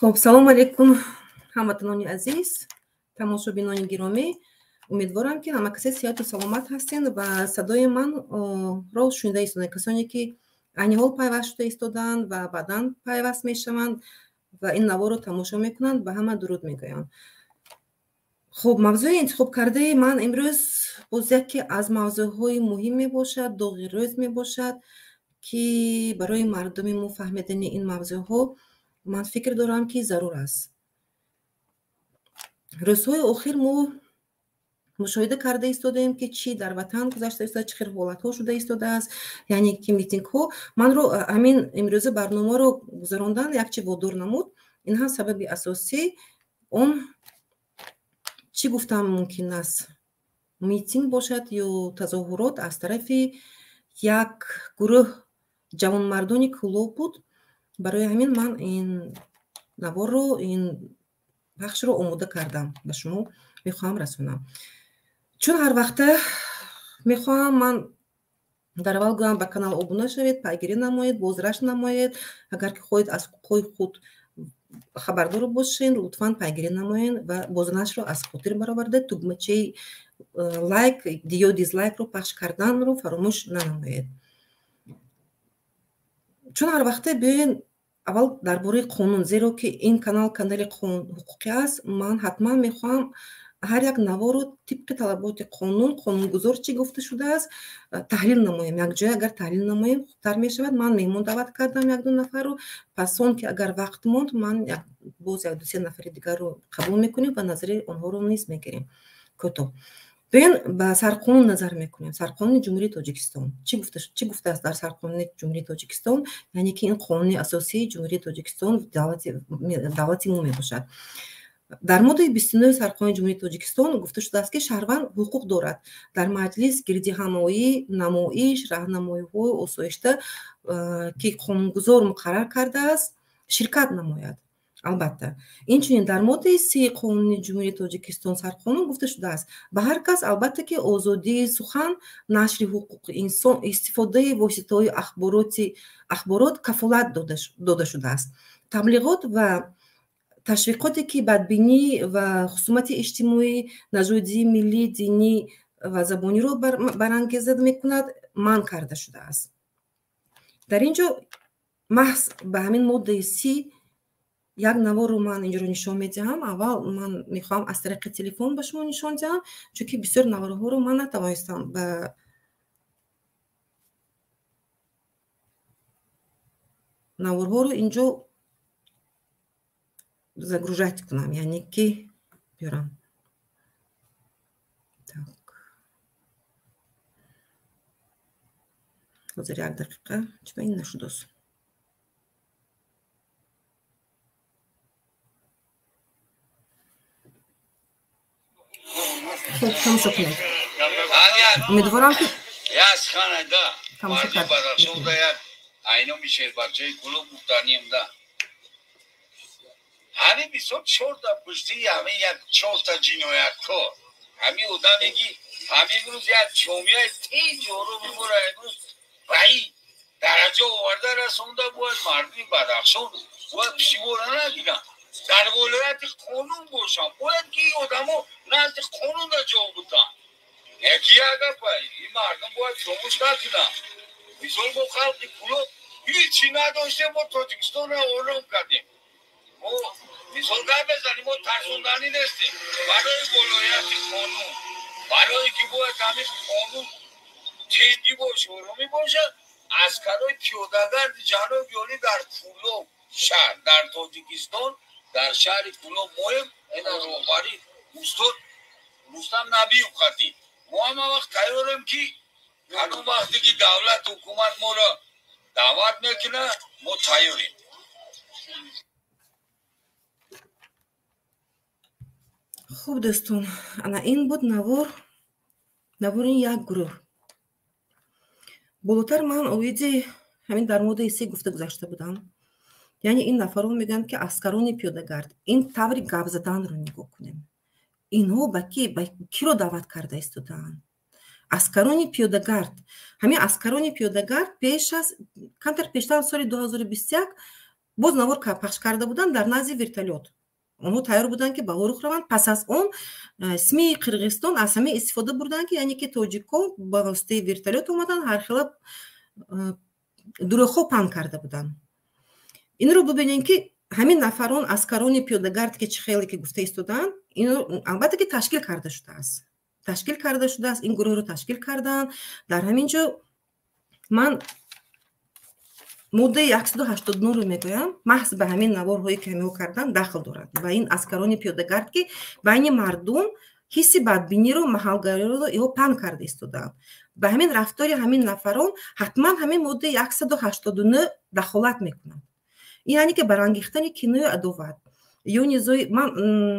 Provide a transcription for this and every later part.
Хуб, салом алейкум ҳамватанони азиз, тамошобинони гиромӣ. Умедворам, ки ҳама касе сиҳату саломат ҳастен ва садои манро шунида истодаед. Касоне ки айни ҳол пайваст шуда истодаанд ва баъдан пайваст мешаванд ва ин наворро тамошо мекунанд, ба ҳама дуруд мегӯям. Хуб, мавзӯи интихобкардаи ман имрӯз боз яке аз мавзӯъҳои муҳим мебошад, доғи рӯз мебошад, ки барои мардуми мо фаҳмидани ин мавзӯъҳо ман фикр дорам, ки зарур аст. Рӯзҳои охир мо мушоҳида карда истодаем, ки чӣ дар ватан гузашта истода, чӣ хел ҳолатҳо шуда истодааст, яъне ки митингҳо. Манро ҳамин имрӯза барномаро гузарондан якчи водор намуд. Ин ҳам сабаби асосӣ он чӣ гуфтан мумкин аст, митинг бошад ё тазоҳурот аз тарафи як гурӯҳ ҷавонмардони Кӯлоб буд. Барои ҳамин ман ин наворро, ин бахшро омода кардам, ба шумо мехоҳам расонам. Чун ҳар вақта мехоҳам ман дар аввал гӯям, ба канал обуна шавед, пайгирӣ намоед, бозрашт намоед. Агар ки хоҳед аз ҳуқуқҳои худ хабардор бошед, лутфан пайгирӣ намоед ва бознашрро аз хотир бароварда, тугмачаи лайк ё дизлайкро пахш карданро фаромӯш нанамоед. Чун ҳар вақта биёен аввал дар бораи қонун, зеро ки ин канал канали ҳуқуқӣ аст, ман ҳатман мехоҳам ҳар як наворро тибқи талаботи қонун, қонунгузор чӣ гуфта шудааст, таҳлил намоем. Якҷоя агар таҳлил намоем, хубтар мешавад. Ман меҳмон даъват кардам якду нафарро, пас он ки агар вақт монд, ман боз якду се нафари дигарро қабул мекунем ва назари онҳоро низ мегирем. Кӯтоҳ биёен ба сарқонун назар мекунем. Сарқонуни Ҷумҳурии Тоҷикистон чӣ гуфтааст дар сарқонуни Ҷумҳурии Тоҷикистон? Яъне ки ин қонуни асосии Ҷумҳурии Тоҷикистон, давлати мо мебошад. Дар моддаи 29 сарқонуни Ҷумҳурии Тоҷикистон гуфта шудааст, ки шаҳрванд ҳуқуқ дорад дар маҷлис, гирдиҳамоӣ, намоиш, раҳнамоиҳои осоишта, ки қонунгузор муқаррар кардааст, ширкат намояд. Албатта, инчунин дар моддаи 30 қонуни Ҷумҳурии Тоҷикистон сарқонун гуфта шудааст, ба ҳар кас албатта ки озодии сухан, нашри ҳуқуқи инсон, истифодаи воситаҳои ахборот кафолат дода шудааст. Таблиғот ва ташвиқоте ки бадбинӣ ва хусумати иҷтимоӣ, нажодӣ, миллӣ, динӣ ва забониро барангеза мекунад, манъ карда шудааст. Дар ин ҷо маҳз ба ҳамин моддаи 30 як наворро ман инҷоро нишон медиҳам. Аввал ман мехоҳам аз тариқи телефон ба шумо нишон диҳам, чунки бисёр наворҳоро ман натавонистам ба наворҳоро инҷо загружать кунам, яъне ки биёрам. Так, ҳозир як дақиқа, чиба ин нашудост? Хуб, тамошо кунед. Умедворам, ки тамошо кард. Айноми шербачаи Кӯлоб гуфтанием да. Ҳамин бисёр чорта пушти ҳамин як чорта ҷинояткор, ҳамин одаме ки ҳамин рӯз як ҷомеаи тинҷ ороми моро имрӯз ба ин дараҷа оварда расонда, бояд мардуми Бадахшон бояд пишивора нагиранд, дар волояти қонун бошанд, бояд ки ин одамо назди қонунда ҷавоб буданд. Яки як гапа ин мардум бояд фаромӯш накунанд. Мисол, мо халқи Кӯлоб ҳечи надоштем, мо Тоҷикистонро ором кардем. Мо мисол гап мезанем, мо тарсонданӣ нестем. Барои волояти қонун, барое ки бояд ҳамин қонун тинҷӣ боша, оромӣ бошад, аскарои пиёдагарди ҷаноби олӣ дар Кӯлоб шаҳр, дар Тоҷикистон, дар шаҳри Кӯлоб моем, ина роҳбари устод Рустам Набиев қадим. Мо ҳама вақт тайёрем, ки кадом вақте ки давлат, ҳукумат моро даъват мекунад, мо тайёрем. Хуб, дӯстон, ана ин буд навор, навори як гурӯҳ. Болотар ман оиди ҳамин дар моддаи 30 гуфта гузашта будам. Яъне ин нафарон мегӯянд, ки аскарони пиёдагард. Ин таври гап заданро нигоҳ кунем. Инҳо ба ки, ба киро даъват карда истодаанд? Аскарони пиёдагард. Ҳамин аскарони пиёдагард пеш аз камтар пештар, соли 2021 Боз навор пахш карда буданд дар назди вертолёт. Онҳо тайёр буданд, ки ба Ворух раванд. Пас аз он СМИи Қирғизистон аз ҳамин истифода бурданд, ки яъне ки тоҷикҳо ба воситаи вертолёт омаданд, ҳархела дурӯғҳо паҳн карда буданд. Инро бибинем, ки ҳамин нафарон аскарони пиёдагард, ки чӣ хеле ки гуфта истодаанд, ино албатта ки ташкил карда шудааст. Ташкил карда шудааст, ин гурӯҳро ташкил карданд. Дар ҳамин ҷо ман моддаи 189-ро мегӯям, маҳз ба ҳамин наворҳое ки ҳамиҳо карданд дахл дорад. Ва ин аскарони пиёдагард, ки байни мардум ҳисси бадбиниро, маҳалгариро иҳо паҳн карда истодаанд. Ба ҳамин рафтори ҳамин нафарон ҳатман ҳамин моддаи 189 дахолат мекунад. Ин яъне ки барангехтани киною адоват ё низои. Ман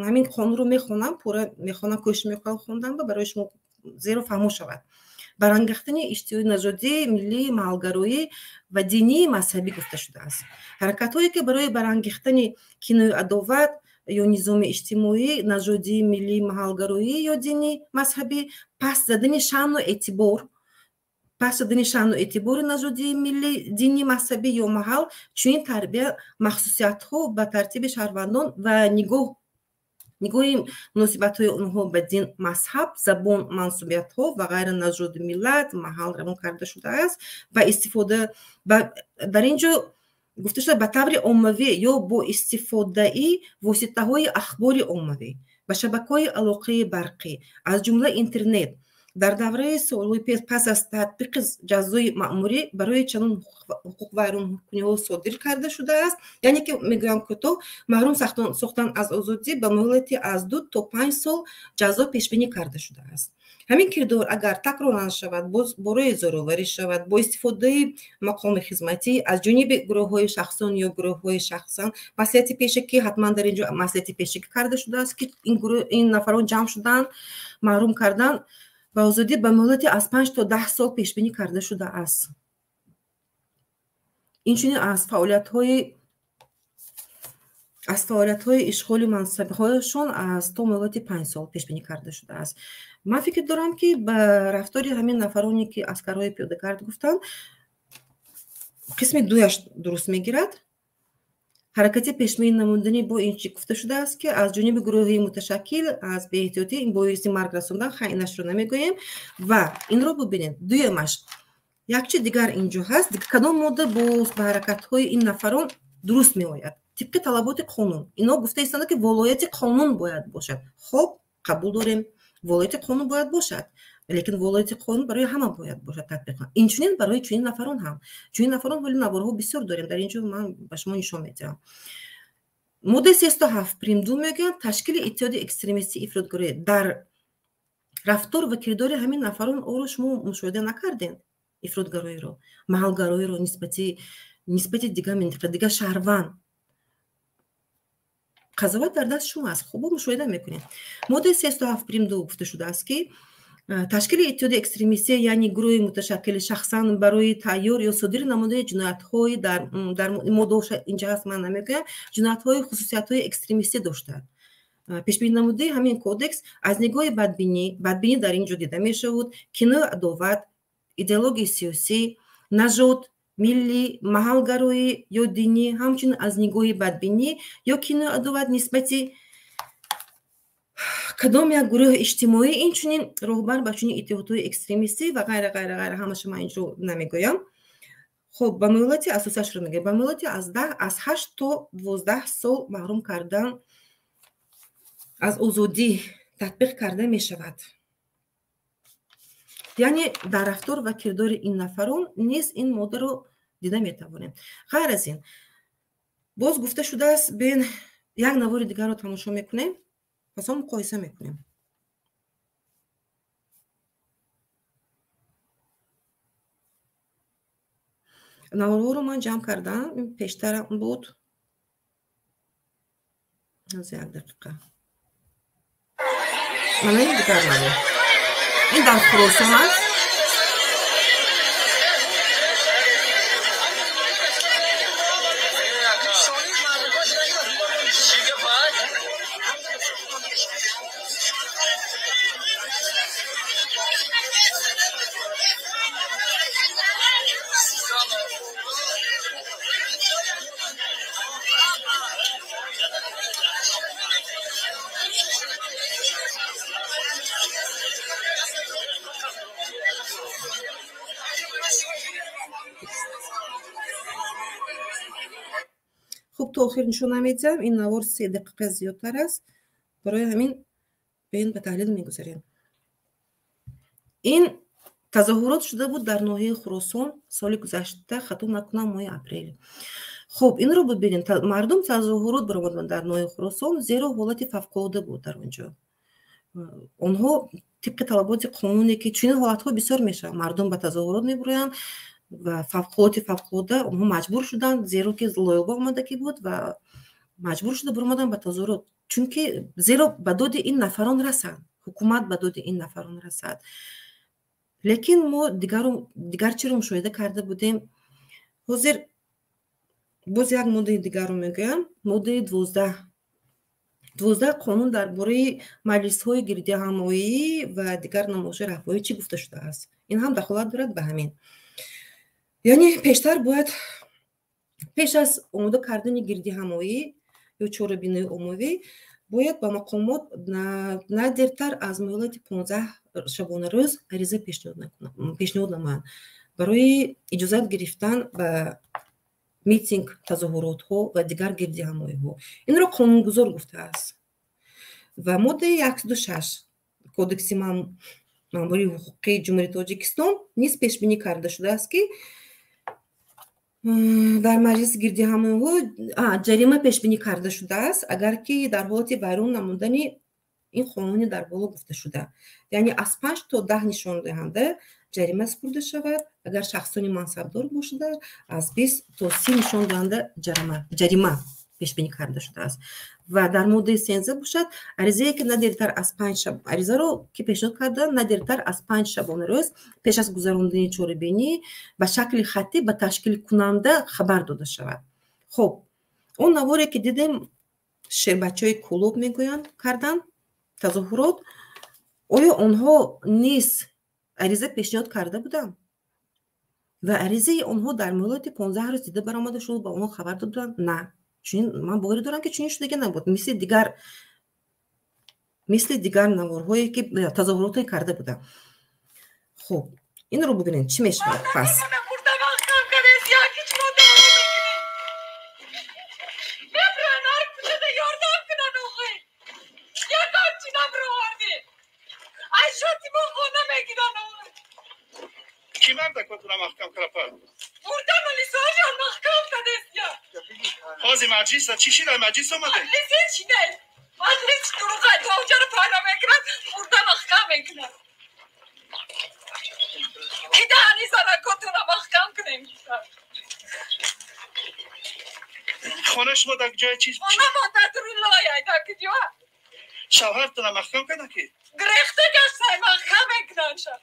ҳамин қонунро мехонам, пурра мехонам, кӯшиш мекунам хондан ба барои шумо, зеро фаҳмо шавад. Барангехтани иштиёи нажодӣ, миллӣ, маҳалгароӣ ва динии мазҳабӣ гуфта шудааст. Ҳаракатҳое, ки барои барангехтани киною адоват ё низоми иҷтимоӣ, нажодӣ, миллӣ, маҳалгароӣ ё динӣ мазҳабӣ, паст задани шаъну эътибор, паст задани шаъну эътибори нажодии, миллӣ, динӣ, мазҳабӣ ё маҳал, чунин тарбия, махсусиятҳо ба тартиби шаҳрвандон ва нигоҳи муносибатҳои онҳо ба дин, мазҳаб, забон, мансубиятҳо ва ғайра, нажоду миллат, маҳал равон карда шудааст ва истифода дар ин ҷо гуфта шуда ба таври оммавӣ ё бо истифодаи воситаҳои ахбори оммавӣ ба шабакаҳои алоқаи барқӣ, аз ҷумла интернет, дар давраи солҳои пас аз татбиқи ҷазои маъмурӣ барои чунин ҳуқуқвайронкуниҳо содир карда шудааст. Яъне ки мегӯям кӯтоҳ, маҳрум сохтан аз озодӣ ба муҳлати аз 2 то 5 сол ҷазо пешбинӣ карда шудааст. Ҳамин кирдор агар такроран шавад, боз борои зӯроварӣ шавад бо истифодаи мақоми хизматӣ аз ҷониби гурӯҳҳои шахсон ё гурӯҳҳои шахсан, маслиҳати пешакӣ, ҳатман дар ин ҷо маслиҳати пешакӣ карда шудааст, ки ин гурӯҳ, ин нафарон ҷамъ шуданд, маҳрум кардан ба озодӣ ба муҳлати аз 5 то 10 сол пешбинӣ карда шудааст. Инчунин аз фаъолиятҳои ишғоли мансабҳояшон аз то муҳлати 5 сол пешбинӣ карда шудааст. Ман фикр дорам, ки ба рафтори ҳамин нафароне, ки аскарҳои пиёдагард гуфтанд, қисми дуяш дуруст мегирад. Ҳаракати пешбинӣ намудани бо ин чӣ гуфта шудааст, ки аз ҷониби гурӯҳи муташаккил аз беэҳтиётӣ ин боиси марг расондан, хай, инашро намегӯем. Ва инро бибинед, дуюмаш як чи дигар инҷо ҳаст. Кадом модда боз ба ҳаракатҳои ин нафарон дуруст меояд тибқи талаботи қонун? Ино гуфта истанд, ки волояти қонун бояд бошад. Хоб, қабул дорем, волояти қонун бояд бошад, лекин волояти қонун барои ҳама бояд бошад татбиқ, инчунин барои чунин нафарон ҳам. Чунин нафарон ҳоли наворҳо бисёр дорем, дар ин ҷо ман ба шумо нишон медиҳам. Моддаи 307 прим 2 мегӯяд: ташкили иттиҳоди экстремистӣ, ифротгароӣ. Дар рафтор ва кирдори ҳамин нафарон оро шумо мушоҳида накардем ифротгароиро, маҳалгароиро нисбати дигар минтақа, дигар шаҳрванд? Қазоват дар даст шумо аст, хубо мушоҳида мекунед. Моддаи 307 прим 2 гуфта шудааст, ки ташкили иттиҳоди экстремистӣ, яъне гурӯҳи муташаккили шахсан барои тайёр ё содир намудани ҷиноятҳои дар моддаҳо инҷа ҳаст, ман намегӯям, ҷиноятҳои хусусиятҳои экстремистӣ доштанд, пешбинӣ намудаи ҳамин кодекс аз нигоҳи бадбинӣ, бадбинӣ дар ин ҷо дида мешавад, киною адоват, идеологияи сиёсӣ, нажод, миллӣ, маҳалгароӣ ё динӣ, ҳамчунин аз нигоҳи бадбинӣ ё киною адоват нисбати кадом як гурӯҳи иҷтимоӣ, инчунин роҳбар ба чунин иттиҳодҳои экстремистӣ ва ғайра, ғайра, ғайра, ҳамаша ман инҷо намегӯям. Хуб, ба муҳлати асосиашро мегӯям: ба муҳлати аз 8 то 12 сол маҳрум кардан аз озодӣ татбиқ карда мешавад. Яъне дар рафтор ва кирдори ин нафарон низ ин моддаро дида метавонем. Ғайр аз ин боз гуфта шудааст, бин, як навори дигарро тамошо мекунем, пас он муқоиса мекунем. Наворҳоро ман ҷамъ кардам, ин пештарам буд. Як дақиқа, мана ин дигар навор, ин дар Хуросон аст. то охир нишон намедиҳам. Ин навор 3 дақиқа зиёдтар аст, барои ҳамин биёед, ба таҳлил мегузарем. Ин тазоҳурот шуда буд дар ноҳияи Хуросон соли гузашта, хато накунам, моҳи апрел. Хуб, инро бибинем. Мардум тазоҳурот баромаданд дар ноҳияи Хуросон, зеро ҳолати фавқулода буд дар он ҷо. Онҳо тибқи талаботи қонуне, ки чунин ҳолатҳо бисёр мешавад, мардум ба тазоҳурот мебуроянд ва фавқулоти фавқулода, онҳо маҷбур шуданд, зеро ки лоиба омадагӣ буд ва маҷбур шуда баромаданд ба тазоҳурот, чунки зеро ба доди ин нафарон расанд, ҳукумат ба доди ин нафарон расад. Лекин мо дигар чиро мушоҳида карда будем? Ҳозир боз як моддаи дигарро мегӯям, моддаи 12 қонун дар бораи маҷлисҳои гирдиҳамоӣ ва дигар намоишҳои раҳбарӣ чӣ гуфта шудааст. Ин ҳам дахолат дорад ба ҳамин. Яъне пештар бояд пеш аз омода кардани гирдиҳамоӣ ё чорабинои оммавӣ бояд ба мақомот на дертар аз муҳлати 15 шабонарӯз ариза пешниҳод намоянд барои иҷозат гирифтан ба митинг, тазоҳуротҳо ва дигар гирдиҳамоиҳо. Инро қонунгузор гуфтааст. Ва моддаи 106 Кодекси маъмурии ҳуқуқии Ҷумҳурии Тоҷикистон низ пешбинӣ карда шудааст, ки дар маҷлиси гирдиҳамоиҳо ҷарима пешбинӣ карда шудааст, агар ки дар ҳолати вайрон намудани ин қонуни дар боло гуфташуда, яъне аз 5 то 10 нишондиҳанда ҷарима супурда шавад, агар шахсони мансабдор бошада, аз 20 то 30 нишондиҳанда ҷарима пешбинӣ карда шудааст. Ва дар моддаи 13 бошад, аризае, ки на дертар аз панҷ шаб, аризаро, ки пешниҳод карда на дертар аз 5 шабонарӯз пеш аз гузарондани чорабинӣ, ба шакли хаттӣ ба ташкилкунанда хабар дода шавад. Хуб, он наворе, ки дидем, шербачаҳои Кӯлоб мегӯянд, карданд тазоҳурот, оё онҳо низ ариза пешниҳод карда буданд ва аризаи онҳо дар муҳлати 15 рӯз дида баромада шуд, ба онҳо хабар доданд? На, чунин ман боварӣ дорам, ки чунин шудагӣ набуд, мисли дигар наворҳое, ки тазоҳуротҳое карда буданд. Хуб, инро бубинед, чӣ мешавад пас. Ки мардакотуна маҳкам кара? Бурда, маҳкам кадесия. Ҳози маҷлиса чӣ шида? Маҷлис омаде? Маҷлис чи не, маҷлис дуруға тоҷаро пайдо мекунад, бурда маҳкам мекунад, ки даҳани занакотуна маҳкам кунем. Хона шумо дар ҷои чи? Хона мо дар рулоя, дар куҷо. Шавҳартона маҳкам када ки? Гирехта гаштай, маҳкам мекунанд ша.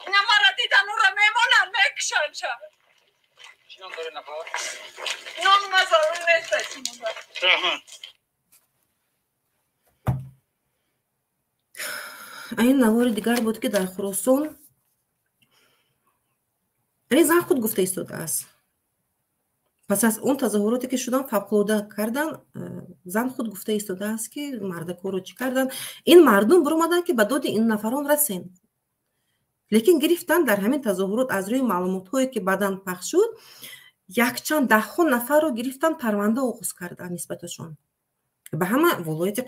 Ина мара дидан, ура мемонанд, мекушанд ша. Ном ма зарур нест. Раҳмат. Ин навори дигар буд, ки дар Хуросон ин зан худ гуфта истодааст. Пас аз он тазоҳуроте, ки шудан, фавқулода кардан, зан худ гуфта истодааст, ки мардакоро чӣ кардан. Ин мардум биромаданд, ки ба доди ин нафарон расен, лекин гирифтан дар ҳамин тазоҳурот, аз рӯи маълумотҳое, ки баъдан пахш шуд, якчанд даҳҳо нафарро гирифтан, парванда оғоз карданд нисбаташон. Ба ҳама волояти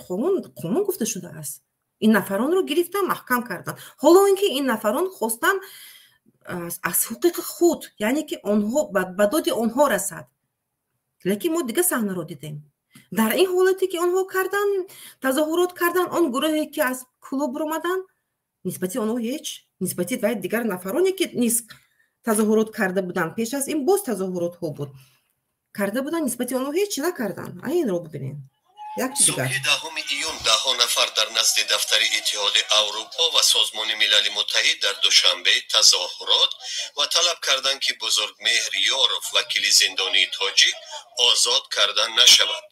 қонун гуфта шудааст. Ин нафаронро гирифтан, маҳкам карданд, ҳоло ин ки ин нафарон хостанд аз ҳуқуқи худ, яъне ки онҳо ба доди онҳо расад. Лекин мо дигар саҳнаро дидем. Дар ин ҳолате, ки онҳо кардан, тазоҳурот кардан, он гурӯҳе, ки аз Кӯлоб баромаданд, нисбати онҳо ҳеҷ, нисбати вай дигар нафароне, ки низ тазоҳурот карда буданд, пеш аз ин боз тазоҳуротҳо буд, карда буданд, нисбати онҳо ҳеҷ накарданд. Инро бибинед, як чи дигар. Субҳи 10 июн даҳҳо нафар дар назди дафтари Иттиҳоди Аврупо ва Созмони Милали Муттаҳид дар Душанбе тазоҳурот ва талаб карданд, ки Бузургмеҳр Ёров, вакили зиндонии тоҷик, озод карда нашавад.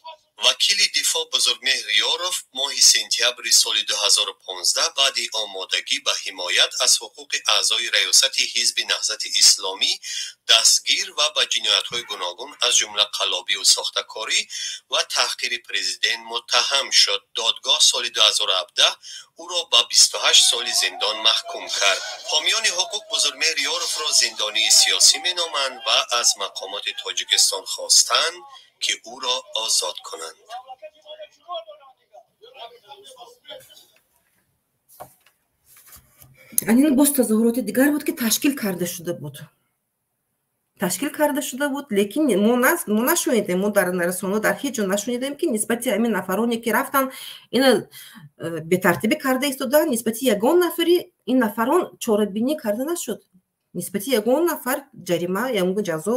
Вакили дифоъ Бузургмеҳр Ёров моҳи сентябри соли 2015 баъди омодагӣ ба ҳимоят аз ҳуқуқи аъзои раёсати ҳизби Наҳзати Исломӣ дастгир ва ба ҷиноятҳои гуногун, аз ҷумла қаллобию сохтакорӣ ва таҳқири президент муттаҳам шуд. Додгоҳ соли 2017 ӯро ба 28 соли зиндон маҳкум кард. Ҳомиёни ҳуқуқ Бузургмеҳр Ёровро зиндонии сиёсӣ меноманд ва аз мақомоти Тоҷикистон хостанд, ки ӯро озод кунанд. Ин боз тазоҳуроти дигар буд, ки ташкил карда шуда буд. Ташкил карда шуда буд, лекин мо нашунидем, мо дар расонаҳо дар ҳеҷ ҷо нашунидем, ки нисбати ҳамин нафароне, ки рафтан ина бетартибӣ карда истоданд, нисбати ягон нафари ин нафарон чорабинӣ карда нашуд. Нисбати ягон нафар ҷарима, ягон ҷазо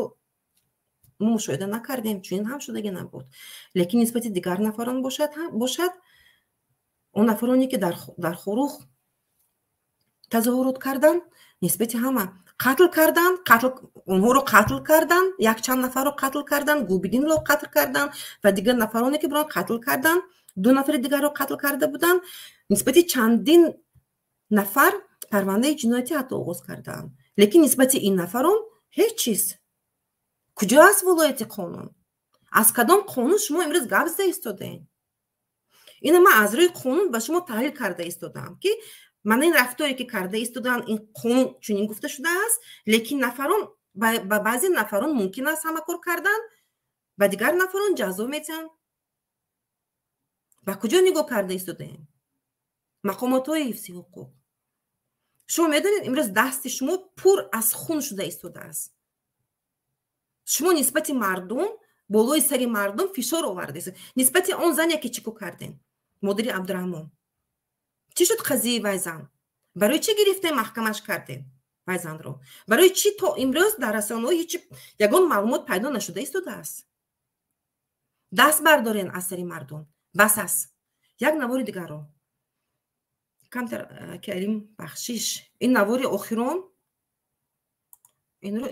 мо мушоҳида накардем, чунин ҳам шудагӣ набуд. Лекин нисбати дигар нафарон бошад, он нафароне, ки дар Хоруғ тазоҳурот карданд, нисбати ҳама қатл карданд, онҳоро қатл карданд, якчанд нафарро қатл карданд, Губидинро қатл карданд ва дигар нафароне, ки буданд, қатл карданд, ду нафари дигарро қатл карда буданд. Нисбати чандин нафар парвандаи ҷиноятӣ ҳатто оғоз карданд. Лекин нисбати ин нафарон ҳеҷ чиз. Куҷо аст вилояти қонун? Аз кадом қонун шумо имрӯз гап зада истодаед? Ина ман аз рӯи қонун ба шумо таҳлил карда истодаам, ки мана ин рафторе, ки карда истодаанд, ин қонун чунин гуфта шудааст, лекин нафарон ба баъзе нафарон мумкин аст ҳама кор кардан, ба дигар нафарон ҷазо метиҳанд. Ба куҷо нигоҳ карда истодаем? Мақомотҳои ҳифзи ҳуқуқ, шумо медонед, имрӯз дасти шумо пур аз хун шуда истодааст. Шумо нисбати мардум, болои сари мардум фишор овардаед. Нисбати он зане, ки чӣ кор кардем, модари Абдураҳмон, чӣ шуд қазияи вай зан? Барои чӣ гирифтем, маҳкамаш кардем вай занро? Барои чӣ то имрӯз дар расонаҳо ҳеҷ ягон маълумот пайдо нашуда истодааст? Даст бардорен аз сари мардум, бас аст. Як навори дигарро камтар карим бахшиш, ин навори охирон инро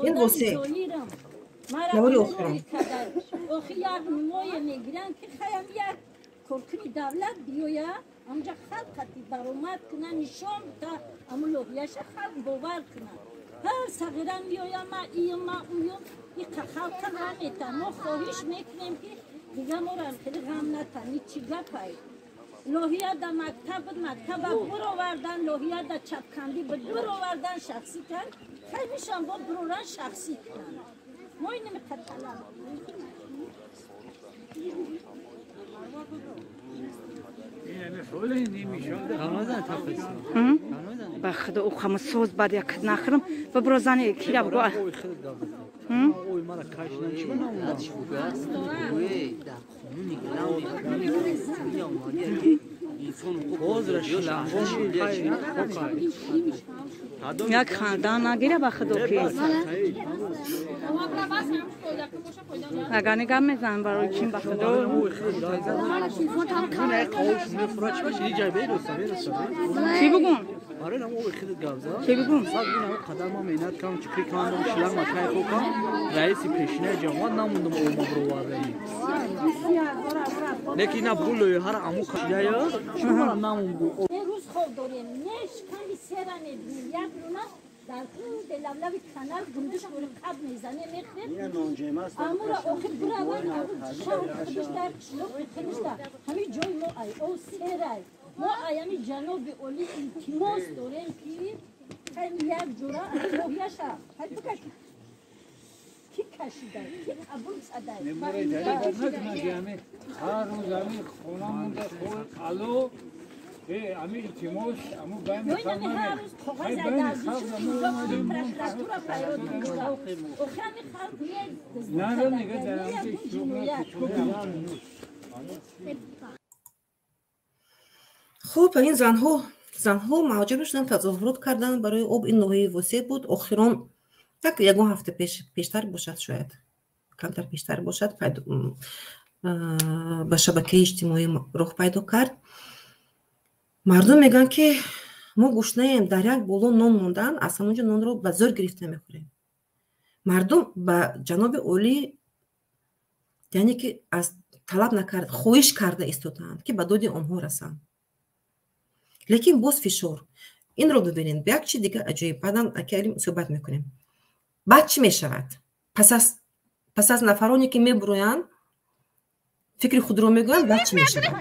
ин восе навори охирон. Коркуни давлат биёя, амҷа халқ қати баромад кунад, нишон бита, аму лоҳияша халқ бовар кунад. Ҳар сағира меоя, ма июм, ма уюм, иқа халқа намета. Мо хоҳиш мекунем, ки дига моро хеле ғам натани, чӣ гапай. Лоҳия да мактаб буд, мактаба буровардан, лоҳия да чапкандӣ буд, буровардан, шахсӣ кард. Хай мешан бо буроран шахсӣ кунанд. Мо инамиқа талаб. Ба худо ӯ хама соз бад як нахӯрам ва биро зани кира бигӯ. Як хандан нагира ба худо ки. Агар нигам мезанам барои чин ба худо. Чӣ бигӯм? Чӣ бигӯм? Қадар ма меҳнат кардам, чикри кардам, шилар макай хокам, раиси пешинаи ҷамоат намондам ома бировардаи. Лекин ина бугӯ лоиҳаро аму кашидая, шумара намонд. Рӯз хоб дорем, не шиками сера мебинем, як луна дар делавлави канал гундуш дорем, қаб мезане, мехӯрем. Амура охир бураван, шаҳр худиш дар қишлоқ худиш дар ҳамин ҷои мо ай, о серай. Мо аями ҷаноби олӣ илтимос дорем, ки як ҷура лоҳияша ҳай бикаш, ки кашидай, ки қабул задай. Ҳар рӯз ами хона монда, алло, ами илтимос, аму байни Хуб, ин занҳо маҷбур шуданд тазоҳурот карданд барои об. Ин ноҳияи Восеъ буд. Охирон як ягон ҳафта пештар бошад, шояд камтар пештар бошад, ба шабакаи иҷтимоӣ роҳ пайдо кард. Мардум мегӯянд, ки мо гушнаем, дар як боло нон мондан, аз ҳамон ҷо нонро ба зӯр гирифта мехӯрем. Мардум ба ҷаноби олӣ, яъне ки аз талаб накард, хоҳиш карда истодаанд, ки ба доди онҳо расанд. Лекин боз фишор. Инро бибинед, як чи дигар аҷоиб. Баъдан аки Алим суҳбат мекунем. Баъд чӣ мешавад? Пас аз нафароне ки мебуроянд, фикри худро мегӯянд, баъд чӣ мешавад?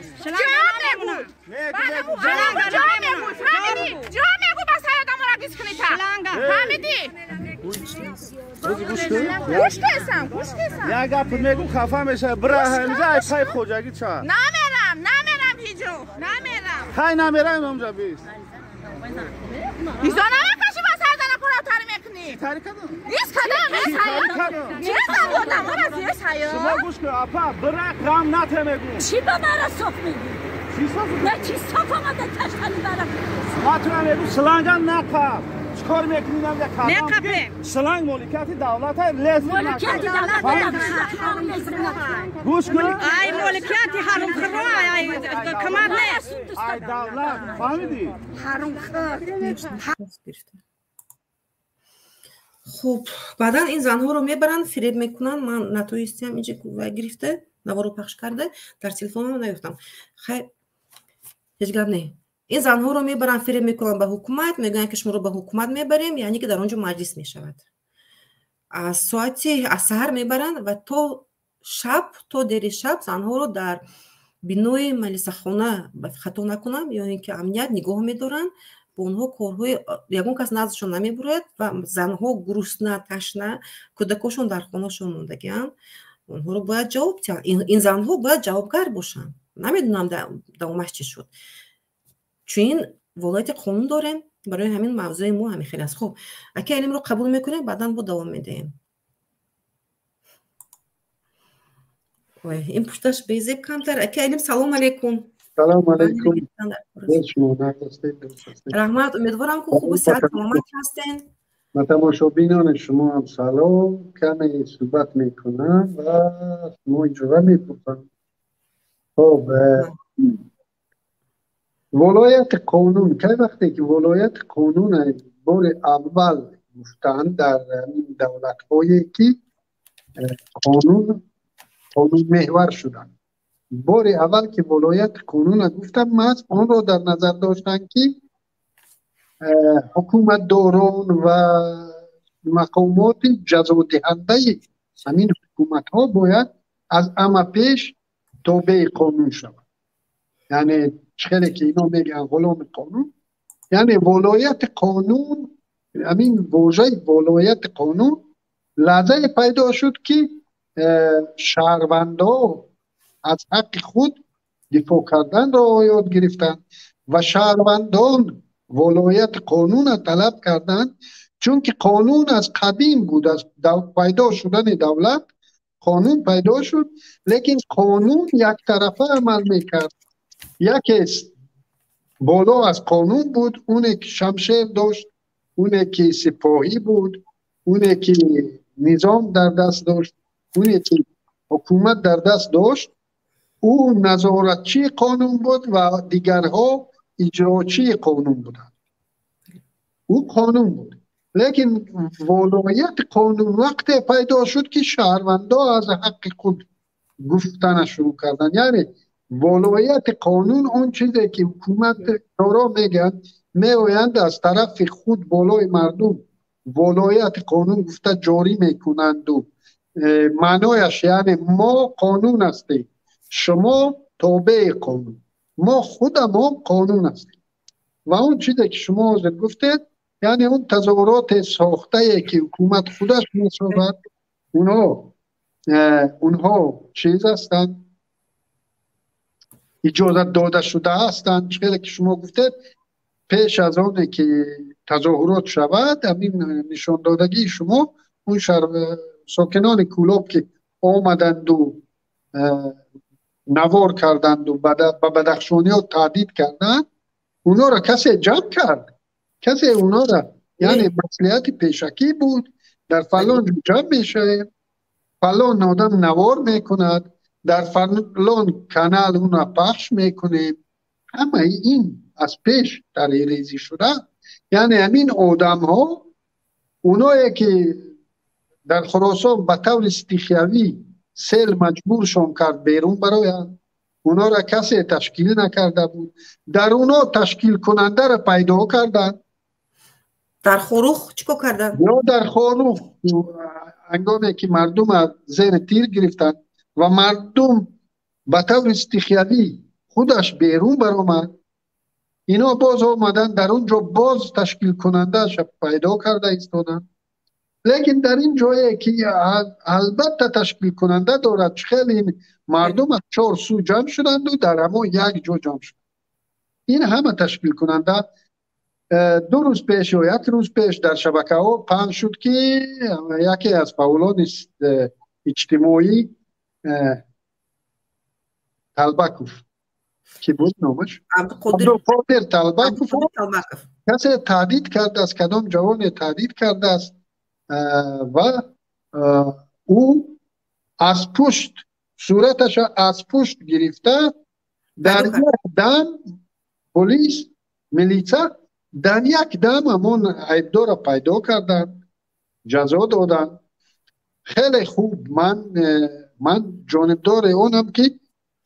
Як гап мегӯм, хафа мешавад. Бира ҳамҷа ай пай хоҷагӣ ча. Намерам, намерам ҳиҷо, намерам. Хай намерам ҳамҷа бис. Ҳизо намекаши ба сардана пора тари мекунӣ. Тари кадам? Ис кадам, ис ҳаё. Чизам додам, ҳама зиёс ҳаё. Шумо гӯш кун, апа, бира ғам нате мегӯм. Чӣ ба мара соф мегӯ? Чӣ соф? На чӣ соф омада каштани мара. Ма тура мегӯм, шланга нақаб. Чикор мекунӣ намда кадам? Меқапем. Шланг моликияти давлата лез моликияти давлата. Гӯш кун. Ай моликияти ҳарумхӯро, ай камар нест. Ай давлат, фаҳмидӣ? Ҳарумхӯр. Хуб, баъдан ин занҳоро мебаранд, фиреб мекунанд. Ман натоистиам инҷа гирифта, наворо пахш карда, дар телефонам наёфтам. Хай, ҳеҷ гап не. Ин занҳоро мебаранд, фиреб мекунанд ба ҳукумат, мегӯянд ки шуморо ба ҳукумат мебарем, яъне ки дар он ҷо маҷлис мешавад. Аз соати аз саҳар мебаранд ва то шаб, то дери шаб занҳоро дар бинои малисахона, хато накунам, ё ин ки амният нигоҳ медоранд. Бо онҳо корҳои ягон кас наздашон намебурояд ва занҳо гурусна, ташна, кӯдакошон дар хонашон мондагианд. Онҳоро бояд ҷавоб диҳанд. Ин занҳо бояд ҷавобгар бошанд. Намедонам давомаш чӣ шуд. Чунин волояти қонун дорем, барои ҳамин мавзӯи мо ҳамин хел аст. Хуб, аки Алимро қабул мекунем, баъдан бо давом медиҳем. Ой, ин пушташ безеб камтар. Аки Алим, салом алейкум. Салом алейкум. Раҳмат, умедворам ки хубу сиҳат саломат ҳастен. Ба тамошобинони шумо ҳам салом. Каме суҳбат мекунам ва шумо иҷоза мепурсам. Хоб, ولایت قانون که وقتی که ولایت قانون بار اول گفتن در این دولت هایی که قانون محور شدن، بار اول که ولایت قانون گفتن، محض آن را در نظر داشتن که حکومت داران و مقامات جزا دهنده همین حکومت ها باید از اما پیش تابع قانون شوند. یعنی خیلی که اینا میگن غلام قانون، یعنی ولایت قانون، همین واژه ولایت قانون لحظه پیدا شد که شهروندا از حق خود دفاع کردن را یاد گرفتند و شهروندان ولایت قانون را طلب کردند، چون که قانون از قدیم بود، از پیدا شدن دولت قانون پیدا شد، لیکن قانون یک طرفه عمل میکرد. یکی بالا از قانون بود، اونه که شمشیر داشت، اونه که سپاهی بود، اونه که نظام در دست داشت، اونه که حکومت در دست داشت، او نظارتچی قانون بود و دیگرها اجراچی قانون بودند. او قانون بود. لیکن ولایت قانون وقتی پیدا شد که شهروندا از حق خود گفتن شروع کردن. یعنی ولایت قانون اون چیزی که حکومت دارا میگن، میآیند از طرف خود بالای مردم ولایت قانون گفته جاری میکنند و معنایش یعنی ما قانون هستیم، شما تابع قانون، ما خودمان قانون هستیم. و اون چیزی که شما حاضر گفتید، یعنی اون تظاهرات ساخته که حکومت خودش میسازد، اونها چیز هستند، اجازه داده شده هستند. چیزی که شما گفتید پیش از آن که تظاهرات شود، همین نشان دادگی شما، اون ساکنان کولاب که آمدند و نوار کردند و به بدخشانی ها تهدید کردند، اونا را کسی جمع کرد، کسی اونا را، یعنی مسئولیت پیشکی بود، در فلان جمع میشه، فلان آدم نوار میکند، در فلان کانال اونا پخش میکنیم. همه این از پیش تریریزی شده. یعنی همین آدم ها، اونایی که Дар Хуросон ба таври стихиявӣ сел маҷбуршон кард берун бароянд. Онҳоро касе ташкил накарда буд. Дар онҳо ташкилкунандаро пайдо карданд. Дар Хоруғ чӣ кор карданд? Ё дар Хоруғ ҳангоме ки мардум аз зери тир гирифтанд ва мардум ба таври стихиявӣ худаш берун баромад, ино боз омаданд дар он ҷо боз ташкилкунандааш пайдо карда истоданд. Лекин дар ин ҷое ки албатта ташкилкунанда дорад, хеле ин мардум аз чор сӯ ҷамъ шуданду дар ҳамон як ҷо ҷамъ шуданд. Ин ҳама ташкилкунанда. 2 рӯз пеш ё 1 рӯз пеш дар шабакаҳо паҳн шуд, ки яке аз фаъолони иҷтимоӣ Талбаков, ки буд номаш, Абдуқодир Талбаков, касе таҳдид кардааст, кадом ҷавоне таҳдид кардааст ва ӯ аз пушт сураташа аз пушт гирифта дар як дам полис, милиса дар як дам ҳамон айбдорро пайдо карданд, ҷазо доданд. Хеле хуб, ман ҷонибдори онам, ки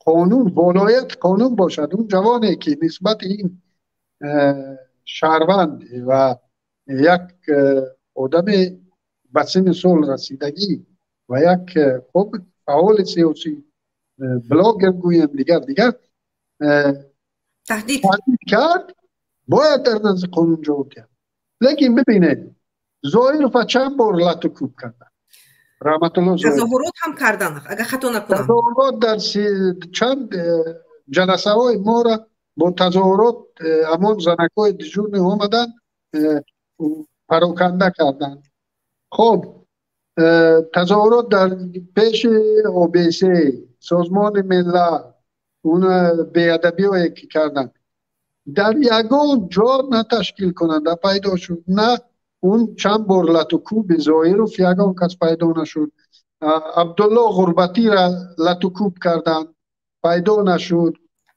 қонун, волоят қонун бошад. Он ҷавоне ки нисбати ин шаҳрванд ва як одаме ба синни сол расидагӣ ва як хуб фаъоли сиёсӣ, блогер гӯем, дигар дигар таҳдид кард, бояд дар назди қонун ҷавоб диҳад. Лекин бибинед, Зоирова чанд бор лату кӯб карданд. Раҳматулло Зоиров. Тазоҳурот ҳам карданд, агар хато накунам. Тазоҳурот дар чанд ҷаласаҳои моро бо тазоҳурот ҳамон занакҳои дежурный омаданд, пароканда карданд. Хоб, тазоҳурот дар пеши ОБС, Созмони Миллат, он беадабиҳое ки карданд, дар ягон ҷо на ташкилкунанда пайдо шуд, на он чанд бор лату кӯби Зоиров ягон кас пайдо нашуд. Абдулло Ғурбатиро лату кӯб карданд, пайдо нашуд.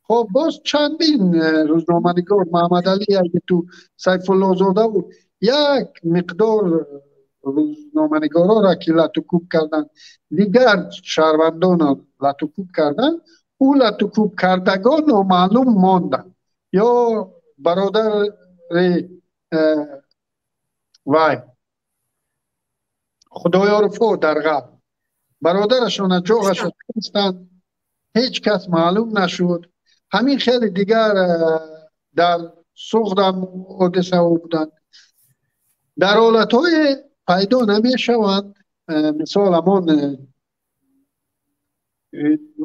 Хоб, боз чандин рӯзноманигор, Маҳамадалӣ Агиту, Сайфуллозода буд, як миқдор рӯзноманигорҳоро ки лату кӯб карданд, дигар шаҳрвандонро лату кӯб карданд, ӯ лату кӯб кардагон номаълум монданд. Ё бародари вай Худоёрфо дар ғарб бародарашона ҷоғашо кистанд, ҳеҷ кас маълум нашуд. Ҳамин хеле дигар дар Суғдам ҳодисаҳо буданд. Дар ҳолатҳое пайдо намешаванд, мисол ҳамон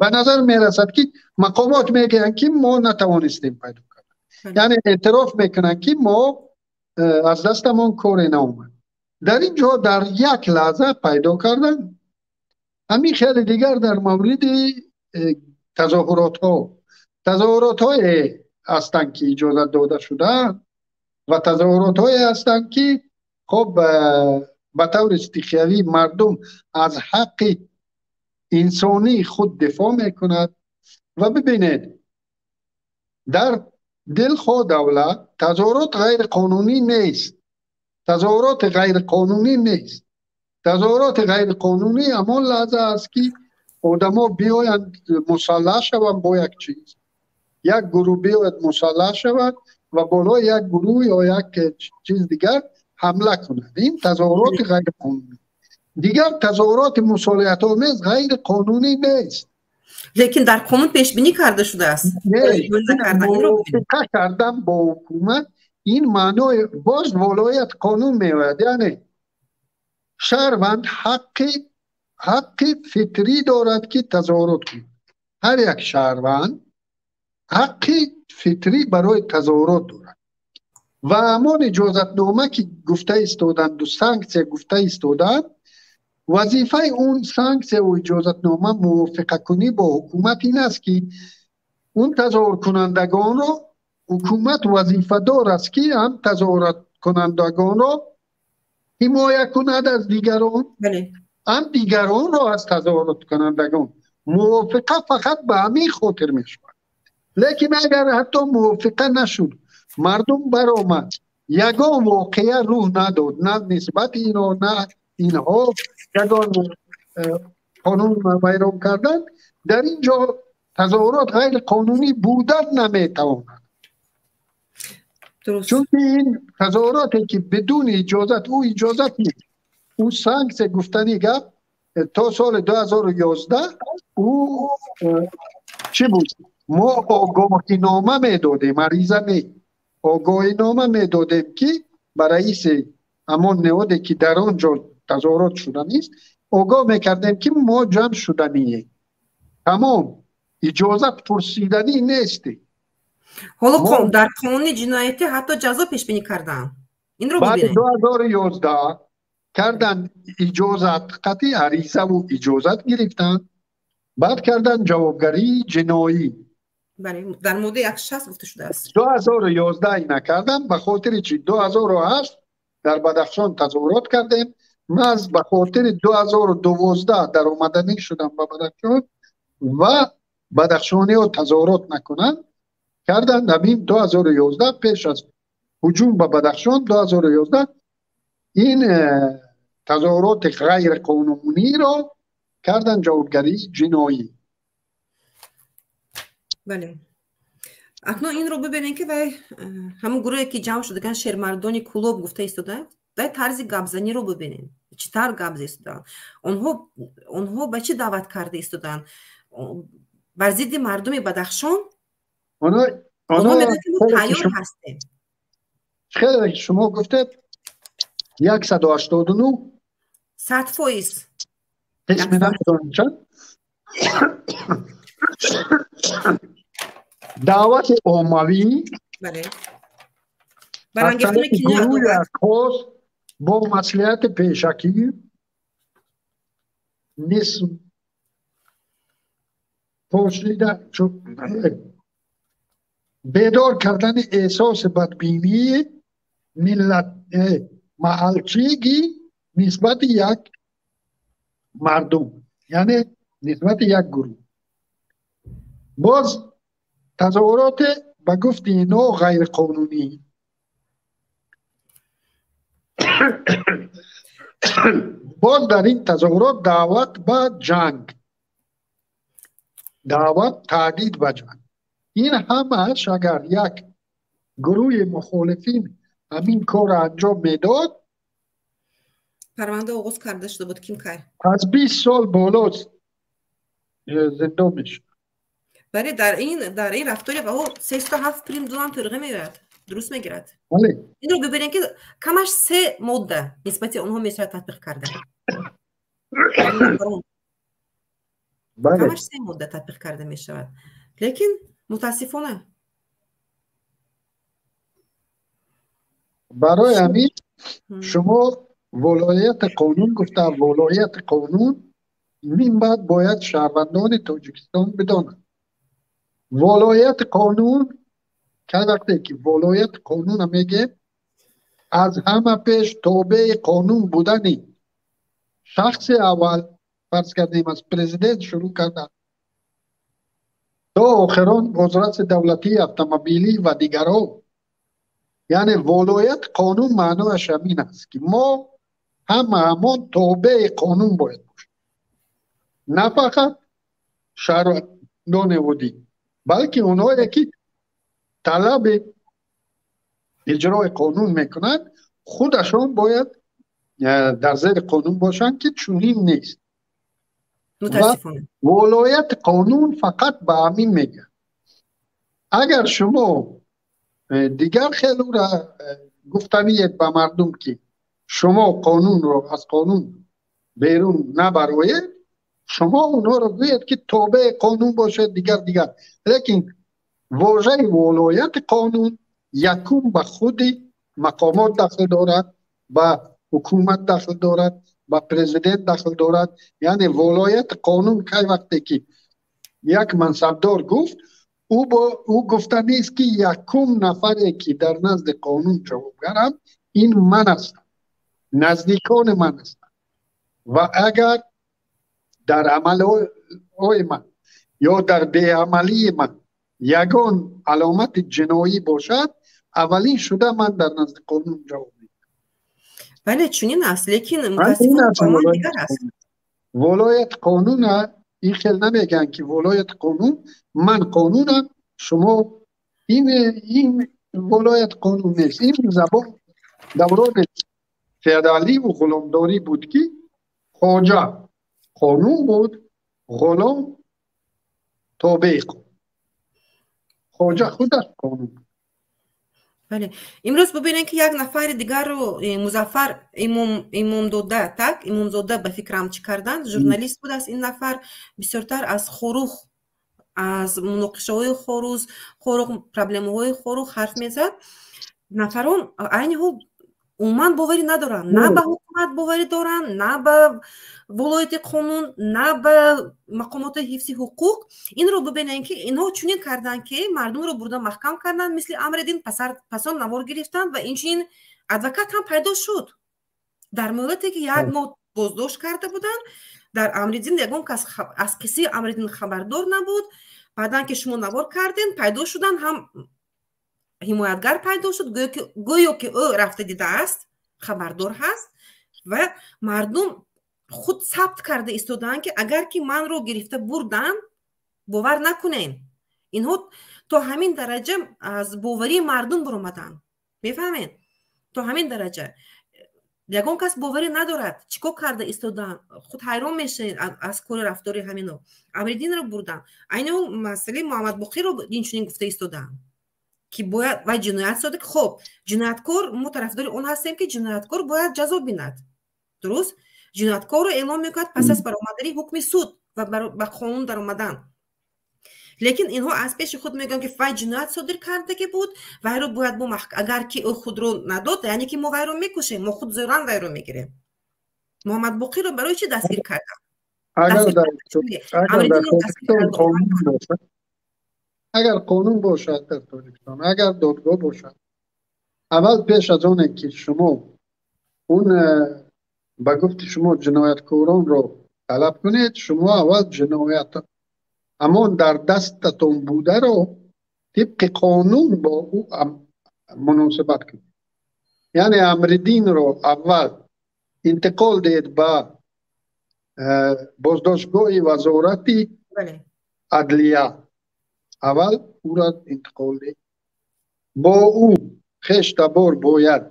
ба назар мерасад, ки мақомот мегӯянд, ки мо натавонистем пайдо кардан, яъне эътироф мекунанд, ки мо аз дастамон коре наомад. Дар ин ҷо дар як лаҳза пайдо кардан. Ҳамин хеле дигар дар мавриди тазоҳуротҳо. Тазоҳуротҳое ҳастанд, ки иҷозат дода шудаанд ва тазоҳуротҳое ҳастанд, ки хоб ба таври стихиявӣ мардум аз ҳаққи инсонии худ дифоъ мекунад. Ва бибинед, дар дилхоҳ давлат тазоҳурот ғайриқонунӣ нест. Тазоҳуроти ғайриқонунӣ нест. Тазоҳуроти ғайриқонунӣ ҳамон лаҳза аст, ки одамо биёянд мусаллаҳ шаванд бо як чиз, як гурӯҳ биёяд мусаллаҳ шавад ва болои як гурӯҳ ё як чиз дигар ҳамла кунад. Ин тазоҳуроти ғайриқонунӣ. Дигар тазоҳуроти мусолиҳатомез ғайриқонунӣ нест. Лекин дар қонун пешбинӣ карда шудааст. Мувофиқа кардан бо ҳукумат, ин маънои боз волоят қонун меояд. Яъне шаҳрванд ҳаққи фитрӣ дорад, ки тазоҳурот кунад. Ҳар як шаҳрванд ҳаққи фитрӣ барои тазоҳурот дорад ва ҳамон иҷозатнома, ки гуфта истоданду санксия гуфта истоданд, вазифаи он санксияву иҷозатнома мувофиқакунӣ бо ҳукумат ин аст, ки он тазоҳуркунандагонро ҳукумат вазифадор аст, ки ҳам тазоҳураткунандагонро ҳимоя кунад аз дигарон, ҳам дигаронро аз тазоҳураткунандагон. Мувофиқа фақат ба ҳамин хотир мешавад. Лекин агар ҳатто мувофиқа нашуд, мардум баромад, ягон воқеа рӯҳ надод, на нисбати инҳо, на инҳо Ягон қонун вайрон кардан, дар ин ҷо тазоҳурот ғайриқонунӣ будан наметавонад. Чунки ин тазоҳуроте ки бидуни иҷозат, ӯ иҷозат нест, ӯ санксия гуфтани гап то соли 2011 ӯ чӣ буд? Мо огоҳинома медодем, ариза не, огоҳинома медодем, ки ба раиси ҳамон ниҳоде ки дар он ҷо тазоҳурот шуданист, огоҳ мекардем, ки мо ҷамъ шуданием. Тамом, иҷозат пурсиданӣ нестем. Ҳоло дар қонуни ҷиноятӣ ҳатто ҷазо пешбинӣ карданд. Инро баъди 2011 кардан иҷозат, қатъи аризаву иҷозат гирифтанд, баъд кардан ҷавобгарии ҷиноӣ. Бале, дар моддаи 160 гуфта шудааст. 2011 ина кардам, ба хотири чи 2008 дар Бадахшон тазоҳурот кардем. Ман ба хотири 2012 даромаданӣ шудам ба Бадахшон ва бадахшониҳо тазоҳурот накунанд карданд. Ҳамин 2011 пеш аз ҳуҷум ба Бадахшон 2011 ин тазоҳуроти ғайриқонуниро кардан ҷавобгарии ҷиноӣ. Бале, акнун инро бибинем, ки вай ҳамон гурӯҳе ки ҷамъ шудаган, шермардони Кӯлоб гуфта истода, вай тарзи гапзаниро бибинем, чӣ тавр гап зада истодаанд. Онҳо ба чӣ даъват карда истодаанд? Бар зидди мардуми Бадахшон. Онҳо мегӯянд, ки мо тайёр ҳастем. Хеле шумо гуфтед 189 100%. Ҳеҷ намедонам чанд. Даъвати оммавӣ гурӯҳи ашхос бо маслиҳати пешакӣ пошида бедор кардани эҳсоси бадбинии миллат маҳалчигӣ нисбати як мардум, яъне нисбати як гурӯҳ. Боз тазоҳуроте ба гуфти ино ғайриқонунӣ. Боз дар ин тазоҳурот даъват ба ҷанг, даъват таҳдид ба ҷанг. Ин ҳамааш агар як гурӯҳи мухолифин ҳамин корро анҷом медод, парванда оғоз карда шуда буд. Ким кай? Аз 20 сол боло зиндон мешуд. Бале, дар ин рафтори баҳо 307 прим дулам турға меояд, дуруст мегирад. Инро бибинем, ки камаш се модда нисбати онҳо мешавад татбиқ карда. Камаш се модда татбиқ карда мешавад. Лекин мутаассифона барои ҳамин шумо волояти қонун гуфта, волояти қонун мин баъд бояд шаҳрвандони Тоҷикистон бидонанд. Волояти қонун кай вақте ки волояти қонунро мегӯем, аз ҳама пеш тобеи қонун будани шахси аввал, фарз кардем аз президент шурӯъ карда то охирон бозраси давлатии автомобилӣ ва дигарҳо. Яъне волояти қонун маънояш ҳамин аст, ки мо ҳама ҳамон тобеи қонун бояд бошем, на фақат шаҳрвандони оддӣ, балки онҳое ки талаби иҷрои қонун мекунанд, худашон бояд дар зери қонун бошанд, ки чунин нест. Волояти қонун фақат ба ҳамин мегӯяд. Агар шумо дигар хелура гуфтаниед ба мардум, ки шумо қонунро аз қонун берун набароед, шумо онҳоро гӯед, ки тобеи қонун бошед, дигар дигар. Лекин вожаи волояти қонун якум ба худи мақомот дахл дорад, ба ҳукумат дахл дорад, ба президент дахл дорад. Яъне волояти қонун кай вақте ки як мансабдор гуфт, ӯ гуфта нест, ки якум нафаре ки дар назди қонун ҷавобгарам ин ман ҳастам, наздикони ман ҳастам, ва агар дар амалҳои ман ё дар беамалии ман ягон аломати ҷиноӣ бошад, аввалин шуда ман дар назди қонун ҷавоб медиҳам. Бале, чунин аст, лекин мутаассифона ба дигар аст. Волояти қонуна ин хел намегӯянд, ки волояти қонун, ман қонунам, шумо ин волояти қонун нест. Ин забон даврони феодалӣ ва ғуломдорӣ буд, ки хоҷа қонун буд, ғулом тобеи хоҷа, худаш қонун буд. Бале, имрӯз бубинем, ки як нафари дигарро, Музаффар Имомдода, так, Имомзода, ба фикрам, чӣ карданд. Журналист будааст ин нафар, бисёртар аз Хоруғ, аз муноқишаҳои Хоруғ, проблемаҳои Хоруғ ҳарф мезад. Нафарон айни ҳол умуман боварӣ надоранд, на ба ҳукумат боварӣ доранд, на ба волояти қонун, на ба мақомоти ҳифзи ҳуқуқ. Инро бубинем, ки инҳо чунин карданд, ки мардумро бурда маҳкам карданд, мисли Амриддин, пасон навор гирифтанд ва инчунин адвокат ҳам пайдо шуд. Дар муҳлате, ки як моҳ боздошт карда буданд, дар Амриддин ягон кас аз қиссаи Амриддин хабардор набуд. Баъдан ки шумо навор кардем, пайдо шуданд, ҳам ҳимоятгар пайдо шуд, гӯё ки ӯ рафта дидааст, хабардор ҳаст, ва мардум худ сабт карда истодаанд, ки агар ки манро гирифта бурданд, бовар накунем. Инҳо то ҳамин дараҷа аз боварии мардум баромаданд, мефаҳмед? То ҳамин дараҷа ягон кас боварӣ надорад, чӣ кор карда истодаанд. Худ ҳайрон мешавед аз кори рафтори ҳамино. Амриддинро бурданд, айни ҳол масъалаи Муҳаммадбоқирро инчунин гуфта истодаанд, ки бояд вай ҷиноят содир. Хоб, ҷинояткор, мо тарафдори он ҳастем, ки ҷинояткор бояд ҷазо бинад, дуруст? Ҷинояткорро эълон мекунад пас аз баромадани ҳукми суд ва ба қонун даромадан. Лекин инҳо аз пеши худ мегӯянд, ки вай ҷиноят содир кардагӣ буд, вайро бояд мо, агар ки ӯ худро надод, яъне ки мо вайро мекушем, мо худ зӯран вайро мегирем. Муҳаммадбоқирро барои чӣ дастгир карданд? Агар қонун бошад дар Тоҷикистон, агар додгоҳ бошад, аввал пеш аз оне ки шумо он, ба гуфти шумо, ҷинояткоронро талаб кунед, шумо аввал ҷиноят ҳамон дар дастатон бударо тибқи қонун бо ӯ муносибат кунед. Яъне Амриддинро аввал интиқол диҳед ба боздоштгоҳи Вазорати адлия, аввал ӯро интиқол диҳед, бо ӯ хештабор бояд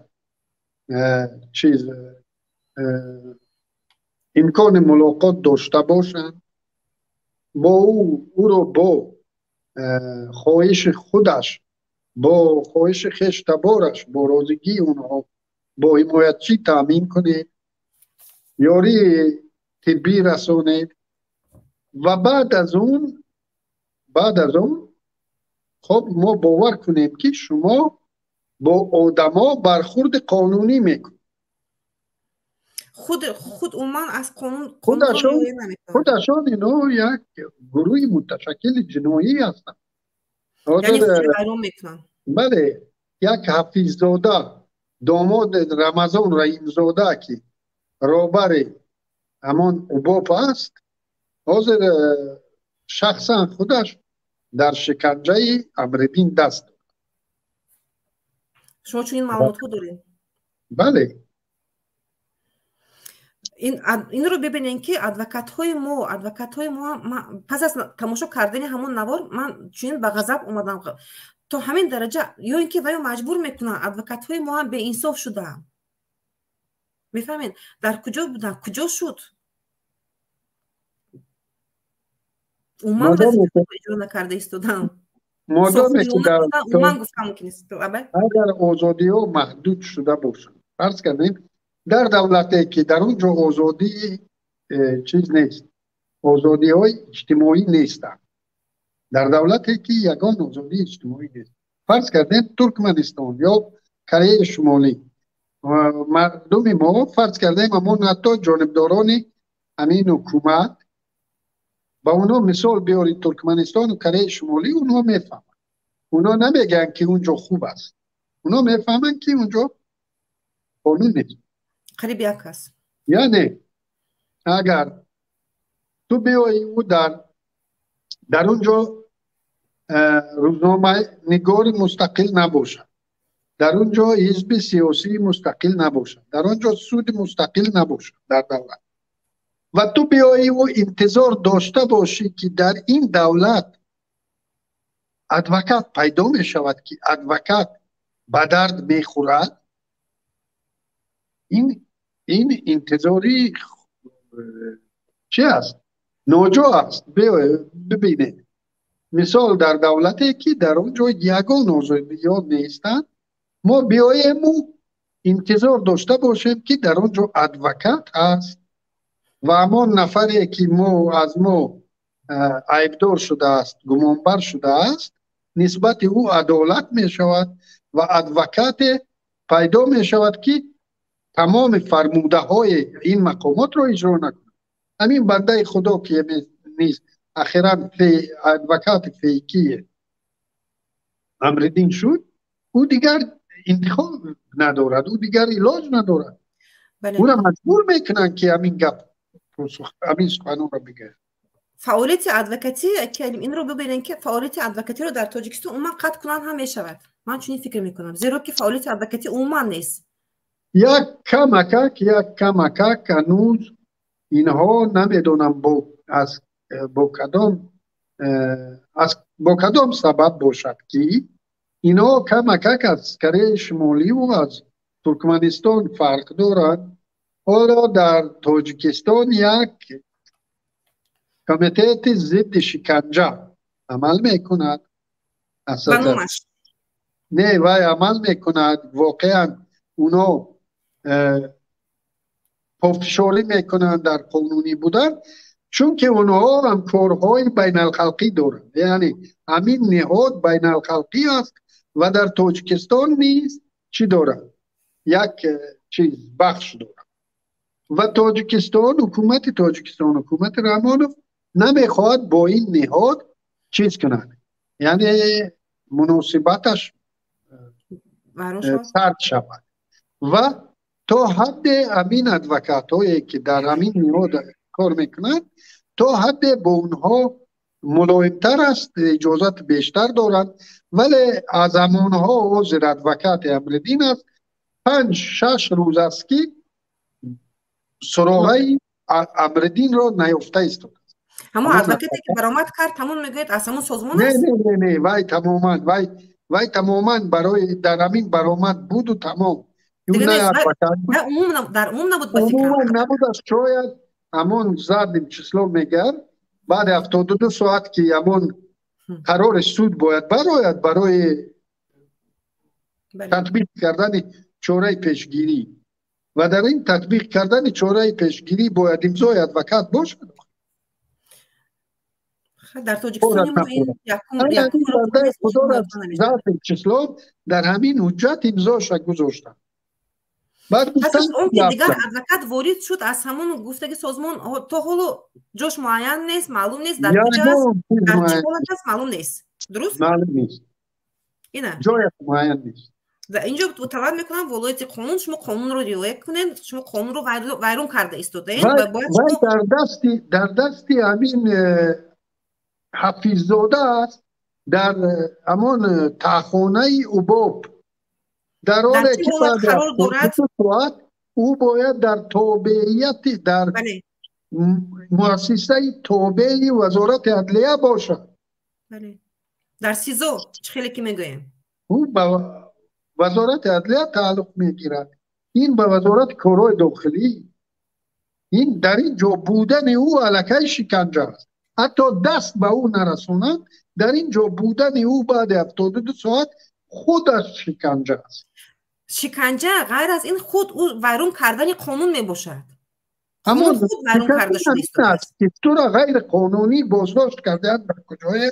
чиз имкони мулоқот дошта бошанд, бо ӯ, ӯро бо хоҳиши худаш, бо хоҳиши хештабораш, бо розигии онҳо, бо ҳимоятчӣ таъмин кунед, ёрии тиббӣ расонед ва баъд аз он хоб мо бовар кунем, ки шумо бо одамо бархурди қонунӣ мекунед. Худ умуман аз қонун Худашон ино як гурӯҳи муташаккили ҷиноӣ ҳастанд. Бале, як Ҳафиззода, домод Рамазон Раимзода, ки роҳбари ҳамон УБОП аст, ҳозир шахсан худаш дар шиканҷаи Амриддин даст дорад. Шумо чунин маълумотҳо доред? Бале. Инро бибинем, ки адвокатҳои мо пас аз тамошо кардани ҳамон навор ман чунин ба ғазаб омадам, то ҳамин дараҷа ё ин ки ваё маҷбур мекунанд, адвокатҳои мо ҳам беинсоф шудаанд, мефаҳмед? Дар куҷо буданд, куҷо шуд? Умуман вазифаро иҷро накарда истоданд. Умуман гуфта мумкин нест. Агар озодиҳо маҳдуд шуда бошанд, фарз кардем, дар давлате ки дар он ҷо озодии чиз нест, озодиҳои иҷтимоӣ нестанд, дар давлате ки ягон озодии иҷтимоӣ нест, фарз кардем, Туркманистон ё Кореяи Шумолӣ, мардуми мо, фарз кардем, ҳамон ҳатто ҷонибдорони ҳамин ҳукумат, ба онҳо мисол биёред Туркманистону Кореяи Шумолӣ, онҳо мефаҳманд. Онҳо намегӯянд, ки он ҷо хуб аст, онҳо мефаҳманд, ки он ҷо қонун нест. Қариб як аст. Яъне агар ту биёӣ, ӯ дар он ҷо рӯзноманигори мустақил набошад. Дар он ҷо ҳизби сиёсии мустақил набошад, дар он ҷо суди мустақил набошад дар давлат, ва ту биёиву интизор дошта бошӣ, ки дар ин давлат адвокат пайдо мешавад, ки адвокат ба дард мехӯрад, ин интизори чи аст? Ноҷо аст. Бибинед, мисол, дар давлате, ки дар он ҷо ягон озодиҳо нестанд, мо биёему интизор дошта бошем, ки дар он ҷо адвокат ҳаст ва ҳамон нафаре, ки мо аз мо айбдор шудааст, гумонбар шудааст, нисбати ӯ адолат мешавад ва адвокате пайдо мешавад, ки тамоми фармудаҳои ин мақомотро иҷро накунад. Ҳамин бандаи худо, ки низ ахиран адвокати фейкие Амриддин шуд, ӯ дигар интихоб надорад, ӯ дигар илоҷ надорад. Ӯра маҷбур мекунанд, ки ҳамин гап, ҳамин суханонро бигӯяд. Фаъолияти адвокатӣ, инро бибинем, ки фаъолияти адвокатиро дар Тоҷикистон умуман қатъ кунанд ҳам мешавад. Ман чунин фикр мекунам, зеро ки фаъолияти адвокатӣ умуман нест. Як камакак ҳанӯз инҳо намедонам бо кадом сабаб бошад, ки инҳо камакак аз Кореяи Шимоливу аз Туркманистон фарқ доранд. Ҳоло дар Тоҷикистон як комитети зидди шиканҷа амал мекунад. Не, вай амал мекунад. Воқеан уно пофишорӣ мекунанд дар қонунӣ будан, чунки онҳо ҳамкорҳои байналхалқӣ доранд, яъне ҳамин ниҳод байналхалқӣ аст ва дар Тоҷикистон низ чӣ дорад, як чиз бахш дорад. Ва Тоҷикистон, ҳукумати Тоҷикистон, ҳукумати Раҳмонов намехоҳад бо ин ниҳод чиз кунад, яъне муносибаташ сард шавад. Ва то ҳадде ҳамин адвокатҳое, ки дар ҳамин ниҳод кор мекунанд, то ҳадде бо онҳо мулоимтар аст, иҷозат бештар доранд. Вале аз ҳамонҳо ҳозир адвокати Амриддин аст, 5-6 рӯз аст, ки суроғаи Амриддинро наёфта истодааст. Ҳамон адвокате, ки баромад кард, ҳамон мегӯяд, аз ҳамон созмон аст? Не, вай тамоман, вай тамоман барои дар ҳамин баромад буду тамом. Дар умум набуд. Умуман набудааст. Шояд ҳамон задним числом мегӯяд, баъди 72 соат, ки ҳамон қарори суд бояд барояд барои татбиқ кардани чораи пешгирӣ, ва дар ин татбиқ кардани чораи пешгирӣ бояд имзои адвокат бошад. Дар Тоҷикистон. Задним числом дар ҳамин ҳуҷҷат имзоша гузоштанд. Баъд пас аз он ки дигар адвокат ворид шуд аз ҳамон гуфтаги созмон, то ҳоло ҷош муайян нест, маълум нест, дар куҷа аст, дар чӣ ҳолат аст, маълум нест, дуруст? Маълум нест. Ина. Ҷояш муайян нест. Инҷо талаб мекунам волояти қонун, шумо қонунро риоя кунед, шумо қонунро вайрон карда истодаед. Вай дар дасти ҳамин Ҳафиззода аст, дар ҳамон таъхонаи УБОП, дар ҳоле ки соат ӯ бояд дар тобеияти, дар муассисаи тобеи Вазорати адлия бошад. Дар СИЗО, чӣ хеле ки мегӯем. Ӯ ба Вазорати адлия тааллуқ мегирад, ин ба Вазорати корҳои дохилӣ. Ин дар ин ҷо будани ӯ аллакай шиканҷа аст. Ҳатто даст ба ӯ нарасонанд, дар ин ҷо будани ӯ баъди 72 соат худаш шиканҷа аст. Шиканҷа, ғайр аз ин, худ ӯ вайрон кардани қонун мебошад. Ҳамон аст, ки тура ғайриқонунӣ боздошт кардаанд. Дар куҷое?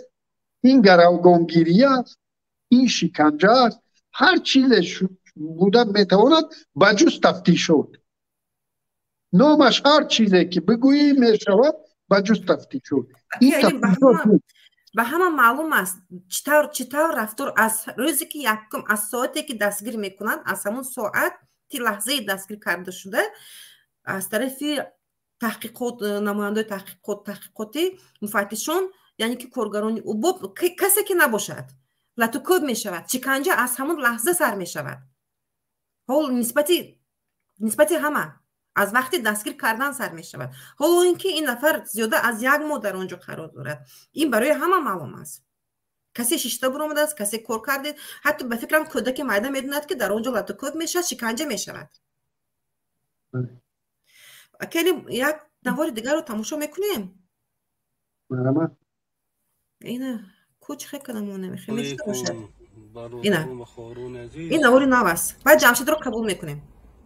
Ин гаравгонгирӣ аст, ин шиканҷа аст. Ҳар чизе буда метавонад, ба ҷуз тафтишот. Номаш ҳар чизе ки бигӯӣ мешавад, ба ҷуз тафтишот. Ба ҳама маълум аст, чӣ тавр рафтор аз рӯзе ки якум, аз соате ки дастгир мекунанд, аз ҳамон соат ти лаҳзаи дастгир карда шуда аз тарафи таҳқиқот, намояндаои таҳқиқотӣ, муфаттишон, яъне ки коргарони УБОП, касе ки набошад. Латукӯб мешавад, шиканҷа аз ҳамон лаҳза сар мешавад. Ҳол нисбати ҳама аз вақти дастгир кардан сар мешавад. Ҳоло ин ки ин нафар зиёда аз як моҳ дар он ҷо қарор дорад, ин барои ҳама маълум аст. Касе шишта буромадааст, касе кор кардед, ҳатто ба фикрам кӯдаки майда медонад, ки дар он ҷо латукӯб мешавад, шиканҷа мешавад. Акели, як навори дигарро тамошо мекунем. Ина куч хеканамонамехемешта. Ина ин навори нав аст. Баъд Ҷамшедро қабул мекунем.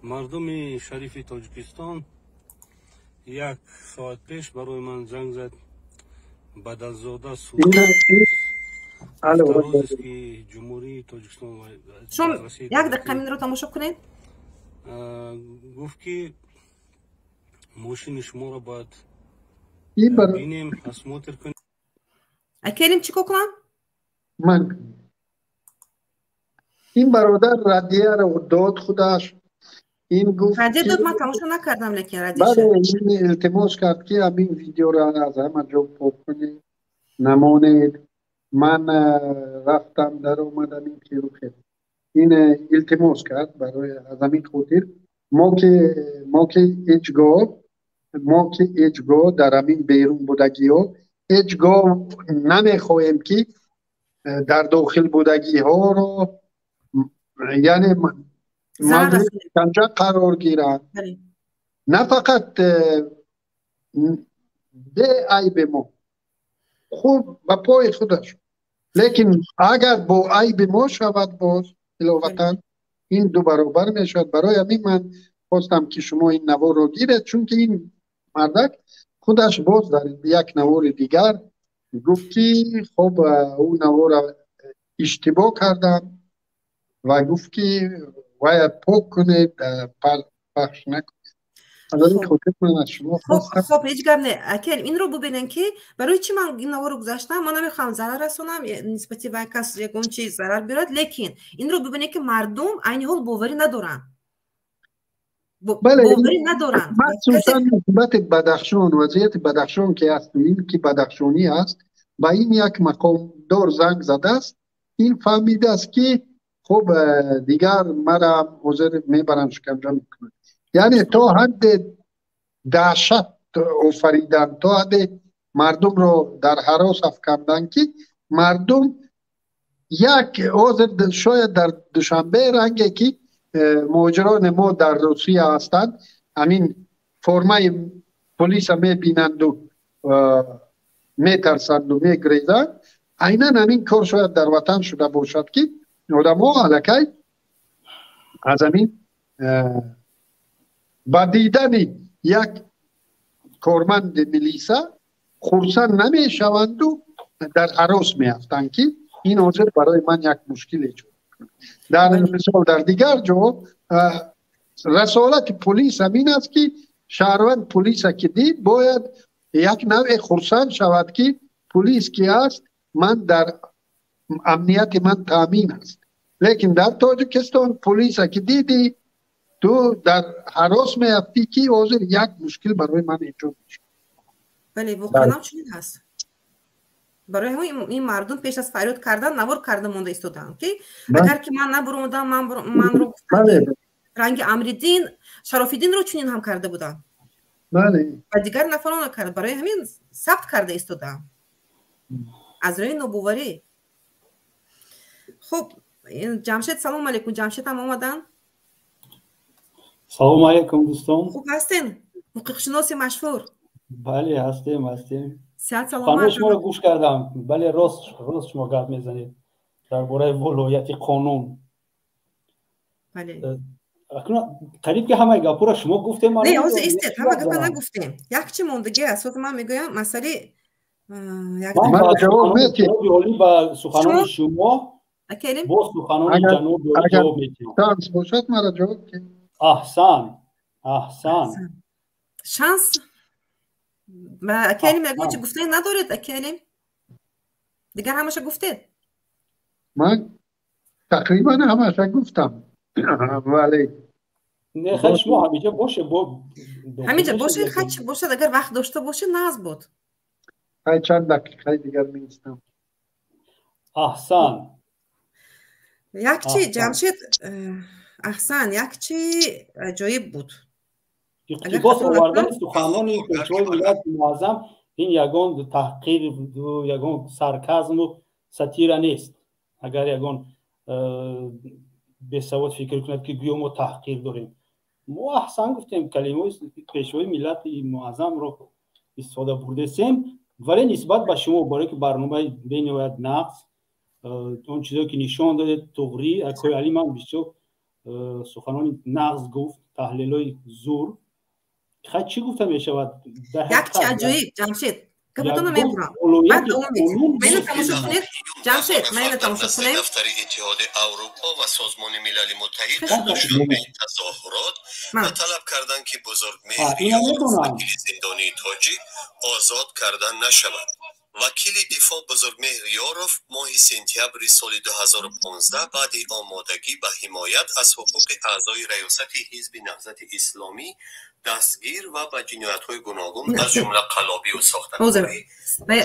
Мардуми шарифи Тоҷикистон, як соат пеш барои ман занг зад Бадалзода ки Ҷумҳурии Тоҷикистон. Шумо як дақиқа минро тамошо кунед. Гуфт, ки мошини шуморо бояд бинем, осмотр кунем. Акелим, чӣ кор кунам? Ман ин бародар радияро дод, худаш ин гуфт. Радия дод, ман тамошо накардам, лекин радия. Ин илтимос кард, ки ҳамин видеоро аз ҳама ҷо пок кунед, намонед. Ман рафтам, даромадам, ин хелу хел ин илтимос кард. Барои аз ҳамин хотир мо ки ҳеҷ гоҳ дар ҳамин берун будагиҳо ҳеҷ гоҳ намехоҳем, ки дар дохил будагиҳоро, яъне шиканҷа қарор гиранд, на фақат бе айби мо, хуб ба пои худаш, лекин агар бо айби мо шавад, боз иловатан ин ду баробар мешавад. Барои ҳамин ман хостам, ки шумо ин наворро гиред, чунки ин мардак худаш боз дар як навори дигар гуфт, ки хоб, ӯ навора иштибоҳ кардам ва гуфт, ки бояд пок кунед, пахш накунед. Аз ин хотир ман аз шумо хостам. Хоб, ҳеҷ гап не, акел. Инро бубинем, ки барои чӣ ман ин наворо гузаштам. Ман намехоҳам зарар расонам нисбати вай, кас ягон чиз зарар биёрад, лекин инро бубинем, ки мардум айни ҳол боварӣ надоранд, боварӣ надоранд. Махсусан нисбати Бадахшон, вазъияти Бадахшон ки аст, ин ки бадахшонӣ аст, ба ин як мақомдор занг задааст. Ин фаҳмидааст, ки хуб, дигар мара ҳозир мебаранд, шиканҷа мекунанд. Яъне то ҳадде даҳшат офаридан, то ҳадде мардумро дар ҳарос афкандан, ки мардум як ҳозир шояд дар Душанбе ранге ки муҳоҷирони мо дар Русия ҳастанд, ҳамин формаи полиса мебинанду метарсанду мегрезанд, айнан ҳамин кор шояд дар ватан шуда бошад, ки одамҳо аллакай аз ҳамин ба дидани як корманди милиса хурсанд намешаванду дар ҳарос меафтанд, ки ин ҳозир барои ман як мушкил эҷод мекунад. Дар мисол, дар дигар ҷо расолати полис ҳамин аст, ки шаҳрванд полиса ки дид, бояд як навъе хурсанд шавад, ки полис ки аст, ман дар амнияти ман таъмин аст. Лекин дар Тоҷикистон полиса ки дидӣ, ту дар ҳарос меафтӣ, ки ҳозир як мушкил барои ман эҷод мешавад. Бале, воқеан чунин аст. Барои ҳамин ин мардум пеш аз фарёд кардан навор карда монда истодаанд, ки агар ки ман набуромадам, манро гуфтанд, ранги Амриддин Шарофиддинро чунин ҳам карда буданд ва дигар нафарона кард. Барои ҳамин сабт карда истодаам аз рӯи нобоварӣ. Хуб, Ҷамшед, салом алейкум. Ҷамшед ҳам омаданд. Салом алейкум, дӯстон. Хуб ҳастен, ҳуқуқшиноси машҳур? Бале, ҳастем, ҳастем. Сиҳат, саломат. Шуморо гӯш кардам. Бале, рост, рост шумо гап мезанед дар бораи волояти қонун. Бале. Қариб ки ҳамаи гапҳоро шумо гуфтем. Не, ҳозир истед, ҳама гапа нагуфтем, як чи мондагӣ аст. Ҳозир ман мегӯям масъалаи Олӣ ба суханони шумо бо суханони ҷаноби олӣ ҷавоб медиҳам. Шанс бошад, мара ҷавоб. Аҳсан, аҳсан. Шанс. Акелим, ягон чи гуфтане надоред, акелим? Дигар ҳамаша гуфтед. Ман тақрибан ҳамаша гуфтам, вале Не, хай, шумо ҳамиҷа боше. Ҳамиҷа боше, хай, чи бошад, агар вақт дошта бошед, нағз буд. Хай, чанд дақиқаи дигар меистам. Аҳсан. Як чи Ҷамшед, аҳсан, як чи аҷоиб буд. Иқтибос овардани суханони пешвои миллати муаззам ин ягон таҳқир, ягон сарказму сатира нест. Агар ягон бесавод фикр кунад, ки гӯё мо таҳқир дорем, мо аҳсан гуфтем, калимаи пешвои миллати муаззамро истифода бурдесем, вале нисбат ба шумо, барое ки барномаи бениҳоят нақс, он чизое ки нишон додед, туғрӣ акои Али ман бисёр суханони нағз гуфт, таҳлилҳои зур. Хай, чӣ гуфта мешавад? Як чи аҷоиб, Ҷамшед, гапатонро мебурам, баъд давом медиҳем. Майна тамошо кунед, Ҷамшед, майна тамошо кунем. Дафтари Иттиҳоди Аврупо ва Созмони Милали Муттаҳид дар Душанбе тазоҳурот ва талаб карданд, ки Бузургмеҳр вакили зиндонии тоҷик озод карда нашавад. Вакили дифоъ Бузургмеҳр Ёров моҳи сентябри соли 2015 баъди омодагӣ ба ҳимоят аз ҳуқуқи аъзои раёсати ҳизби Наҳзати Исломӣ дастгир ва ба ҷиноятҳои гуногун, аз ҷумла қаллобию сохтакорӣ.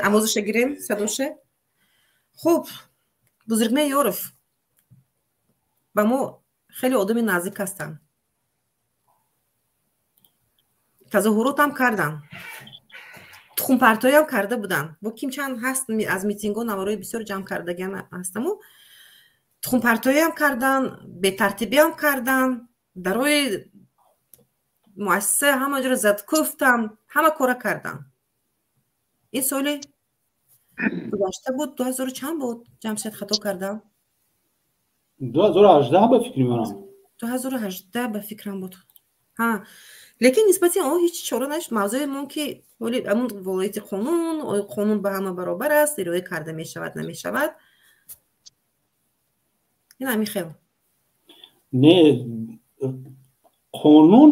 Овозаша гирем, садоша. Хуб, Бузургмеҳр Ёров ба мо хеле одами наздик ҳастанд, тазоҳуротам карданд, тухмпартоиам карда буданд. Бо ким чанд ҳаст, аз митингҳо наворои бисёр ҷамъ кардагиам ҳастаму. Тухмпартоиам карданд, бетартибиам карданд, дарои муассиса ҳама ҷоро задкӯфтам, ҳама кора карданд. Ин соли гузашта буд, 2000 чанд буд, Ҷамшед, хато кардам? 2018 ба фикри манам. 2018 ба фикрам буд. Ҳа, лекин нисбати он ҳеҷ чора нашуд. Мавзӯи мо ки ҳамун волояти қонун, оё қонун ба ҳама баробар аст, ироя карда мешавад, намешавад, ин ҳамин хел. Не, қонун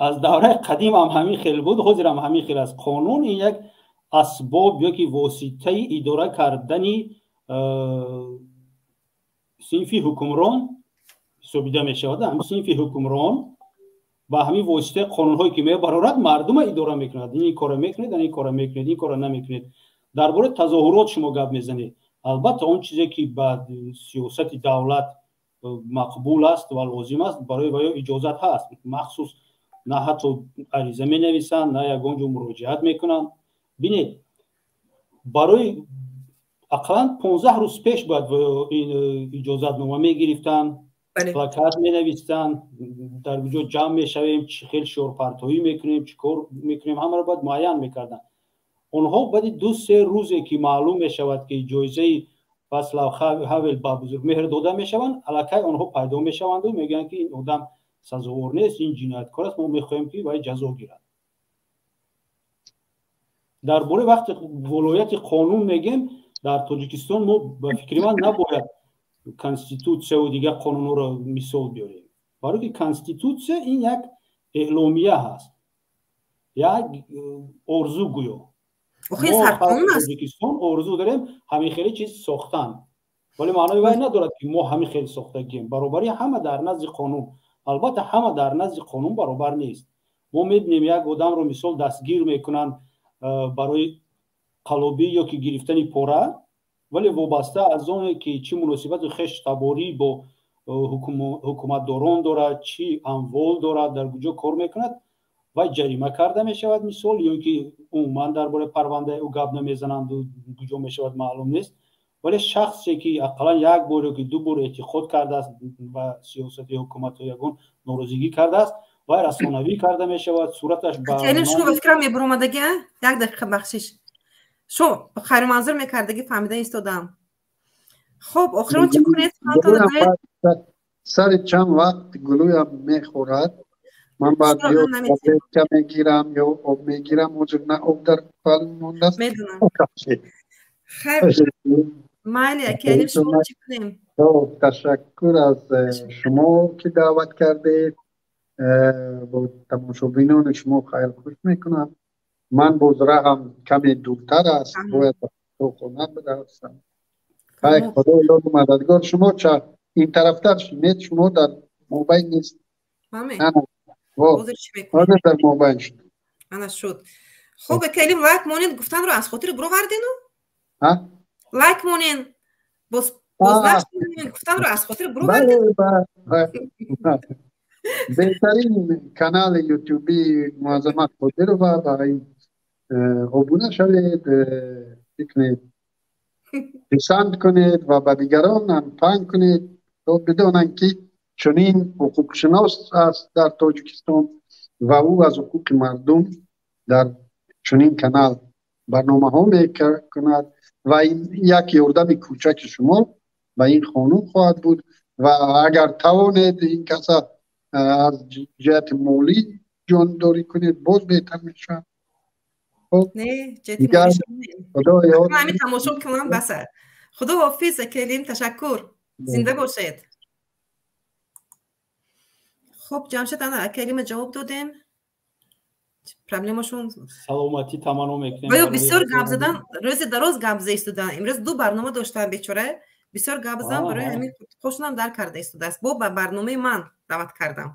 аз давраи қадим ҳам ҳамин хел буд, ҳозир ҳам ҳамин хел аст. Қонун ин як асбоб ёки воситаи идора кардани синфи ҳукмрон ҳисобида мешавад. Ҳамин синфи ҳукмрон ба ҳамин воситаи қонунҳое ки мебарорад, мардума идора мекунад. Ин кора мекунед, ин кора мекунед, ин кора намекунед. Дар бораи тазоҳурот шумо гап мезанед. Албатта, он чизе ки ба сиёсати давлат мақбул аст ва лозим аст, барои ваё иҷозат ҳаст. Махсус на ҳатто ариза менависанд, на ягон ҷо муроҷиат мекунанд. Бинед, барои ақаллан 15 рӯз пеш бояд ин иҷозатнома мегирифтанд, плакат менавистанд, дар куҷо ҷамъ мешавем, чӣ хел шиорпартоӣ мекунем, чӣ кор мекунем, ҳамаро бояд муайян мекарданд. Онҳо баъди 2-3 рӯзе ки маълум мешавад, ки ҷоизаи Васлав Ҳавел ба Бузургмеҳр дода мешаванд, аллакай онҳо пайдо мешаванду мегӯянд, ки ин одам сазовор нест, ин ҷинояткор аст, мо мехоҳем, ки вай ҷазо гирад. Дар бораи вақти волояти қонун мегем, дар Тоҷикистон мо, ба фикри ман, набояд конститутсияву дигар қонунҳоро мисол биёрем, барое ки конститутсия ин як эъломия ҳаст, як орзу гӯё. Тоҷикистон орзу дорем ҳамин хеле чиз сохтан, вале маънои вай надорад, ки мо ҳамин хел сохтагием. Баробарии ҳама дар назди қонун, албатта, ҳама дар назди қонун баробар нест. Мо мебинем, як одамро мисол дастгир мекунанд барои қаллобӣ ё ки гирифтани пора, вале вобаста аз оне ки чӣ муносибату хештаборӣ бо ҳукуматдорон дорад, чӣ амвол дорад, дар куҷо кор мекунад, вай ҷарима карда мешавад мисол, ё ки умуман дар бораи парвандаи ӯ гап намезананду куҷо мешавад маълум нест. Вале шахсе ки ақаллан як бор ё ки ду бор эътиқод кардааст ба сиёсати ҳукуматҳо, ягон норозигӣ кардааст, вай расонавӣ карда мешавад, сураташ. Шумо ба фикрам мебуромадаги, як дақиқа бахшиш, шумо хайруманзур мекардагӣ, фаҳмида истодам. Хуб, охирон чӣ кунед? Сари чанд вақт гулӯям мехӯрад, ман баъд ё таблетка мегирам, ё об мегирам. Ҳозир на об дар палм мондааст. Медонам. Хайр, майли, аки шумо чӣ кунем? Ташаккур аз шумо, ки даъват кардед. Бо тамошобинони шумо хайрхуш мекунам. Ман боз раҳам каме дуртар аст, бояд ба хона бирасам. Хайр, Худо ёру мададгор шумо. Ча ин тарафтар шинед, шумо дар мобайн нест. Ҳозир дар мобайн шуд. Ана шуд. Хуб, акалим, лайк монед, гуфтанро аз хотир бировардену, лайк монен боз. Боз нашунидем, гуфтанро аз хотир бировардед. Беҳтарин канали ютуби Муаззама Қодирова, ба ин обуна шавед, бикунед, писанд кунед ва ба дигарон ҳам паҳн кунед, то бидонанд, ки чунин ҳуқуқшинос аст дар Тоҷикистон ва ӯ аз ҳуқуқи мардум дар чунин канал барномаҳо мекунад ва ин як ёрдами кӯчаки шумо ба ин хонум хоҳад буд. Ва агар тавонед ин каса аз ҷиҳати молӣ ҷондорӣ кунед, боз беҳтар мешавад. Не, ҳамин тамошо кунам баса. Худо ҳофиз, акелим, ташаккур, зинда бошед. Хуб, Ҷамшед, ана акелима ҷавоб додем, проблемашон. Саломатӣ таманно мекунем. Оё бисёр гап задан, рӯзи дароз гап зада истодан, имрӯз ду барнома доштам, бечора бисёр гап задан, барои ҳамин хошунам дар карда истодааст. Бо ба барномаи ман даъват кардам,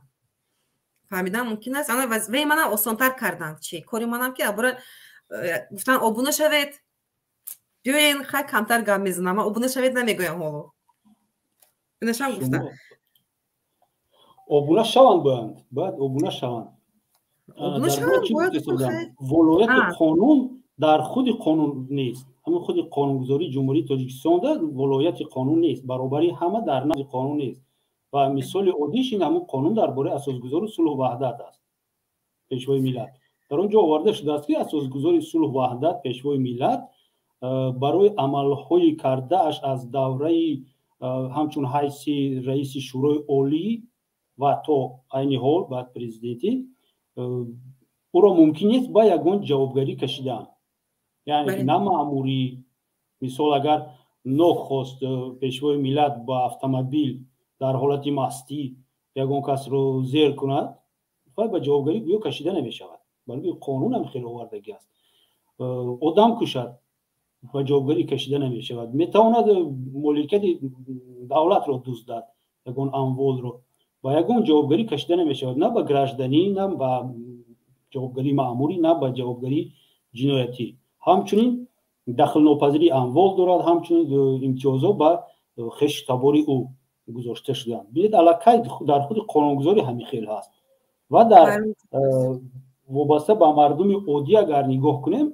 фаҳмидан мумкин аст, ана ваи манам осонтар карданд, чи кори манам ки абора гуфтан обуна шавед, биёен, хай камтар гап мезанам, ман обуна шавед намегӯям ҳоло, инашам гуфтам. Обуна шаванд, бояд обуна шаванд. Волояти қонун дар худи қонун нест, ҳамин худи қонунгузории Ҷумҳурии Тоҷикистонда волояти қонун нест, баробарии ҳама дар назди қонун нест. Ва мисоли оддиш ин ҳамун қонун дар бораи асосгузори сулҳу ваҳдат аст, Пешвои миллат. Дар он ҷо оварда шудааст, ки асосгузори сулҳу ваҳдат, Пешвои миллат барои амалҳои кардааш аз давраи ҳамчун ҳайси раиси Шӯрои Олӣ ва то айни ҳол баъд президентӣ ӯро мумкин нест ба ягон ҷавобгарӣ кашидан, яъне на маъмурӣ. Мисол, агар нохост Пешвои миллат ба автомобил дар ҳолати мастӣ ягон касро зер кунад, вай ба ҷавобгарӣ гӯё кашида намешавад, балки қонун ҳам хеле овардагӣ аст. Одам кушад, ба ҷавобгарӣ кашида намешавад. Метавонад моликияти давлатро дуздад, ягон амволро, ба ягон ҷавобгарӣ кашида намешавад, на ба гражданӣ, на ба ҷавобгарии маъмурӣ, на ба ҷавобгарии ҷиноятӣ. Ҳамчунин дахлнопазирии амвол дорад, ҳамчунин имтиёзҳо ба хешу табори ӯ гузошта шуданд. Бинед, аллакай дар худи қонунгузорӣ ҳамин хел ҳаст. Ва дар вобаста ба мардуми оддӣ агар нигоҳ кунем,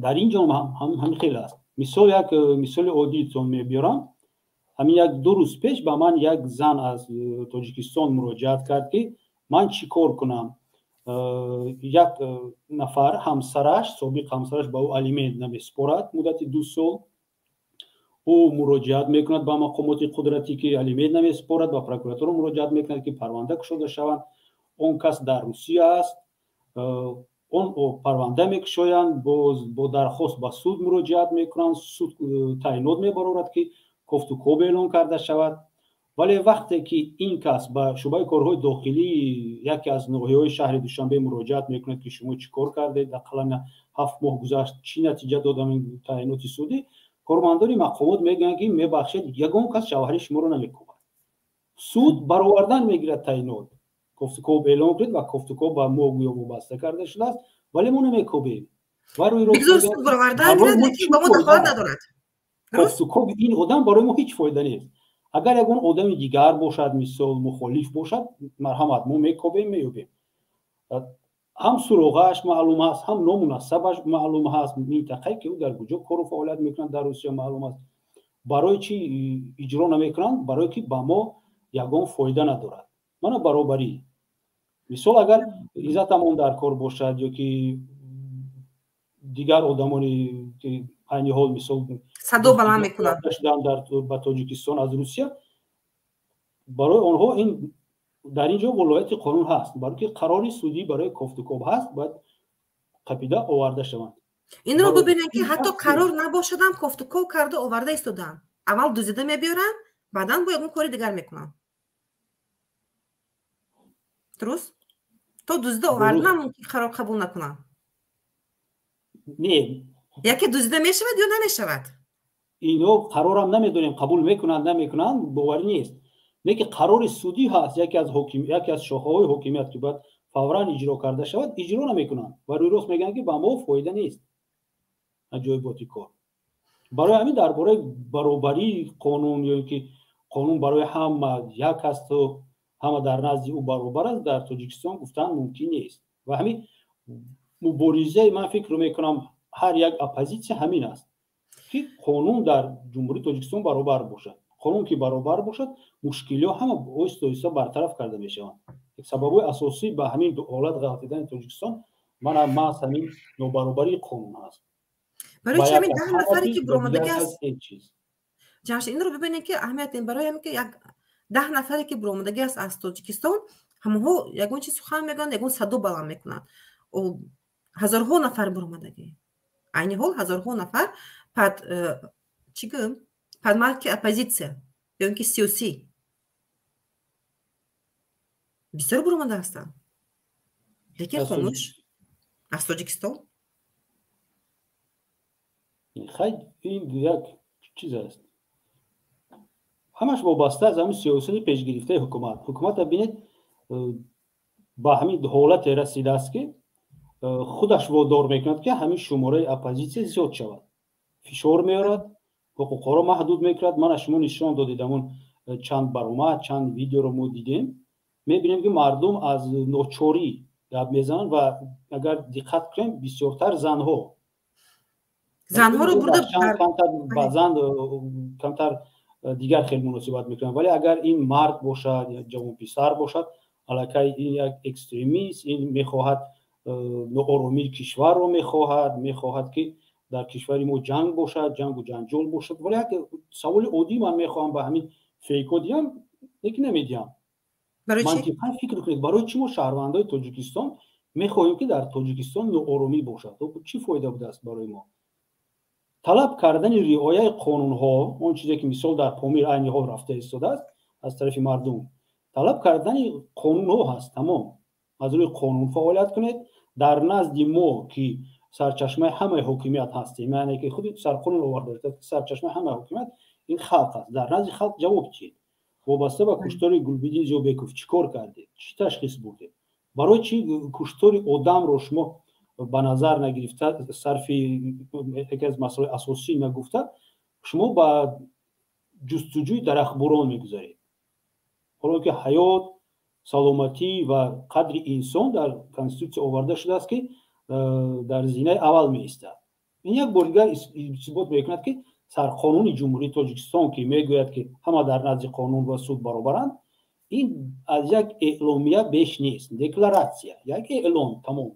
дар ин ҷо ҳамин хел аст. Мисол, як мисоли оддиитон мебиёрам. Ҳамин як ду рӯз пеш ба ман як зан аз Тоҷикистон муроҷиат кард, ки ман чӣ кор кунам. Як нафар ҳамсараш, собиқ ҳамсараш ба ӯ алимент намесупорад муддати 2 сол. Ӯ муроҷиат мекунад ба мақомоти қудратӣ, ки алимент намесупорад, ба прокуратура муроҷиат мекунад, ки парванда кушода шаванд. Он кас дар Русия аст, он парванда мекушоянд, боз бо дархост ба суд муроҷиат мекунанд, суд таъйинот мебарорад, ки кофтукоб эълон карда шавад. Вале вақте ки ин кас ба шӯъбаи корҳои дохилии яке аз ноҳияҳои шаҳри Душанбе муроҷиат мекунад, ки шумо чӣ кор кардед, ақаллан 7 моҳ гузашт, чӣ натиҷа додам ин таъйиноти судӣ, кормандони мақомот мегӯянд, ки мебахшед, ягон кас шавҳари шуморо намекӯбад. Суд баровардан мегирад таъйинот, кофтукоб эълон кунед, ва кофтукоб ба мо гӯё вобаста карда шудааст, вале мо намекӯбем. Кофтукоб ин одам барои мо ҳеҷ фоида нест. Агар ягон одами дигар бошад, мисол мухолиф бошад, марҳамат, мо мекобем, меёбем. Ҳам суроғааш маълум аст, ҳам ному насабаш маълум аст, минтақае ки ӯ дар куҷо кору фаъолият мекунад дар Русия маълум аст. Барои чӣ иҷро намекунанд? Барое ки ба мо ягон фоида надорад. Мана баробарӣ. Мисол, агар иззатамон дар кор бошад ё ки дигар одамони ки айни ҳол мисол садо баланд мекунанд ба Тоҷикистон аз Русия, барои онҳо ин дар ин ҷо вилояти қонун ҳаст, барои ки қарори судӣ барои кофтукоб ҳаст, бояд қапида оварда шаванд. Инро бибинем, ки ҳатто қарор набошадам кофтукоб карда оварда истоданд. Аввал дузида мебиёранд, баъдан бо ягон кори дигар мекунанд. Дуруст? То дузида оварданам мумкин қарор қабул накунанд. Не, яке дузида мешавад ё намешавад? Ино қарорам намедонем, қабул мекунанд, намекунанд, боварӣ нест. Лекин қарори судӣ ҳаст, яке аз ҳоким, яке аз шохаҳои ҳокимият, ки бояд фавран иҷро карда шавад, иҷро намекунанд ва рӯй рост мегӯянд, ки ба мо фоида нест аҷоиботи кор. Барои ҳамин дар бораи баробарии қонун ё ин ки қонун барои ҳама як асту ҳама дар назди ӯ баробар аст, дар Тоҷикистон гуфтан мумкин нест. Ва ҳамин муборизаи ман фикр мекунам ҳар як оппозитсия ҳамин аст, ки қонун дар Ҷумҳурии Тоҷикистон баробар бошад. Қонун ки баробар бошад, мушкилиҳо ҳама оҳиста оҳиста бартараф карда мешаванд. Сабабҳои асосӣ ба ҳамин ҳолат ғалтидани Тоҷикистон мана маҳз ҳамин нобаробарии қонун аст. Барои чи ҳамин 10 нафаре ки буромадагӣ аст, Ҷамшед, инро бибинед, ки аҳамият барои ҳамин ки як 10 нафаре ки буромадагӣ аст аз Тоҷикистон, ҳамонҳо ягон чиз сухан мегӯянд, ягон садо баланд мекунанд. Ҳазорҳо нафар буромадагӣ, айни ҳол ҳазорҳо нафар пад чӣ гӯям, под марки оппозитсия ё ин ки сиёсӣ бисёр буромада ҳастанд, лекин хомӯш аз Тоҷикистон. Хай, ин як чиз аст, ҳамаш вобаста аз ҳамин сиёсати пешгирифтаи ҳукумат. Ҳукуматро бинед, ба ҳамин ҳолате расидааст, ки худаш водор мекунад, ки ҳамин шумораи оппозитсия зиёд шавад, фишор меорад, ҳуқуқҳоро маҳдуд мекунад. Мана шумо нишон додед ҳамон чанд баромад, чанд видеоро мо дидем, мебинем, ки мардум аз ночорӣ гап мезананд ва агар диққат кунем, бисёртар занҳо. Занҳоро бурда ба зан камтар дигар хел муносибат мекунанд, вале агар ин мард бошад, ҷавонписар бошад, аллакай ин як экстремист, ин мехоҳад нооромии кишварро мехоҳад, мехоҳад, ки дар кишвари мо ҷанг бошад, ҷангу ҷанҷол бошад. Вале як саволи оддӣ ман мехоҳам ба ҳамин фейкҳо диҳам, лекин намедиҳам. Мантиқан фикр кунед, барои чӣ мо шаҳрвандои Тоҷикистон мехоҳем, ки дар Тоҷикистон нооромӣ бошад? Чӣ фоида будааст барои мо? Талаб кардани риояи қонунҳо, он чизе ки мисол дар Помир айни ҳол рафта истодааст аз тарафи мардум, талаб кардани қонунҳо ҳаст, тамом. Аз рӯи қонун фаъолият кунед. Дар назди мо, ки сарчашмаи ҳамаи ҳокимият ҳастем, яъне ки худи сарқонун оварда, сарчашмаи ҳамаи ҳокимият ин халқ аст, дар назди халқ ҷавоб диҳед. Вобаста ба куштори Гулбиддин Зиёбеков чӣ кор кардед, чӣ ташхис бурдед? Барои чӣ куштори одамро шумо ба назар нагирифта, сарфи яке аз масъалаи асосӣ нагуфта, шумо ба ҷустуҷӯи дарахтбурон мегузаред, ҳоло ки ҳаёт, саломатӣ ва қадри инсон дар конститутсия оварда шудааст, ки дар зинаи аввал меистад? Ин як бор дигар исбот мекунад, ки сарқонуни Ҷумҳурии Тоҷикистон, ки мегӯяд, ки ҳама дар назди қонун ва суд баробаранд, ин аз як эъломия беш нест, декларатсия, як эълон, тамом.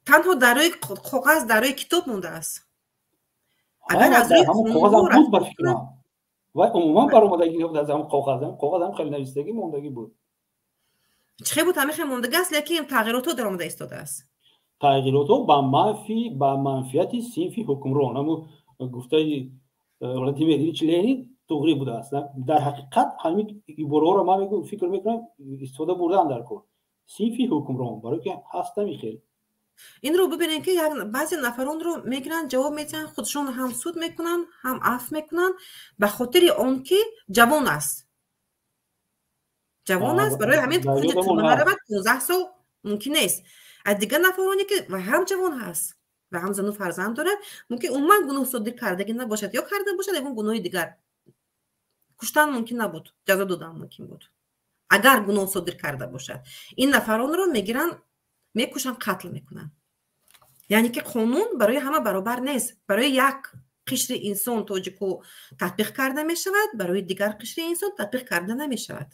Танҳо дар рӯи коғаз, дар рӯи китоб мондааст. Агар аз рӯи коғазам буд, ба фикрам, ва умуман баромадагӣ набуд аз ҳамон коғаз. Коғазам хеле навистагӣ мондагӣ буд. Чӣ хел буд, ҳамин хел мондагӣ аст, лекин тағйиротҳо даромада истодааст. Тағйиротҳо ба манфиати синфи ҳукмрон, ҳамун гуфтаи Владимир Ильич Ленин туғрӣ будааст. Дар ҳақиқат ҳамин ибораҳоро ман фикр мекунам истифода бурдан дар кор. Синфи ҳукмрон, барои ки ҳаст ҳамин хел. Инро бибинед, ки баъзе нафаронро мегиранд, ҷавоб медиҳанд, худшон ҳам суд мекунанд, ҳам афв мекунанд, ба хотири он ки ҷавон аст. Ҷавон аст, барои ҳамин кунҷи тюрьма наравад, 15 сол мумкин нест. Аз дигар нафароне ки ва ҳам ҷавон ҳаст ва ҳам зану фарзанд дорад, мумкин умуман гуноҳ содир кардагӣ набошад ё карда бошад ягон гуноҳи дигар. Куштан мумкин набуд, ҷазо додан мумкин буд, агар гуноҳ содир карда бошад. Ин нафаронро мегиранд, мекушанд, қатл мекунанд. Яъне ки қонун барои ҳама баробар нест. Барои як қишри инсон тоҷику татбиқ карда мешавад, барои дигар қишри инсон татбиқ карда намешавад.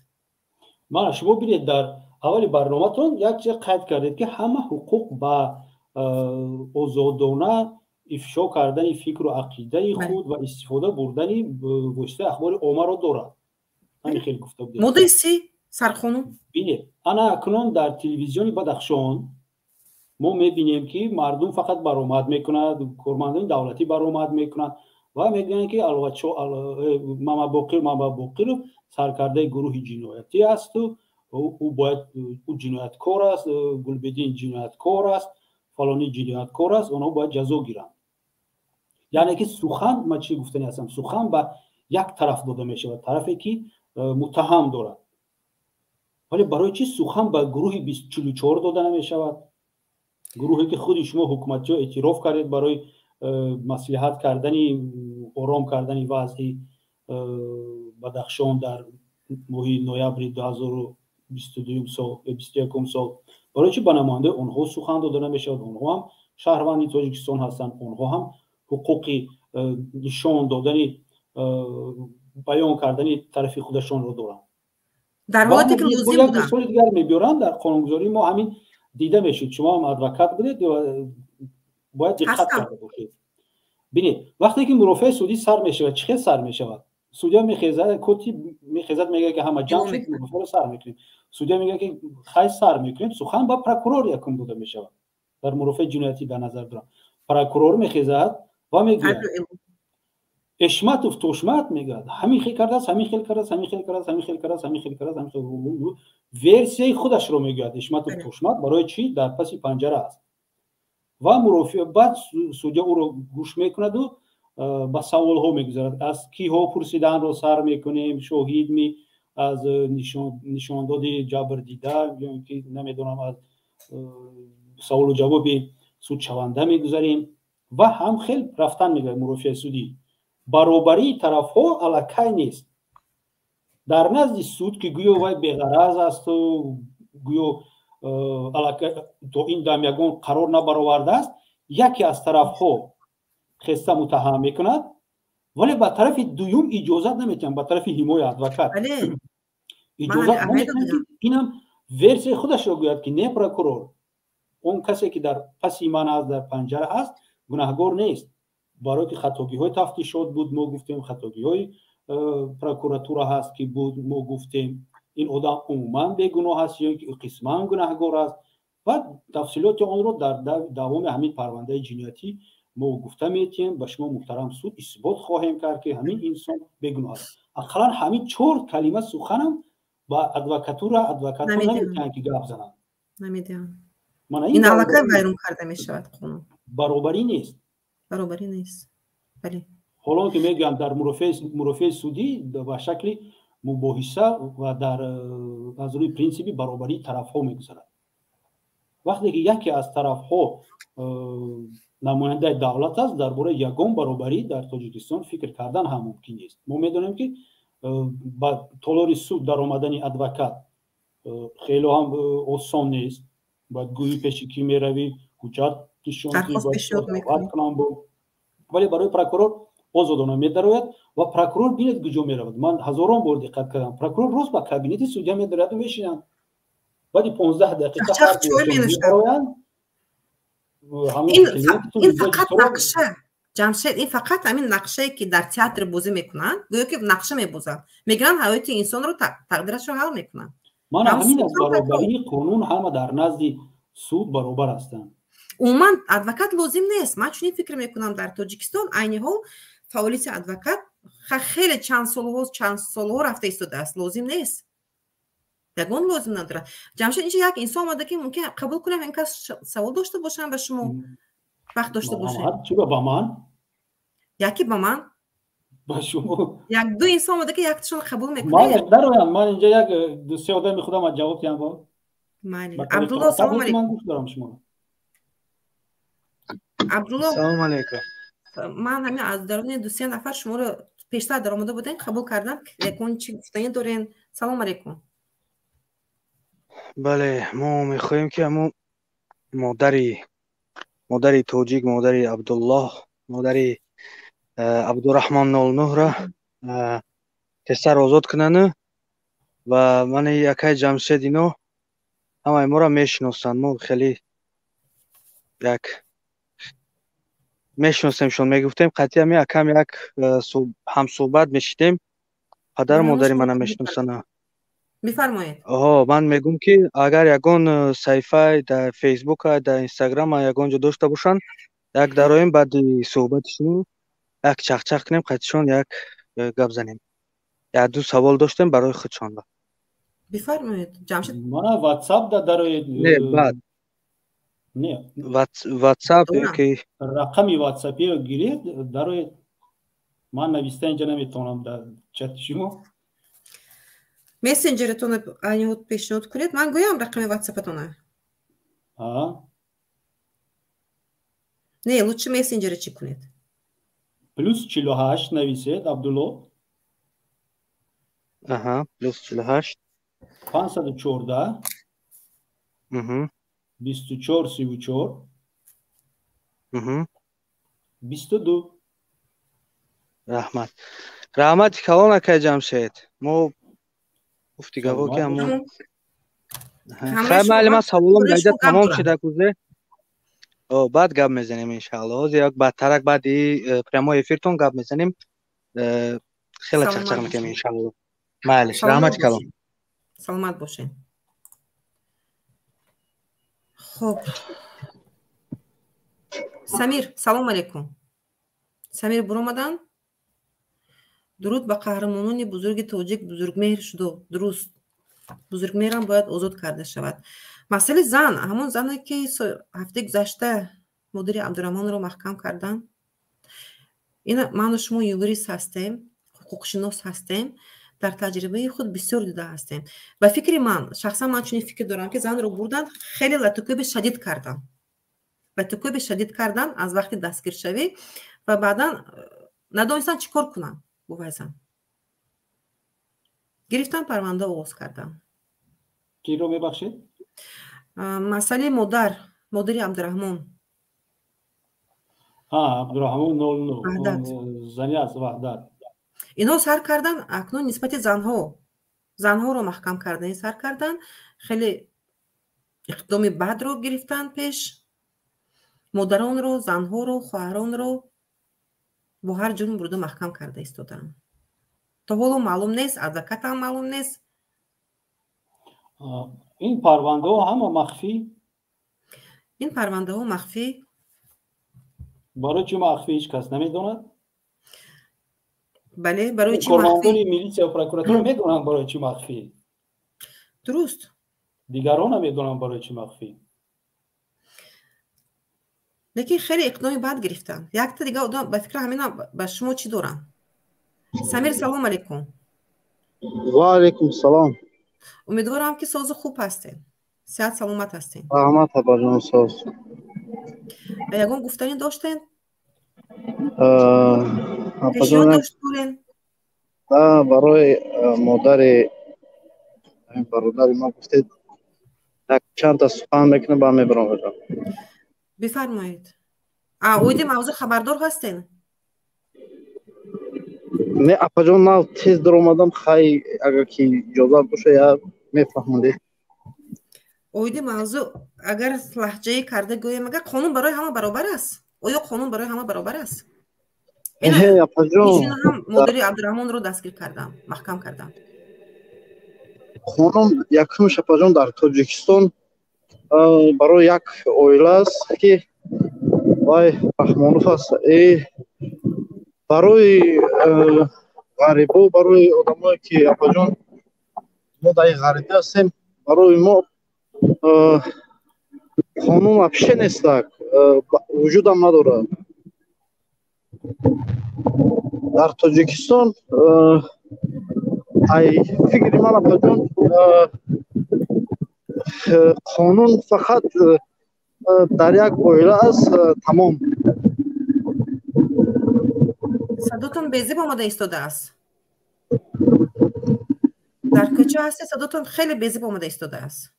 Мана шумо бинед, дар аввали барноматон як чиз қайд кардед, ки ҳама ҳуқуқ ба озодона ифшо кардани фикру ақидаи худ ва истифода бурдани воситаи ахбори оммаро дорад. Ҳамин хел гуфта будед. Моддаи 30 сарқонун. Бинед, ана акнун дар телевизиони Бадахшон мо мебинем, ки мардум фақат баромад мекунад, кормандони давлатӣ баромад мекунанд ва мегӯянд, ки Мамабоқир Мамабоқиров саркардаи гурӯҳи ҷиноятӣ асту ӯ бояд, ӯ ҷинояткор аст, Гулбедин ҷинояткор аст, фалонӣ ҷинояткор аст, онҳо бояд ҷазо гиранд. Яъне ки сухан, ман чӣ гуфтани ҳастам, сухан ба як тараф дода мешавад, тарафе ки муттаҳам дорад. Вале барои чӣ сухан ба гурӯҳи 44 дода намешавад, гурӯҳе ки худи шумо ҳукуматиҳо эътироф кардед барои маслиҳат кардани ором кардани вазъи Бадахшон дар моҳи ноябри 2022 сол, 21 сол? Барои чӣ ба намояндаи онҳо сухан дода намешавад? Онҳо ҳам шаҳрванди Тоҷикистон ҳастанд, онҳо ҳам ҳуқуқи нишон додани, баён кардани тарафи худашонро доранд. Дар ҳолате ки лозим як мисоли дигар мебиёрам, дар қонунгузории мо ҳамин дида мешуд. Шумо ҳам адвокат будед, бояд диққат карда бошед. Бинед, вақте ки мурофиаи судӣ сар мешавад, чӣ хел сар мешавад? Судья мехезад, котиб мехезад, мегӯяд, ки ҳама ҷамъ шуд, мурофиаро сар мекунем. Судья мегӯяд, ки хай, сар мекунем. Сухан ба прокурор якум дода мешавад. Дар мурофиаи ҷиноятӣ дар назар дорам. Прокурор мехезад ва мегӯяд: Эшматов Тошмат, мегӯяд, ҳамин хел кардааст, ҳамин хел кардааст, ҳамин хел кардааст, ҳамин хел кардааст, ҳамин хел кардааст, ҳамин хел. Версияи худашро мегӯяд Эшматов Тошмат, барои чӣ дар паси панҷара аст. Ва мурофиа, баъд судья ӯро гӯш мекунаду ба саволҳо мегузарад. Аз киҳо пурсиданро сар мекунем, шоҳид ми, аз нишондоди ҷабрдида ё ки намедонам, аз саволу ҷавоби судшаванда мегузарем ва ҳам хел рафтан мегӯяд мурофиаи судӣ. Баробарии тарафҳо аллакай нест дар назди суд, ки гӯё вай беғараз асту гӯё аллакай то ин дам ягон қарор набаровардааст. Яке аз тарафҳо хеста муттаҳам мекунад, вале ба тарафи дуюм иҷозат наметиҳанд, ба тарафи ҳимоя, адвокат иҷозат наметиҳанд, ки инам версияи худашро гӯяд, ки не, прокурор, он касе ки дар паси ман аст, дар панҷара аст, гунаҳгор нест, барое ки хатогиҳои тафтишот буд, мо гуфтем, хатогиҳои прокуратура ҳаст, ки буд, мо гуфтем, ин одам умуман бегуноҳ аст ё ки қисман гунаҳгор аст ва тафсилоти онро дар давоми ҳамин парвандаи ҷиноятӣ мо гуфта метиҳем ба шумо, муҳтарам суд, исбот хоҳем кард, ки ҳамин инсон бегуноҳ аст. Ақаллан ҳамин чор калима суханам ба адвокатура, адвокатҳо наметиҳанд, ки гап зананд. Намедиҳанд. Ин аллакай вайрон карда мешавад қонун. Баробарӣ нест. Баробарӣ нест, бале. Ҳолон ки мегӯям, дар мурофиаи судӣ ба шакли мубоҳиса ва дар аз рӯи принсипи баробарии тарафҳо мегузарад. Вақте ки яке аз тарафҳо намояндаи давлат аст, дар бораи ягон баробарӣ дар Тоҷикистон фикр кардан ҳам мумкин нест. Мо медонем, ки ба толори суд даромадани адвокат хело ҳам осон нест. Бояд гӯӣ пеши кӣ меравӣ, ҳуҷҷат нишон, кунам. Вале барои прокурор озодона медарояд ва прокурор, бинед, куҷо меравад. Ман ҳазорон бор диққат кардам, прокурор рост ба кабинети судья медарояду мешинанд. Баъди 15 дақиқа медароянд. Ин фақат нақша, Ҷамшед, ин фақат ҳамин нақшае, ки дар театр бозӣ мекунанд, гӯё ки нақша мебозанд, мегиранд, ҳаёти инсонро, тақдирашро ҳал мекунанд. Ман ҳамин аз баробарии қонун, ҳама дар назди суд баробар ҳастанд. Умуман адвокат лозим нест, ман чунин фикр мекунам. Дар Тоҷикистон айни ҳол фаъолияти адвокат хеле чанд солҳо рафта истодааст, лозим нест, ягон лозим надорад. Ҷамшед, инҷа як инсон омада, ки мумкин қабул кунем, ин кас савол дошта бошам ба шумо, вақт дошта бошед. Чиба ба ман? Яке ба ман. Ба шумо. Як ду инсон омада, ки якташон қабул мекунем. Дароям, ман инҷа як ду се одами худам аз ҷавоб диҳам. Майли, Абдулло, салом алейкум. Ман гӯш дорам шуморо. Абдулло. Салом алейкум. Ман ҳамин аз даруни ду се нафар шуморо пештар даромада будем, қабул кардам. Ягон чи гуфтанӣ дорен? Салом алейкум. Бале, мо мехоҳем, ки ҳамун модари тоҷик, модари Абдуллоҳ, модари Абдураҳмон нолнуҳра тезтар озод кунану ва мани акай Ҷамшед, ино ҳамаи моро мешиносанд, мо хеле як мешиносемшон, мегуфтем, қатъи ҳами акам як ҳамсӯҳбат мешидем, падару модари мана мешиносанд. Бифармоед. Оҳо, ман мегӯм, ки агар ягон саҳифа дар Фейсбука, дар Инстаграма ягон ҷо дошта бошанд, як дароем, баъди суҳбати шумо як чахчах кунем, қатишон як гап занем, як ду савол доштем барои худшон. Бифармоед, Ҷамшед. Мана Ватсап да дароед. Не, баъд. Не. Ватсап ёки рақами ватсапиро гиред, дароед. Ман нависта инҷа наметавонам дар чати шумо. Мессенҷератонро айни ҳол пешниҳод кунед, ман гӯям рақами ватсапатона. Не, лучше мессенҷере чӣ кунед. +48 нависед, Абдулло. Аҳа, +48. 514 24 34 22. Раҳмат. Раҳмати калон, акай Ҷамшед. Мо гуфти гаво ки ҳамон хай, майли, ман саволам даида тамом шуда кузе. Баъд гап мезанем, иншаалло. Ҳозир як баъдтарак, баъди прямой эфиртон гап мезанем. Хеле чақчақ мекунем, иншаалло. Майли, раҳмати калон. Саломат бошед. Хуб, Самир, салом алейкум. Самир буромадан. Дуруд ба қаҳрамонони бузурги тоҷик. Бузургмеҳр шудо дуруст, Бузургмеҳрам бояд озод карда шавад. Масъалаи зан, ҳамон зане ки ҳафтаи гузашта мудири Абдураҳмонро маҳкам карданд. Ина ману шумо юрист ҳастем, ҳуқуқшинос ҳастем, дар таҷрибаи худ бисёр дида ҳастем. Ба фикри ман, шахсан ман чунин фикр дорам, ки занро бурданд, хеле латукӯби шадид карданд, латукӯби шадид карданд аз вақти дастгиршавӣ ва баъдан надонистанд чӣ кор кунанд бо вай зан. Гирифтан, парванда оғоз карданд. Киро, мебахшед? Масъалаи модари Абдураҳмон. Абдураҳмон 00 зани аз Ваҳдат. Инҳо сар кардан акнун нисбати занҳо, занҳоро маҳкам кардани сар кардан, хеле иқдоми бадро гирифтан пеш, модаронро, занҳоро, хоҳаронро бо ҳар ҷурм бурда маҳкам карда истодаанд. То ҳоло маълум нест, адвокатам маълум нест. Ин парвандаҳо ҳама махфӣ? Ин парвандаҳо махфӣ. Барои чӣ махфӣ, ҳеҷ кас намедонад? Бале, барои чӣ махфӣ? Кормандони милитсия ва прокуратура медонанд барои чӣ махфӣ. Дуруст. Дигарон намедонанд барои чӣ махфӣ. Лекин хеле иқдоми бад гирифтанд. Якта дига одам ба фикр ҳамина ба шумо чӣ доранд? Самир, салом алейкум. Ва алейкум салом. Умедворам, ки созу хуб ҳастед, сиҳат саломат ҳастед. Раҳмат, апаҷон, соз. Ягон гуфтанӣ доштед? Апаҷон, барои модари бародари ма гуфтед, як чандта сухан мекунам, ба мебарам. Бифармоед. Оиди мавзӯъ хабардор ҳастед? Не, апаҷон, ман тез даромадам. Хай, агар ки иҷозат боша, я мефаҳмондед. Оиди мавзӯъ агар лаҳҷаи карда гӯем, агар қонун барои ҳама баробар аст, оё қонун барои ҳама баробар аст? Апаҷон, ҳам модари Абдураҳмонро дастгир кардам, маҳкам кардам. Қонун якумш, апаҷон, дар Тоҷикистон барои як оила аст, ки вай Раҳмонов аст. Барои ғарибо, барои одамое ки, апаҷон, мо дар ғарибӣ ҳастем, барои мо қонун вообще нестак, вуҷудам надорад дар Тоҷикистон. Ай фикри ман, апаҷон, қонун фақат дар як оила аст, тамом. Садотон безеб омада истодааст. Дар кӯча ҳастед, садотон хеле безеб омада истодааст.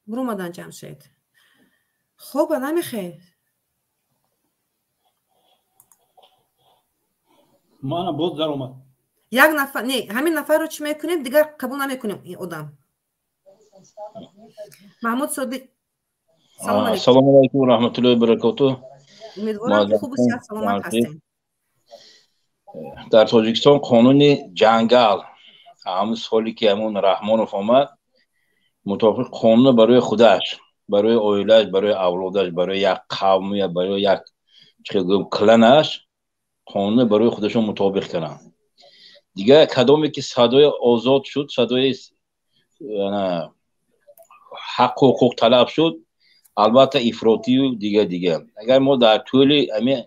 Буромадан Ҷамшед. Хоб, намехе? Мана боз даромад. Як нафар, не, ҳамин нафарро чӣ мекунем, дигар қабул намекунем ин одам. Маҳмуд Содиқ, салом алейкум. Ассалому алайкум ва раҳматуллоҳи ва баракотуҳ. Умедворам, ки хубу сиҳат саломат ҳастем. Дар Тоҷикистон қонуни ҷангал ҳамун соле ки ҳамун Раҳмонов омад, мутобиқ қонуна барои худаш, барои оилааш, барои авлодаш, барои як қавм ё барои як чӣ гӯем кланаш қонуна барои худашон мутобиқ карданд. Дигар кадоме ки садои озод шуд, садои ҳаққу ҳуқуқ талаб шуд, албатта ифротию дигар дигар. Агар мо дар тӯли ҳамин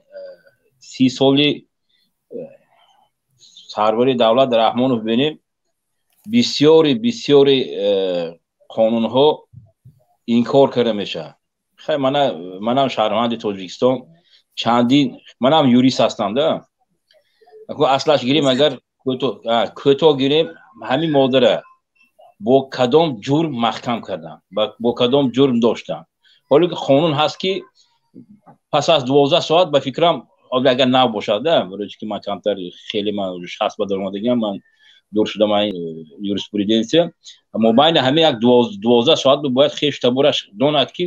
30 соли сарвари давлат Раҳмонов бинем, бисёри бисёри қонунҳо инкор карда мешавад. Хай, манам шаҳрванди Тоҷикистон, Чандин манам юрист ҳастам да. Аслаш гирем, агар кӯтоҳ гирем, ҳамин модара бо кадом ҷурм маҳкам кардам, бо кадом ҷурм доштам. Ҳоло ки қонун ҳаст, ки пас аз 12 соат, ба фикрам, агар нав бошад, да, барои ки ман камтар, хеле ман 60 ба даромадагиам, ман дур шудам ай юриспруденсия. Мобайни ҳамин як 12 соат бояд хешу табораш донад, ки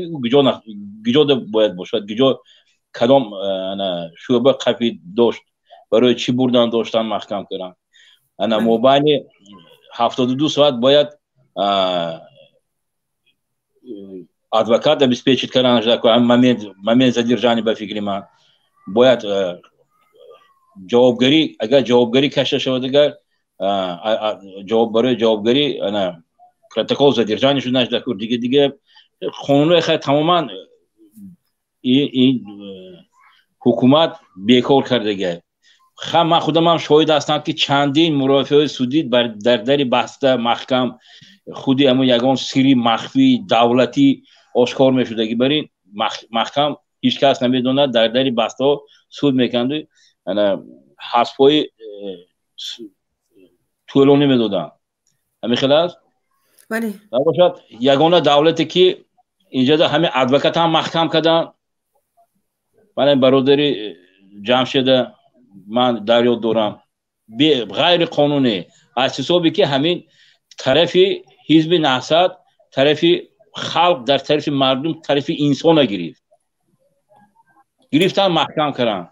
гиҷо бояд бошад, гиҷо, кадом шӯъба қафи дошт, барои чӣ бурдан, доштан, маҳкам кардан. Ана мобайни 72 соат бояд адвокат обеспечить кардан. Момент задержания, ба фикри ман, бояд ҷавобгарӣ, агар ҷавобгарӣ кашта шавад, агар ҷавоб, барои ҷавобгарӣ ана протокол задержания шуданаш дакур. Дига қонунҳои хай тамоман ин ҳукумат бекор кардага. Ман худамам шоҳид ҳастам, ки чандин мурофиаҳои судӣ дар дари баста, маҳкам, худи ҳамун ягон сирри махфии давлатӣ ошкор мешудаги, бар ин маҳкам, ҳеҷ кас намедонад, дар дари бастаҳо суд мекунанду ана ҳасбҳои тӯлонӣ медоданд. Ҳамин хел аст. Набошад, ягона давлате, ки инҷода ҳамин адвокат ҳам маҳкам карданд. Мана бародари Ҷамшеда ман дар ёд дорам, ғайриқонунӣ, аз ҳисобе ки ҳамин тарафи ҳизби Наҳзат, тарафи халқ, дар тарафи мардум, тарафи инсона гирифт, гирифтан, маҳкам карданд.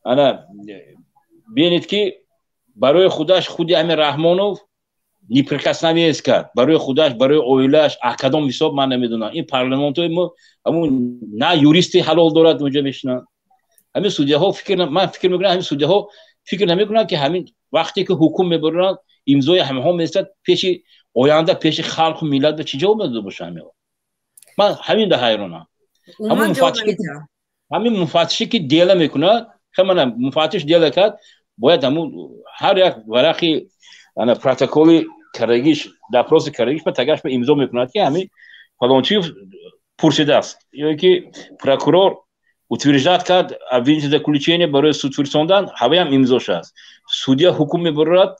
Ана бинед, ки барои худаш худи ҳамин Раҳмонов неприкосновенность кард барои худаш, барои оилааш. Кадом ҳисоб, ман намедонам. Ин парламентҳои мо ҳамун на юристи ҳалол дорад, унҷо мешинанд ҳамин судяҳо. Фикр, ман фикр мекунам, ҳамин судяҳо фикр намекунанд, ки ҳамин вақте ки ҳукм мебаранд, имзои ҳамаҳо местад, пеши оянда, пеши халқу миллат ба чӣ ҷавоб медода бошанд ҳамиҳо? Ман ҳамин да ҳайронам. Ҳамин муфаттише, ки дела мекунад, мана муфаттиш дела кард, бояд ҳамун ҳар як варақи ана протоколи кардагиш, допроси кардагиш ба тагаш ба имзо мекунад, ки ҳамин фалончиев пурсидааст ё ки прокурор утверждать кард обвинительное заключение барои суд фирсондан, ҳаваям имзош аст. Судья ҳукм мебарорад,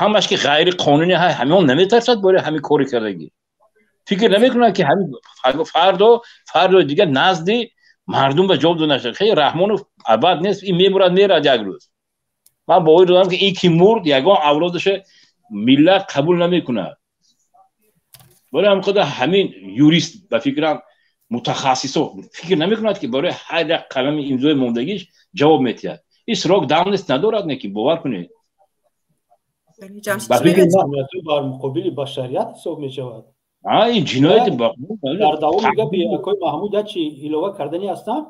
ҳамаш ки ғайриқонунӣ. Ҳамион наметарсад барои ҳамин кори кардагӣ? Фикр намекунад, ки ҳамин фардо дигар назди мардум ба ҷавоб дода нашавад? Хеле Раҳмонов абад нест, ин мемурад, мерад як рӯз. Ман боварӣ дорам, ки ин ки мурд, ягон авлодаша миллат қабул намекунад. Барои ҳамин қадар ҳамин юрист, ба фикрам, мутахассисо фикр намекунад, ки барои ҳар як қалами имзои мондагиш ҷавоб метиҳад. Ин срок давность надорад, не ки бовар кунед. Бар муқобили башарият ҳисоб мешавад. Ин ҷинояти. Дар давоми гапи акои Маҳмуд як чи илова кардани ҳастам.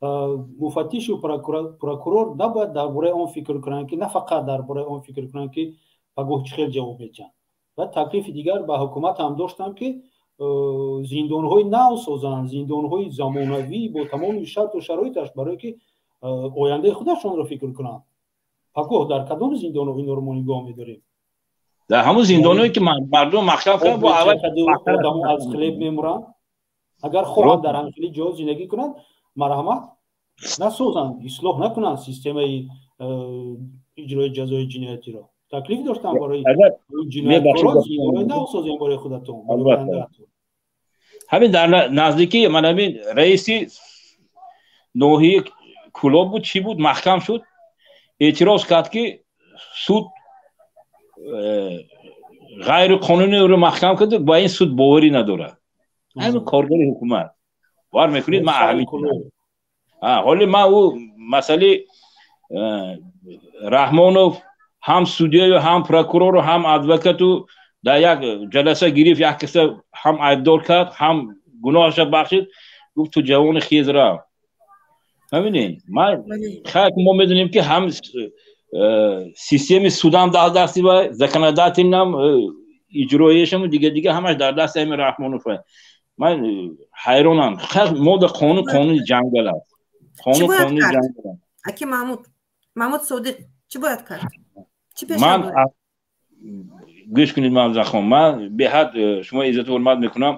Муфаттишу прокурор набояд дар бораи он фикр кунанд, ки на фақат дар бораи он фикр кунанд, ки пагоҳ чӣ хел ҷавоб медиҳанд. Ва таклифи дигар ба ҳукумат ҳам доштам, ки зиндонҳои нав созанд, зиндонҳои замонавӣ бо тамоми шарту шароиташ, барое ки ояндаи худашонро фикр кунанд. Пагоҳ дар кадом зиндонҳо инҳоро мо нигоҳ медорем? Дар ҳамон зиндонҳое, ки мардум маҳкам кард. Бо одамо аз хлеб мемуранд. Агар хоҳанд дар ҳамхели ҷо зиндагӣ кунанд, марҳамат. Насозанд, ислоҳ накунанд системаи иҷрои ҷазои ҷиноятиро. Таклиф доштам барои ҷинояткорон: зиндонҳои нав созем барои худатон, барои ояндаатон. Ҳамин дар наздикӣ ман ҳамин раиси ноҳияи Кӯлоб буд, чӣ буд, маҳкам шуд, эътироз кард, ки суд ғайриқонунӣ ӯро маҳкам кард, ба ин суд боварӣ надорад. Ҳамин коргари ҳукумат, бовар мекунед? Ман ҳамин ҳоли ман ӯ масъалаи Раҳмонов ҳам судяю, ҳам прокурору, ҳам адвокату дар як ҷаласа гирифт, як каса ҳам айбдор кард, ҳам гуноҳаша бахшид, гуфт: «Ту ҷавони, хез, рав». Ҳаминед, ман хайр, мо медонем, ки ҳам системаи судам дар дасти вай, законодательный ам, иҷроияшам, дига ҳамаш дар дасти ҳамин Раҳмонов. Ман ҳайронам. Мо дар қонун, қонуни ҷангал аст, қонун, қонуни ҷангал аст. Аки Маҳмуд, Маҳмуд Содиқ, чӣ бояд кард? Чӣ Ман, гӯш кунед, Мавзахон, ман беҳад шумо иззату ҳурмат мекунам.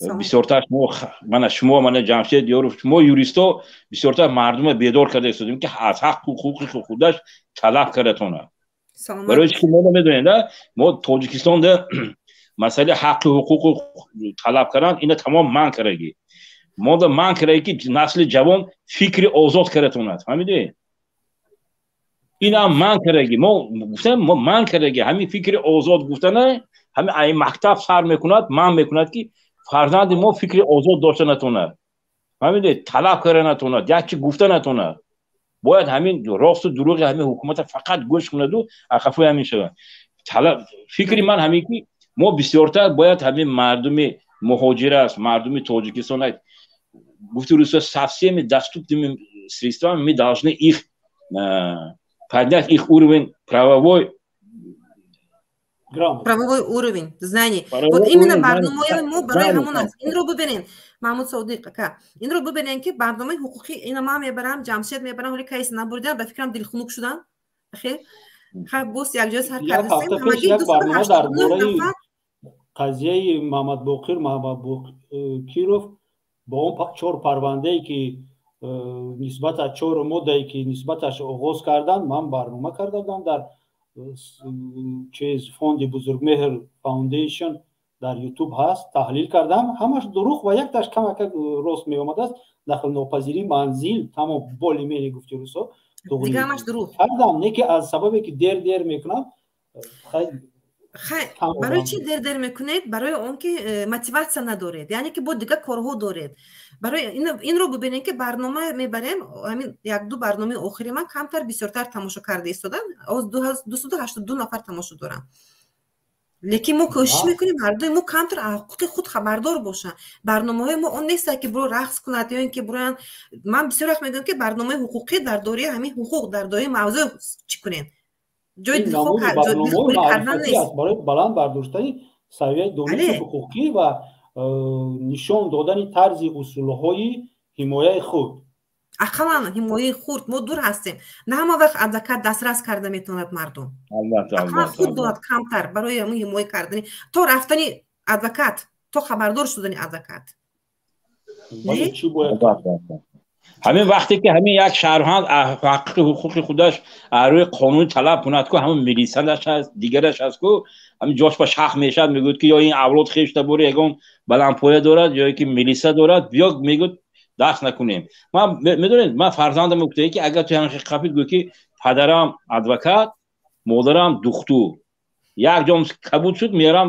Бисёртар шумо, мана шумо, мана Ҷамшед Ёров, шумо юристо бисёртар мардума бедор карда истодем, ки аз ҳаққу ҳуқуқи худаш талаб карда. Барои чи ки мо намедонем да, мо Тоҷикистонда масъалаи ҳаққи ҳуқуқу талаб кардан ина тамом манъ кардагӣ. Мода манъ кардагӣ, ки насли ҷавон фикри озод карда. Фаҳмидӣ? Инам манъ кардагӣ. Мо гуфтем, мо манъ кардагӣ ҳамин фикри озод гуфтана, ҳамин ай мактаб сар мекунад, манъ мекунад, ки фарзанди мо фикри озод дошта натонад, фаҳмидӣ, талаб карда натонад, як чи гуфта натонад. Бояд ҳамин росту дурӯғи ҳамин ҳукумата фақат гӯш кунаду ақафои ҳамин шавад. Фикри ман ҳамин, ки мо бисёртар бояд ҳамин мардуми муҳоҷир аст, мардуми Тоҷикистон, гуфти русо, со всеми доступными средствами мы должны их поднять, их уровень правовой. Правовой уровень знаний. Вот именно барномаи мо барои ҳамон аст. Инро бибинед, Маҳмуд Содиқ ака, инро бибинед, ки барномаи ҳуқуқӣ ина ман мебарам, Ҷамшед мебарам. Ҳоли кайс набурдам, ба фикрам дилхунук шудам. Ахир хай боз якҷоя сар кардастем. Ҳамагӣ 289 нафар. Қазияи Маҳмадбоқир Маҳмадбокиров бо он чор парвандае, ки нисбата чор моддае, ки нисбаташ оғоз карданд, ман барнома карда будам дар чиз, фонди Бузургмеҳр Foundation, дар Ютуб ҳаст. Таҳлил кардам, ҳамаш дурӯғ ва якташ камака рост меомадааст, дахлнопазирии манзил. Тамом, более-менее, гуфти русо, кардам. Не ки аз сабабе ки дер дер мекунам. Хай, барои чӣ дер дер мекунед? Барои он ки мотиватсия надоред, яъне ки бо дигар корҳо доред. Барои инро бибинед, ки барнома мебарем. Ҳамин якду барномаи охири ман камтар бисёртар тамошо карда истодан, 282 нафар тамошо дорам. Лекин мо кӯшиш мекунем, ҳардуи мо камтар аз ҳуқуқи худ хабардор бошанд. Барномаҳои мо он нест, ки биро рақс кунад ё ин ки бироянд. Ман бисёр вақт мегӯям, ки барномаи ҳуқуқӣ дар доираи ҳамин ҳуқуқ, дар доираи мавзӯъ чӣ кунем, ҷои дилхоҳ кардан нест. Барои баланд бардоштани савияи дониши ҳуқуқӣ ва нишон додани тарзи усулҳои ҳимояи худ. Ақаллан ҳимояи худ. Мо дур ҳастем, на ҳама вақт адвокат дастрас карда метавонад мардум. Ақаллан худ дорад камтар барои ҳамин ҳимоя кардани, то рафтани адвокат, то хабардор шудани адвокат. Ҳамин вақте ки ҳамин як шаҳрванд ҳаққи ҳуқуқи худаш аз рӯи қонун талаб кунад ку, ҳамон милисанаш ҳаст, дигараш ҳаст ку, ҳамин ҷош ба шах мешавад, мегӯяд, ки ё ин авлод хештабори ягон баландпоя дорад, ё ки милиса дорад, биё, мегӯяд, даст накунем. Ман медонед, ман фарзандам гуфтае, ки агар ту ҳамин қапид, гӯ, ки падарам адвокат, модарам духтур, як ҷом кабуд шуд, мерам,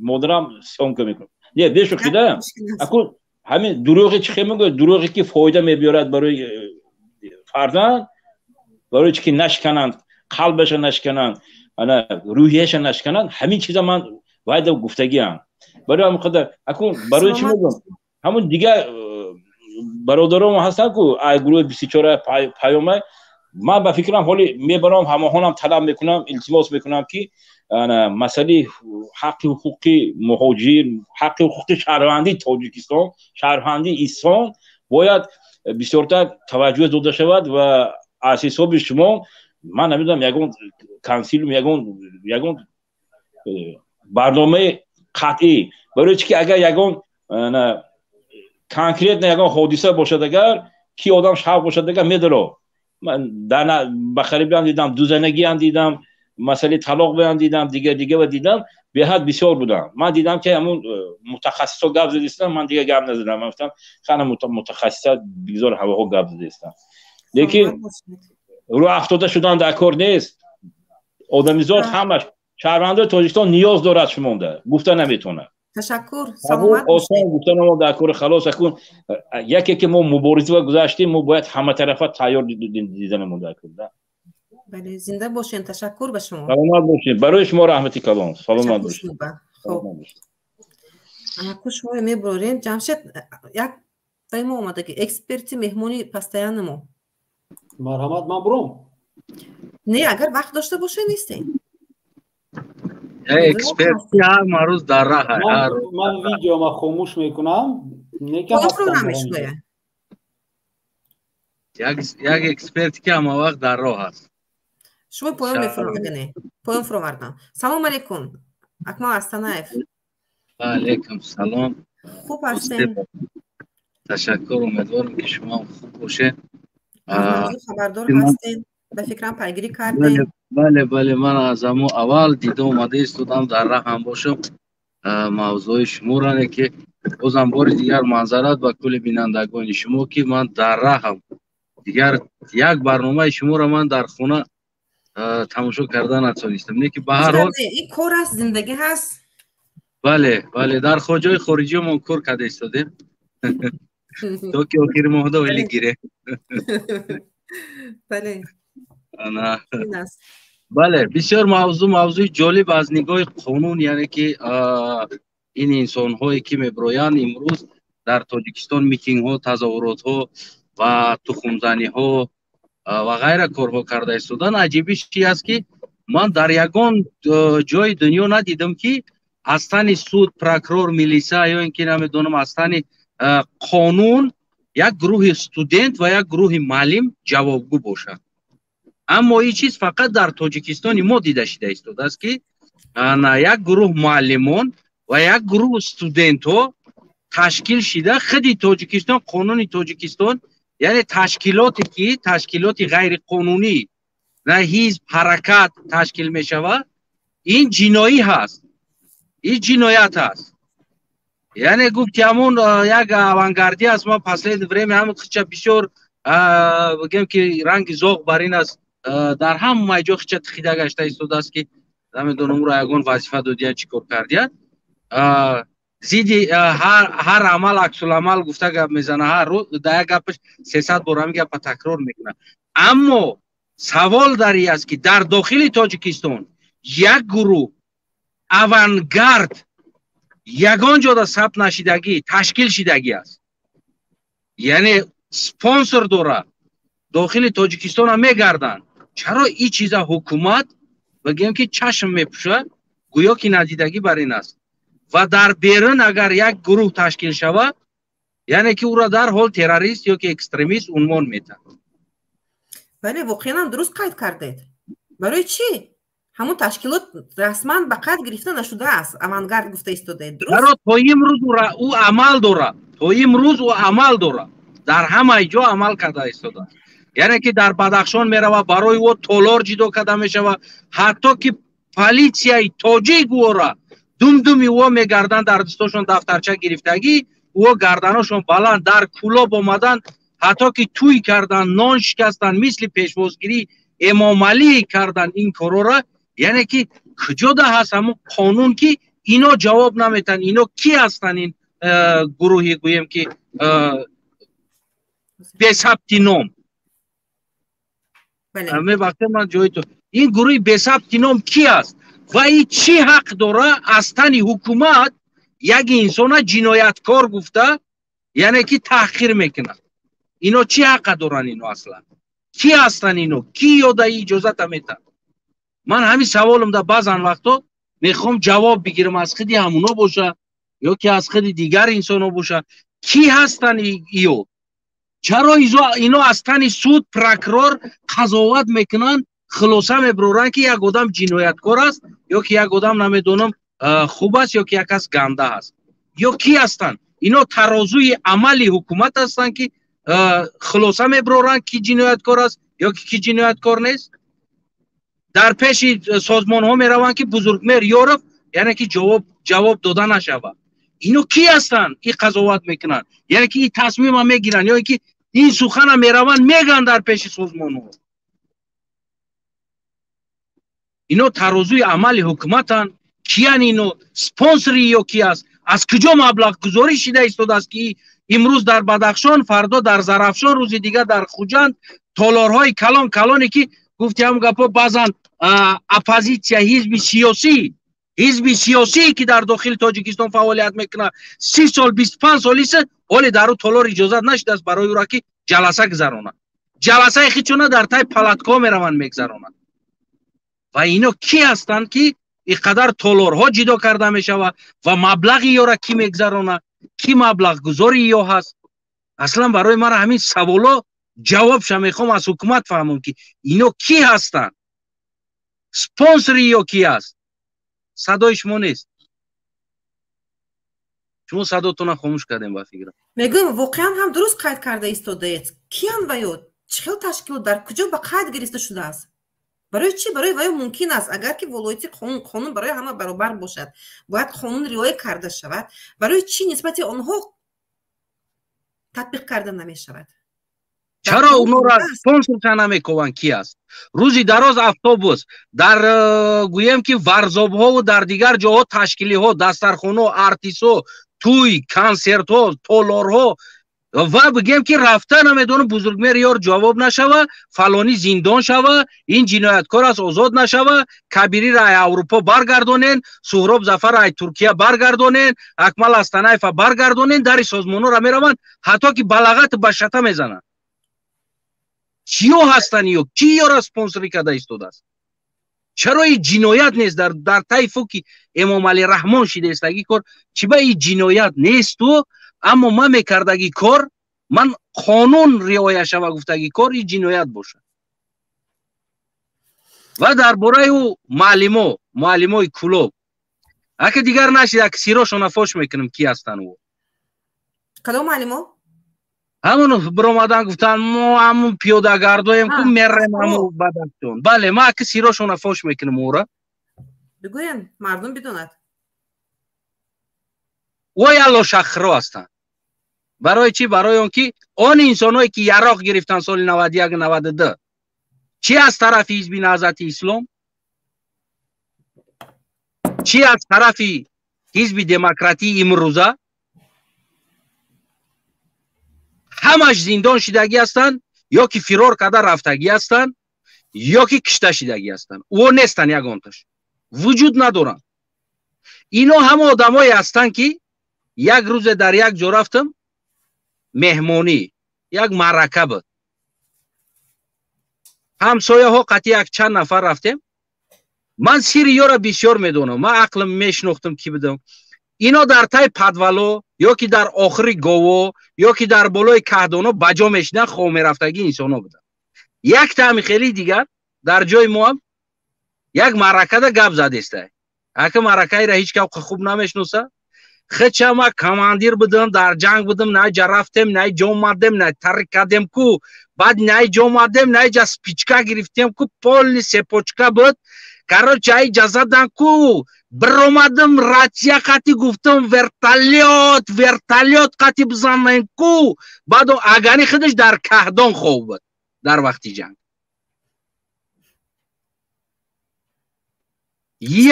модарам съёмка мекунам. Не, бешӯхида, акун ҳамин дурӯғи чӣ хел мегӯяд, дурӯғе ки фоида мебиёрад барои фарзанд, барои чи ки нашкананд қалбаша, нашкананд, ана рӯҳияша нашкананд. Ҳамин чиза ман вайда гуфтагиам. Барои ҳамин қадар акун барои чӣ мегӯям, ҳамун дигар бародарон ҳастанд ку, ай гурӯҳи 24 паёма. Ман ба фикрам, ҳоли мебарам, ҳамаҳонам талаб мекунам, илтимос мекунам, ки масъалаи ҳаққи ҳуқуқи муҳоҷир, ҳаққи ҳуқуқи шаҳрвандии Тоҷикистон, шаҳрвандии Ислом бояд бисёртар таваҷҷӯҳ дода шавад. Ва аз ҳисоби шумо, ман намедонам, ягон консилиум, ягон барномаи қатъӣ, барои чи ки агар ягон конкретно ягон ҳодиса бошад, агар ки одам шавқ бошад, агар медаро ба қарибиам дидам, дузанагиам дидам, масъалаи талоқ баям дидам, дигар дигар дидам, беҳад бисёр будам. Ман дидам, ки ҳамун мутахассисо гап задистам, ман дигар гап назадам. Ман гуфтам, хана мутахассиса бигзор ҳавоҳо гап задистам. Лекин рӯ афтода шудан дар кор нест. Одамизод ҳамаш шаҳрвандои Тоҷикистон ниёз дорад шумонда, гуфта наметавонад. Ташаккур, саломат. Осон гуфтанамо дар кори халос. Акун яке ки мо мубориза гузаштем, мо бояд ҳаматарафа тайёр диданамон дар кор. Бале, зинда бошед, ташаккур ба шумо. Саломат бошед, барои шумо раҳмати калон, саломат бошед. Хоб, аку шумо мебурорем. Ҷамшед, як дай мо омадаги эксперти, меҳмони постоянный мо. Марҳамат, ман буром. Не, агар вақт дошта бошед, нестем. Эксперт ҳар рӯз дар раҳ. Ман видеома хомӯш мекунам. Намешунавед. Як эксперте ки ҳама вақт дар роҳ аст. Шумо поён мефуровардане, поён фуровардам. Салом алейкум, Акмал Астанаев. Ва алейкум салом. Хуб ҳастем. Ташаккур, умедворам ки шумо ҳам хуб бошед. Аз мавзӯъ хабардор ҳастем, ба фикрам пайгирӣ кардем. Бале, бале, ман аз ҳамо аввал дида омада истодам, дар раҳам бошам мавзӯи шуморо, ки бозам бори дигар манзарат ба кулли бинандагони шумо, ки ман дар раҳам. Дигар як барномаи шуморо ман дар хона тамошо карда натонистам, не ки ба ҳар ҳол ин кор аст, зиндагӣ ҳаст. Бале, бале, дар хоҷаи хориҷӣ мо кор карда истодем то ки охири моҳда оили гире. Бале. Бале, бисёр мавзӯи ҷолиб аз нигоҳи қонун, яъне ки ин инсонҳое ки мебироянд имрӯз дар Тоҷикистон митингҳо, тазоҳуротҳо ва тухмзаниҳо ва ғайра корҳо карда истодан. Аҷибиш чи аст, ки ман дар ягон ҷои дунё надидам, ки аз тани суд, прокурор, милиса ё ин ки намедонам аз тани қонун як гурӯҳи студент ва як гурӯҳи муаллим ҷавобгӯ бошад. Аммо ин чиз фақат дар Тоҷикистони мо дида шида истодааст, ки як гурӯҳ муаллимон ва як гурӯҳ студентҳо ташкил шида, худи Тоҷикистон, қонуни Тоҷикистон, яъне ташкилоте ки ташкилоти ғайриқонунӣ, на ҳизб, ҳаракат ташкил мешавад, ин ҷиноӣ ҳаст, ин ҷиноят аст. Яъне гуфти ҳамон як авангардӣ аст. Ман последнее время ҳамон хича бисёр бигем ки ранги зоғ бар ин аст, дар ҳамаи ҷо хича тихида гашта истодааст, ки намедонам ӯро ягон вазифа додиян, чӣ кор кардиян. Зидди ҳар амал аксуламал гуфта гап мезана, ҳар рӯз дар як гапаш 300 бор ҳамин гапа такрор мекунад. Аммо савол дар ин аст, ки дар дохили Тоҷикистон як гурӯҳ авангард ягон ҷода сабт нашидагӣ, ташкил шидагӣ аст, яъне спонсор дорад, дохили Тоҷикистона мегарданд. Чаро ин чиза ҳукумат бигем ки чашм мепӯшад, гӯё ки надидагӣ бар ин аст? Ва дар берун агар як гурӯҳ ташкил шавад, яъне ки ӯро дарҳол террорист ё ки экстремист унвон метаҳад. Бале, воқеан ҳам дуруст қайд кардед. Барои чӣ ҳамон ташкилот расман ба қайд гирифта нашудааст? Авангард гуфта истодаед, дуруст? Чаро то имрӯз ӯ амал дорад? То имрӯз ӯ амал дорад, дар ҳамаи ҷо амал карда истодааст. Яъне ки дар Бадахшон меравад, барои ӯ толор ҷидо карда мешавад, ҳатто ки полисияи тоҷик ӯро думдуми ӯ мегарданд, дар дастошон дафтарча гирифтагӣ, ӯ гарданошон баланд дар Кӯлоб омаданд, ҳатто ки тӯй карданд, нон шикастанд, мисли пешвозгирӣ Эмомалӣ карданд ин корора. Яъне ки куҷода ҳаст ҳамон қонун, ки ино ҷавоб наметаҳанд? Ино ки ҳастанд? Ин гурӯҳи гӯем ки бесабти ном, мебахшед, ман ҷои ту, ин гурӯҳи бесабти ном ки аст ва ин чӣ ҳақ дора аз тани ҳукумат як инсона ҷинояткор гуфта, яъне ки таҳқир мекунад? Ино чӣ ҳақа доранд? Ино аслан ки ҳастанд? Ино ки ёда иҷозата метаҳад? Ман ҳамин саволам да баъзан вақто мехоҳам ҷавоб бигирам, аз худи ҳамуно боша ё ки аз худи дигар инсонҳо боша. Ки ҳастанд иё? Чаро ино аз тани суд, прокурор қазоват мекунанд, хулоса мебароранд, ки як одам ҷинояткор аст ё ки як одам намедонам хуб аст ё ки як кас ганда аст? Ё ки ҳастанд ино? Тарозуи амали ҳукумат ҳастанд, ки хулоса мебароранд, ки ҷинояткор аст ё ки ҷинояткор нест? Дар пеши созмонҳо мераванд, ки Бузургмеҳр Ёров, яъне ки ҷавоб дода нашавад. Ино ки ҳастанд, ин қазоват мекунанд, яъне ки ин тасмима мегиранд ё ки ин сухана мераванд мегӯянд дар пеши созмонҳо? Ино тарозуи амали ҳукуматанд? Киян ино? Спонсори ё ки аст? Аз куҷо маблағгузорӣ шида истодааст, ки имрӯз дар Бадахшон, фардо дар Зарафшон, рӯзи дигар дар Хуҷанд толорҳои калон калоне, ки гуфти ҳам гапо, баъзан оппозитсия, ҳизби сиёсӣ, ки дар дохили Тоҷикистон фаъолият мекунад 30 сол, 25 сол ист, ҳоле дар ӯ толор иҷозат нашудааст барои ӯро, ки ҷаласа гузаронад. Ҷаласаи хичона дар тай палаткаҳо мераванд мегузаронанд. Ва ино ки ҳастанд, ки ин қадар толорҳо ҷидо карда мешавад ва маблағи ёра кӣ мегузаронад, кӣ маблағгузори ё ҳаст аслан? Барои мара ҳамин саволо ҷавобша мехоҳам аз ҳукумат фаҳмам, ки ино кӣ ҳастанд, спонсори ё кӣ аст. Садои шумо нест. Шумо садотона хомӯш кардем ба фикрам. Мегӯям, воқеан ҳам дуруст қайд карда истодаед. Киян ва ё чӣ хел ташкилот дар куҷо ба қайд гирифта шудааст? Барои чӣ барои ваё мумкин аст, агар ки волояти қонун барои ҳама баробар бошад, бояд қонун риоя карда шавад. Барои чӣ нисбати онҳо татбиқ карда намешавад? Чаро онҳоро спонсорша намекунанд? Ки аст? Рӯзи дароз автобус дар гӯем ки варзобҳову дар дигар ҷоҳо ташкилиҳо, дастархонаҳо, артистҳо, тӯй, консертҳо, толорҳо ва бигем ки рафта намедонам бузургмер ёр ҷавоб нашава, фалонӣ зиндон шава, ин ҷинояткор аст озод нашава, Кабириро ай Аврупо баргардонен, Суҳроб Зафарро ай Туркия баргардонен, Акмал Астанаева баргардонен, дари созмонҳоро мераванд, ҳатто ки балағат ба шата мезананд. Киё ҳастанд ё ки ёра спонсорӣ карда истодааст? Чаро ин ҷиноят нест дар таи фуки Эмомалӣ Раҳмон шидаистагӣ кор? Чӣ ба ин ҷиноят несту? Аммо ман мекардагӣ кор, ман қонун риоя шава гуфтагӣ кор, ин ҷиноят бошад. Ва дар бораи ӯ муаллимои кулоб ака дигар нашид, ака сирошона фош мекунам ки ҳастанд ӯ. Кадом муаллимо? Ҳамон биромадан гуфтанд мо ҳамун пиёдагардоем ку мерем ҳамун бадахшон. Бале, ман ака сирошона фош мекунам ӯра. Бигӯем, мардум бидонад. Ой алло шахро ҳастанд. Барои чӣ? Барои он ки он инсонҳое ки яроқ гирифтанд соли 91 92, чӣ аз тарафи ҳизби Наҳзати Ислом, чӣ аз тарафи ҳизби демократии имрӯза, ҳамаш зиндон шидагӣ ҳастанд, ё ки фирор карда рафтагӣ ҳастанд, ё ки кишта шидагӣ ҳастанд. Ӯ нестанд, ягонташ вуҷуд надоранд. Ино ҳама одамое ҳастанд ки як рӯзе дар як ҷо рафтам меҳмонӣ, як маърака буд. Ҳамсояҳо қатъи як чанд нафар рафтем. Ман сири ёро бисёр медонам, ман ақлам мешинохтам ки будам. Ино дар таи падвало ё ки дар охири гово ё ки дар болои каҳдоно ба ҷо мешидан, хоб мерафтагӣ инсонҳо буданд. Як таъми хеле дигар дар ҷои моам як маъракада гап задестай. Ака маъракаира ҳеҷ кас хуб намешиноса. Хеча ма командир будам, дар ҷанг будам, най ҷа рафтем, най ҷо омадем, най тарик кардем ку, баъд най ҷо омадем, най ҷа спичка гирифтем ку, полни сепочка буд. Короче, ай ҷа задан ку, биромадам ратсия қати гуфтам вертолёт, вертолёт қати бизанем ку. Баъд агани худаш дар каҳдон хоб буд дар вақти ҷанг.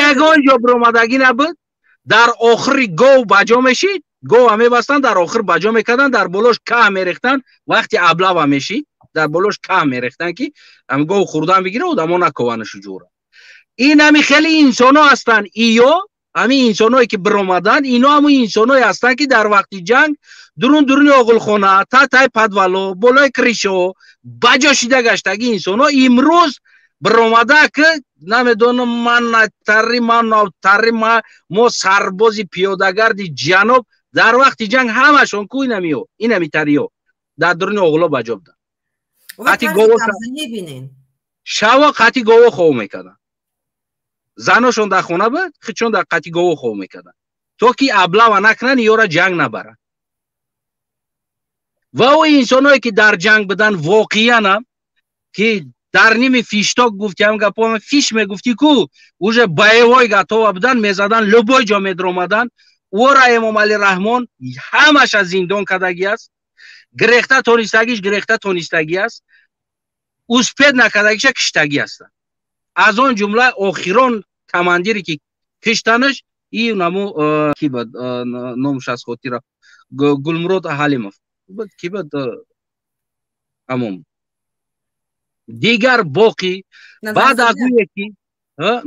Ягон ҷо биромадагӣ набуд. Дар охири гов ба ҷо мешид, гова мебастанд, дар охир ба ҷо мекарданд, дар болош каҳ мерехтанд, вақти аблава мешид, дар болош каҳ мерехтанд ки ҳам гов хӯрдан бигира, одамо накованашу ҷӯра. Ин ҳами хеле инсонҳо ҳастанд. Иё ҳамин инсонҳое ки биромаданд, ино ҳамун инсонҳое ҳастанд ки дар вақти ҷанг дурун дуруни оғилхона, татай падвало, болои кришо ба ҷо шида гаштагӣ инсонҳо имрӯз биромада ки намедонам ман натари, ман навтари, мо сарбози пиёдагарди ҷаноб дар вақти ҷанг ҳамашон ку инамиё, инамитариё дар дуруни оғило ба ҷо буданд. Шаво қати гово хов мекарданд. Заношон дар хона буд, худшон дар қати гово хов мекарданд, то ки аблава накунанд, ёра ҷанг набаранд. Ва ӯ инсонҳое ки дар ҷанг буданд воқеанам ки дар ними фишток гуфти ҳам гапо фиш мегуфти ку уже боевой готова будан, мезадан, любой ҷо медромадан. Ӯра Эмомалӣ Раҳмон ҳамаша зиндон кардагӣ аст, гирехта тонистагиш гирехта тонистагӣ аст, успед накардагиша киштагӣ ҳастанд. Аз он ҷумла охирон командире ки киштанаш ин наму ки буд номаш аз хотира, Гулмурод Ҳалимов буд, ки буд ҳамон. Дигар боқӣ баъд аз ӯе ки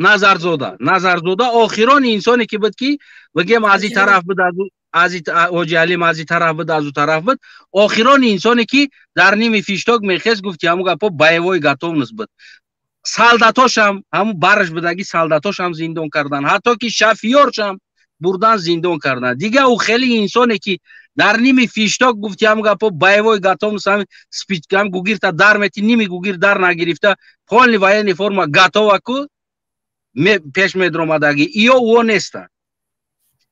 Назарзода охирон инсоне ки буд ки бигем аз ин тараф буд, аз Ҳоҷи Алим аз ин тараф буд, аз ӯ тараф буд, охирон инсоне ки дар ними фишток мехест, гуфти ҳамун гапо боевой готовность буд. Солдатошам ҳамун бараш будагӣ солдатошам зиндон кардан, ҳатто ки шафиёршам бурдан зиндон кардан. Дигар ӯ хеле инсоне ки дар ними фишток гуфти ҳамун гапо боевой готовность, ҳам спичкам гугирта дар мети, ними гугир дар нагирифта, полный военный форма готова ку пеш медромадагӣ, иё ӯ нестанд.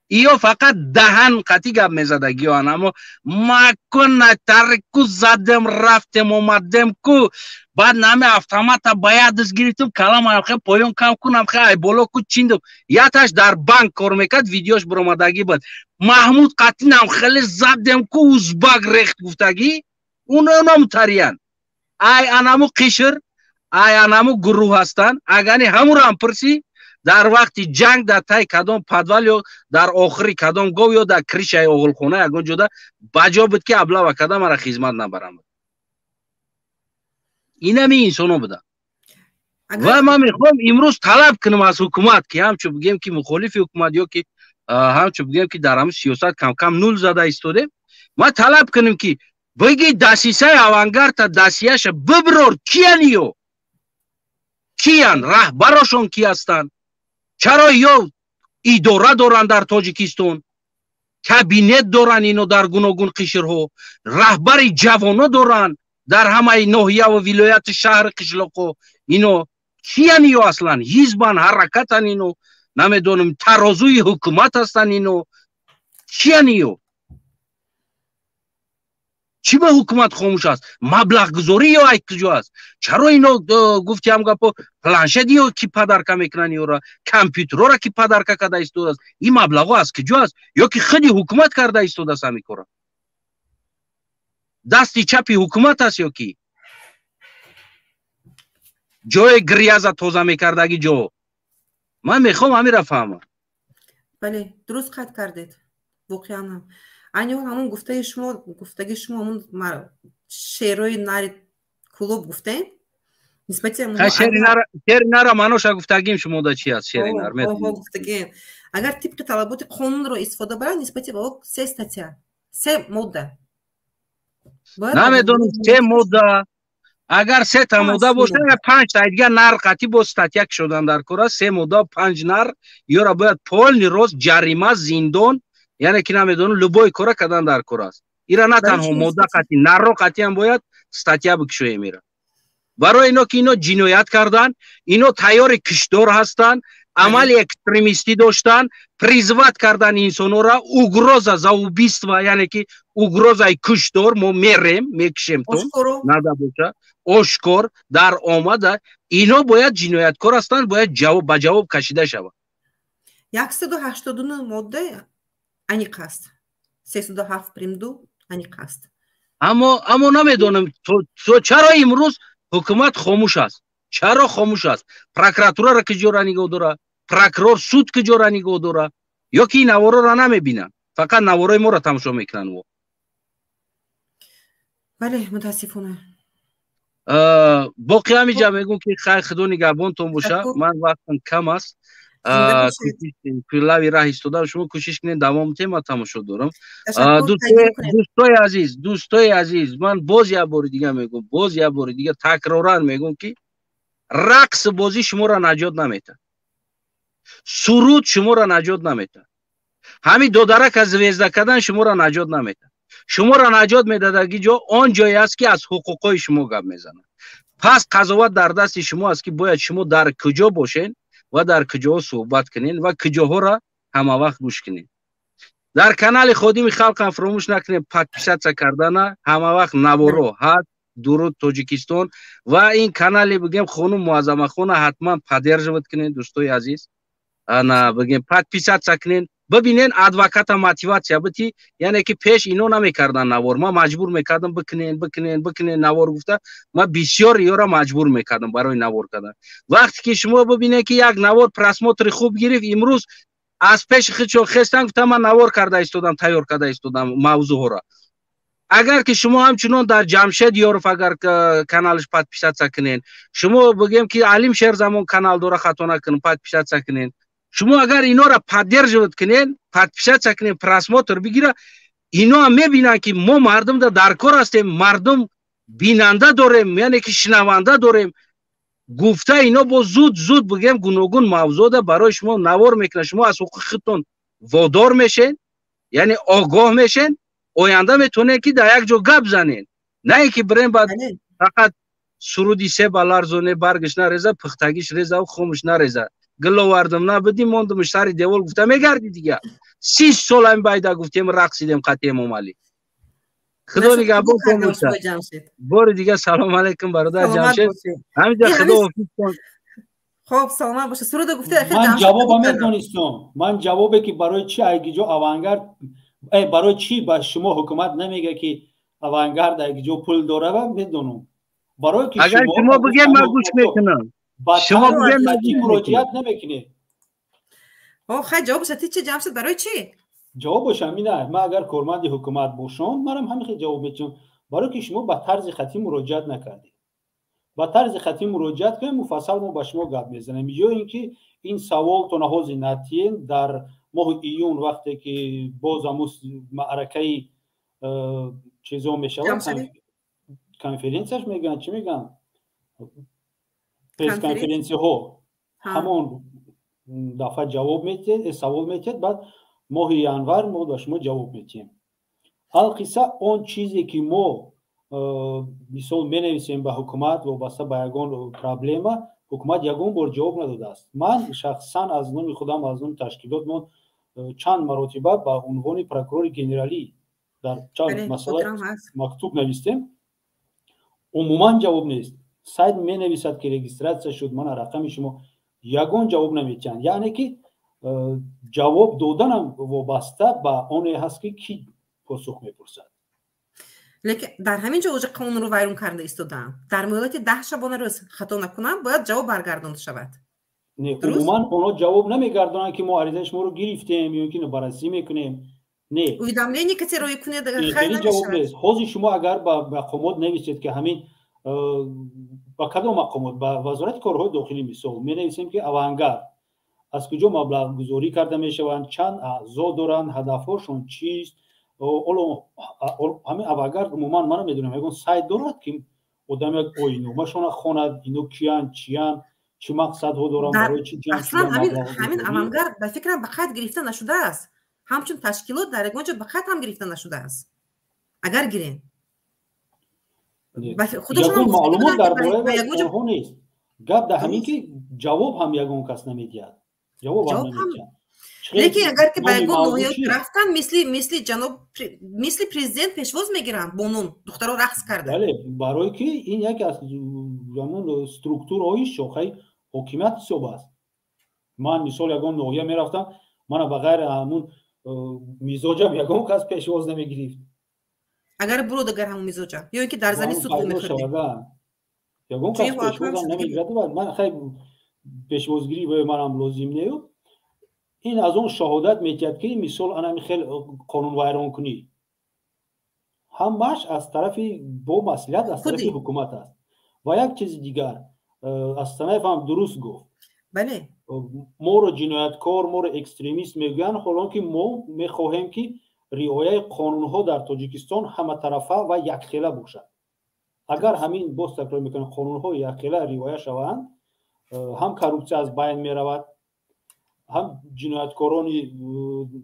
Иё фақат даҳан қатӣ гап мезадагиёан, аммо макуна тарику задем, рафтем, омадем ку, баъд нами автомата ба як даст гирифтум, каламам хе поён кам кунам, хе ай боло ку чиндум. Яташ дар банк кор мекард, видеош биромадагӣ буд. Маҳмуд қатинам хеле задем ку, узбак рехт гуфтагӣ. Уно мутариян, ай анаму қишр, ай анаму гурӯҳ ҳастанд. Агани ҳамуро пурсӣ, дар вақти ҷанг дар тай кадом подвал ё дар охири кадом гов ё дар крышаи оғилхона ягон ҷода ба ҷо буд, ки облава када мара хизмат набарам. Инами инсоно буданд. Ва ман мехоҳам имрӯз талаб кунам аз ҳукумат, ки ҳамчун бигем ки мухолифи ҳукумат ё ки ҳамчун бигем ки дар ҳамин сиёсат камкам нул зада истодем, ман талаб кунем, ки биги дасисаи Авангарта дасияша биброр. Киян ё киян? Раҳбарошон ки ҳастанд? Чаро ё идора доранд дар Тоҷикистон, кабинет доранд ино дар гуногун қишрҳо, раҳбари ҷавоно доранд дар ҳамаи ноҳияву вилояти, шаҳри, қишлоқҳо? Ино киян? Ё аслан ҳизбан, ҳаракатан ино, намедонам, тарозуи ҳукумат ҳастанд ино, киян ё? Чӣ ба ҳукумат хомӯш аст? Маблағгузорӣ ё ай куҷо аст? Чаро ино гуфтиам гапо, планшет ё ки подарка мекунанд, ёра компютерора ки подарка карда истодааст? Ин маблағҳо аз куҷо аст? Ё ки худи ҳукумат карда истодааст ҳамин кора? Дасти чапи ҳукумат аст ё ки ҷои гряза тоза мекардаги ҷо? Ман мехоҳам ҳамира фаҳмам. Бале, дуруст қайд кардед. Воқеан ҳам айни ҳол ҳамон гуфтаи шумо, гуфтаги шумо, ҳамон шерои нари Кӯлоб гуфтем нисбати Шери нара маъноша гуфтагим шумода чи аст шери нар? Гуфтагим, агар тибқи талаботи қонунро истифода баранд, нисбати ба ӯ се статья, се модда. Намедонам, се модда, агар сета модда боша, панҷта дигар нар қатӣ бо статья кушодан дар кора. Се модда, панҷ нар ёра бояд полный рост ҷарима, зиндон, яъне ки намедонам, любой кора кардан дар кор аст. Ира на танҳо модда қатӣ, нарро қатиам бояд статья бикушоем ира, барои ино ки ино ҷиноят карданд, ино тайёри киштор ҳастанд, амали экстремистӣ доштанд, призвать кардан инсонора, угроза за убийство, яъне ки угрозаи куштор, мо мерем мекушем то нада боша, ошкор дар омада. Ино бояд ҷинояткор ҳастанд, бояд ҷавоб ба ҷавоб кашида шавад. 189 модда аниқ аст, 307 прим 2 аниқ аст. Аммо намедонам, чаро имрӯз ҳукумат хомӯш аст? Чаро хомӯш аст? Прокуратурара куҷора нигоҳ дора? Прокурор, суд куҷора нигоҳ дора? Ё ки ин наворора намебинанд, фақат наворои моро тамошо мекунанд? Во. Бале, мутаассифона. Боқӣ ҳамиҷа мегӯм, ки хайр, худо нигаҳбонтон боша. Ман вақтам кам аст, лави раҳ истода. Шумо кӯшиш кунед давом диҳем, ман тамошо дорам. Дӯстои азиз, дӯстои азиз, ман боз як бори дига мегӯм, боз як бори дига такроран мегӯм, ки рақс бозӣ шуморо наҷот наметад, суруд шуморо наҷот наметад, ҳамин додарака звезда кардан шуморо наҷот наметад. Шуморо наҷот медадаги ҷо он ҷое аст, ки аз ҳуқуқҳои шумо гап мезанад. Пас қазоват дар дасти шумо аст, ки бояд шумо дар куҷо бошед ва дар куҷоҳо суҳбат кунед ва куҷоҳоро ҳамавақт гӯш кунед. Дар канали Ходими халқам фуромӯш накунед подписаться кардана, ҳамавақт наворо ҳаст. Дуруд, Тоҷикистон! Ва ин канали, бигем, хонум Муаззамахона ҳатман поддерживать кунед, дӯстои азиз. Ана, бигем, подписаться кунед, бибинен, адвоката мотивация бити, яъне ки пеш ино намекардан навор, ман маҷбур мекардам, бикунен, бикунен, бикунен навор гуфта, ман бисёр ёра маҷбур мекардам барои навор кардан. Вақте ки шумо бибинед, ки як навор просмотри хуб гирифт, имрӯз аз пеши худшон хестан, гуфта, ман навор карда истодам, тайёр карда истодам мавзӯъҳоро. Агар ки шумо ҳамчунон дар Ҷамшед Ёров агар каналаш подписаться кунед, шумо, бигем, ки Алим Шерзамон канал дора, хато накунем, подписаться кунед. Шумо агар инора поддерживать кунед, подписаться кунед, просмотр бигира, ино ҳам мебинанд, ки мо мардум дар кор ҳастем, мардум бинанда дорем, яъне ки шунаванда дорем гуфта, ино бо зуд зуд, бигем, гуногун мавзӯъда барои шумо навор мекунад. Шумо аз ҳуқуқи худтон водор мешед, яъне огоҳ мешед, оянда метавонед, ки дар як ҷо гап занед, на ин ки бирем, баъд фақат суруди себа ларзоне, баргаш нареза, пухтагиш резаву хомаш нареза. Гул овардам, набудӣ, мондумш сари девор, гуфта мегарди дига. 30 сол ҳамин байда гуфтем, рақсидем қати Эмомалӣ. Худо нигаҳбонтон бошад. Бори дига салом алейкум, бародар Ҷамшед. Ҳаминҷа худо. Хоб, саломат бошед. Суруда гуфта. Ман ҷавоба медонистам. Ман ҷавобе ки барои чи айгиҷо Авангард, барои чӣ ба шумо ҳукумат намега ки Авангард айгиҷо пул дорава, медонам. Барои ки агар шумо бигем, ман гӯш мекунам. Шумо бигем, ман муроҷиат намекунед. О, хай, ҷавобаш ти чи, Ҷамшед, барои чӣ? Ҷавобаш ҳамин аст. Ман агар корманди ҳукумат бошам, манам ҳамин хел ҷавоб медиҳам. Барои ки шумо ба тарзи хатӣ муроҷиат накардед. Ба тарзи хатӣ муроҷиат кунем, муфассал мо ба шумо гап мезанем. Ё ин ки ин савол то наҳози натиен дар моҳи июн, вақте ки боз ҳамун маъракаи чизо мешавад, конференсияш мегӯянд, чӣ мегӯянд, пресс-конференсияҳо, ҳамон дафъа ҷавоб медиҳед, савол медиҳед, баъд моҳи январ мо ба шумо ҷавоб медиҳем. Алқисса, он чизе ки мо мисол менависем ба ҳукумат вобаста ба ягон проблема, ҳукумат ягон бор ҷавоб надодааст. Ман шахсан аз номи худам, аз номи ташкилотмон чанд маротиба ба унвони прокурори генералӣ дар чанд масъала мактуб навистем, умуман ҷавоб нест. Сайт менависад ки регистратсия шуд, мана рақами шумо, ягон ҷавоб намедиҳанд. Яъне ки ҷавоб доданам вобаста ба оне ҳаст ки кӣ посух мепурсад. Лекин дар ҳамин ҷо уже қонунро вайрон карда истодаанд. Дар муҳлати 10 шабонарӯз, хато накунам, бояд ҷавоб баргардонда шавад. Не, умуман онҳо ҷавоб намегардонанд ки мо аризаи шуморо гирифтем ё ки баррасӣ мекунем. Не, уведомление касе рӯй кунед, хайр. Ҷавоб нест. Ҳозир шумо агар ба мақомот нависед ки ҳамин, ба кадом мақомот, ба Вазорати корҳои дохилӣ мисол, менависем ки Авангард аз куҷо маблағгузорӣ карда мешаванд, чанд аъзо доранд, ҳадафҳошон чист. Ҳоло ҳамин Авангард умуман ман намедонам, ягон сайт дорад ки одам як оинномашона хонад, ино киянд, чиянд, чӣ мақсадҳо доранд, барои чӣ ҷамъ? Аслан ҳамин Авангард, ба фикрам, ба қайд гирифта нашудааст. Ҳамчун ташкилот дар ягон ҷо ба қайд ҳам гирифта нашудааст. Агар гирем, ягон маълумот дар бораи онҳо нест. Гап дар ҳамин ки ҷавоб ҳам ягон кас намедиҳад, ҷавоб ҳам намедиҳад. Лекин агар ки ба ягон ноҳия рафтан, мисли ҷаноб, мисли президент пешвоз мегиранд, бо нун духтаро рақс карда. Бале, барое ки ин яке аз ҳамон структураҳои шохаи ҳокимият ҳисоб аст. Ман мисол ягон ноҳия мерафтам, мана ба ғайри ҳамун мизоҷам ягон кас пешвоз намегирифт. Агар буруд, агар ҳамун мизоҷам ё ин ки дар зали суд мехӯрдем, ягон кас пешвозам намегирад. Ман хай, пешвозгирӣ ба манам лозим нею. Ин аз он шаҳодат медиҳад ки мисол анами хел қонунвайронкунӣ ҳамааш аз тарафи бо масъулият аз тарафи ҳукумат аст. Ва як чизи дигар, Астанаев ҳам дуруст гуфт. Бале, моро ҷинояткор, моро экстремист мегӯянд, ҳолон ки мо мехоҳем ки риояи қонунҳо дар Тоҷикистон ҳаматарафа ва якхела бошад. Агар ҳамин, боз такрор мекунам, қонунҳо якхела риоя шаванд, ҳам коррупсия аз байн меравад, ҳам ҷинояткорони,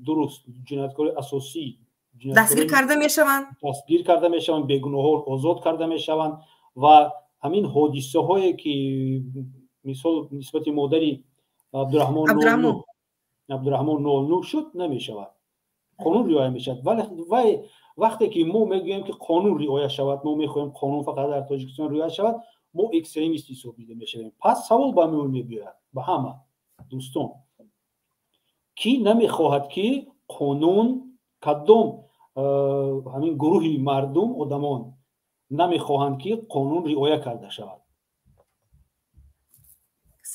дуруст, ҷинояткори асосӣ дастгир карда мешаванд, дастгир карда мешаванд, бегуноҳон озод карда мешаванд. Ва ҳамин ҳодисаҳое ки мисол нисбати модари Абдураҳмон 09 шуд, намешавад, қонун риоя мешавад. Вале вай вақте ки мо мегӯем ки қонун риоя шавад, мо мехоҳем қонун фақат дар Тоҷикистон риоя шавад, мо экстремист ҳисоб дида мешавем. Пас савол ба миён мебиёяд ба ҳама дӯстон: кӣ намехоҳад ки қонун, кадом ҳамин гурӯҳи мардум, одамон намехоҳанд ки қонун риоя карда шавад?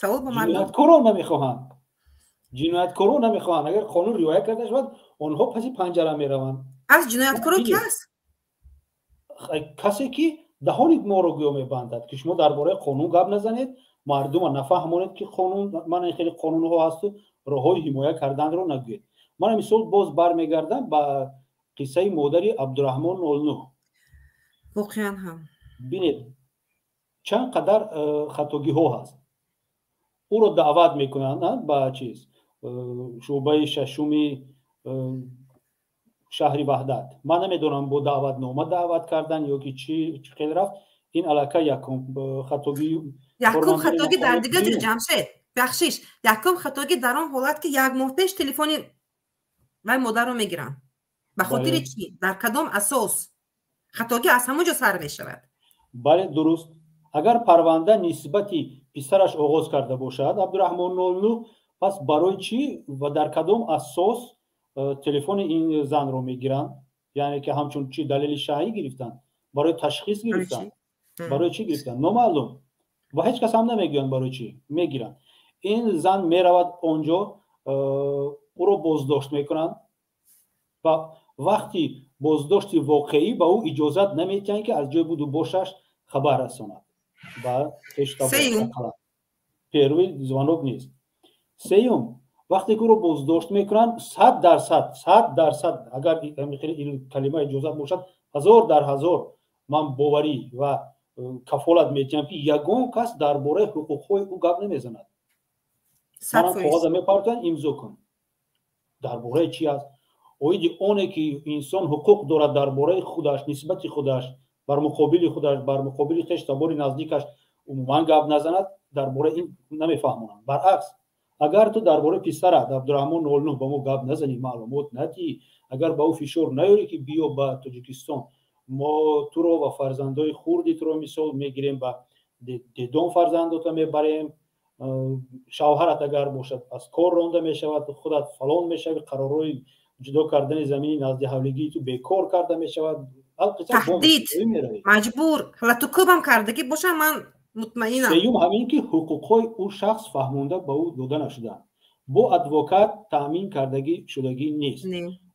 Савол ба мардум. Ҷинояткорон намехоҳанд, ҷинояткорон намехоҳанд. Агар қонун риоя карда шавад, онҳо паси панҷара мераванд. Аз ҷинояткоро ки аст? Касе ки даҳони моро гӯё мебандад ки шумо дар бораи қонун гап назанед, мардума нафаҳмонед ки қонун, мана хеле қонунҳо ҳасту роҳҳои ҳимоя карданро нагӯед. Мана мисол боз бармегардам ба қиссаи модари Абдураҳмон 09. Воқеан ҳам. Бинед, чанд қадар хатогиҳо ҳаст. Ӯро даъват мекунанд ба чиз, шӯъбаи шашуми шаҳри Ваҳдат. Ман намедонам, бо даъватнома даъват кардан ё ки чӣ хел рафт. Ин аллакай якум хатогӣ. Якум хатогӣ дар дигар ҷо, Ҷамшед. Бахшиш, якум хатогӣ дар он ҳолат, ки як моҳ пеш телефони вай модарро мегиранд. Ба хотири чӣ? Дар кадом асос? Хатогӣ аз ҳамон ҷо сар мешавад. Бале, дуруст. Агар парванда нисбати писараш оғоз карда бошад, Абдураҳмон 09, пас барои чӣ ва дар кадом асос телефони ин занро мегиранд? Яъне ки ҳамчун чӣ, далели шаҳӣ гирифтанд? Барои ташхис гирифтанд? Барои чӣ гирифтанд, номаълум, ва ҳеҷ кас ҳам намегӯянд барои чӣ мегиранд. Ин зан меравад он ҷо, ӯро боздошт мекунанд ва вақти боздошти воқеӣ ба ӯ иҷозат наметиҳанд, ки аз ҷои буду бошаш хабар расонад ба первый звонок нест. Сеюм, вақте ки ӯро боздошт мекунанд, 100%, 100%, агар калима иҷозат бошад, 1000 дар 1000 ман боварӣ ва кафолат метиҳам, ки ягон кас дар бораи ҳуқуқҳои ӯ гап намезанад. Манам коғаза мепартоянд, имзо кун. Дар бораи чи аст? Оиди оне ки инсон ҳуқуқ дорад дар бораи худаш, нисбати худаш, бар муқобили худаш, бар муқобили хеш табори наздикаш умуман гап назанад, дар бораи ин намефаҳмонанд. Баръакс, агар ту дар бораи писарат Абдураҳмон 09 ба мо гап назанӣ, маълумот надиҳӣ, агар ба ӯ фишор наёрӣ, ки биё ба Тоҷикистон, мо туро ва фарзандои хурди туро мисол мегирем, ба дедон фарзандота мебарем, шавҳарат агар бошад, аз кор ронда мешавад, худат фалон мешавӣ, қарорҳои ҷудо кардани замини назди ҳавлигии ту бекор карда мешавад. Таҳдид, маҷбур, латукӯбам кардагӣ бошам, ман мутмаинам. Сеюм ҳамин ки ҳуқуқҳои ӯ шахс фаҳмонда ба ӯ дода нашуданд, бо адвокат таъмин кардагӣ шудагӣ нест.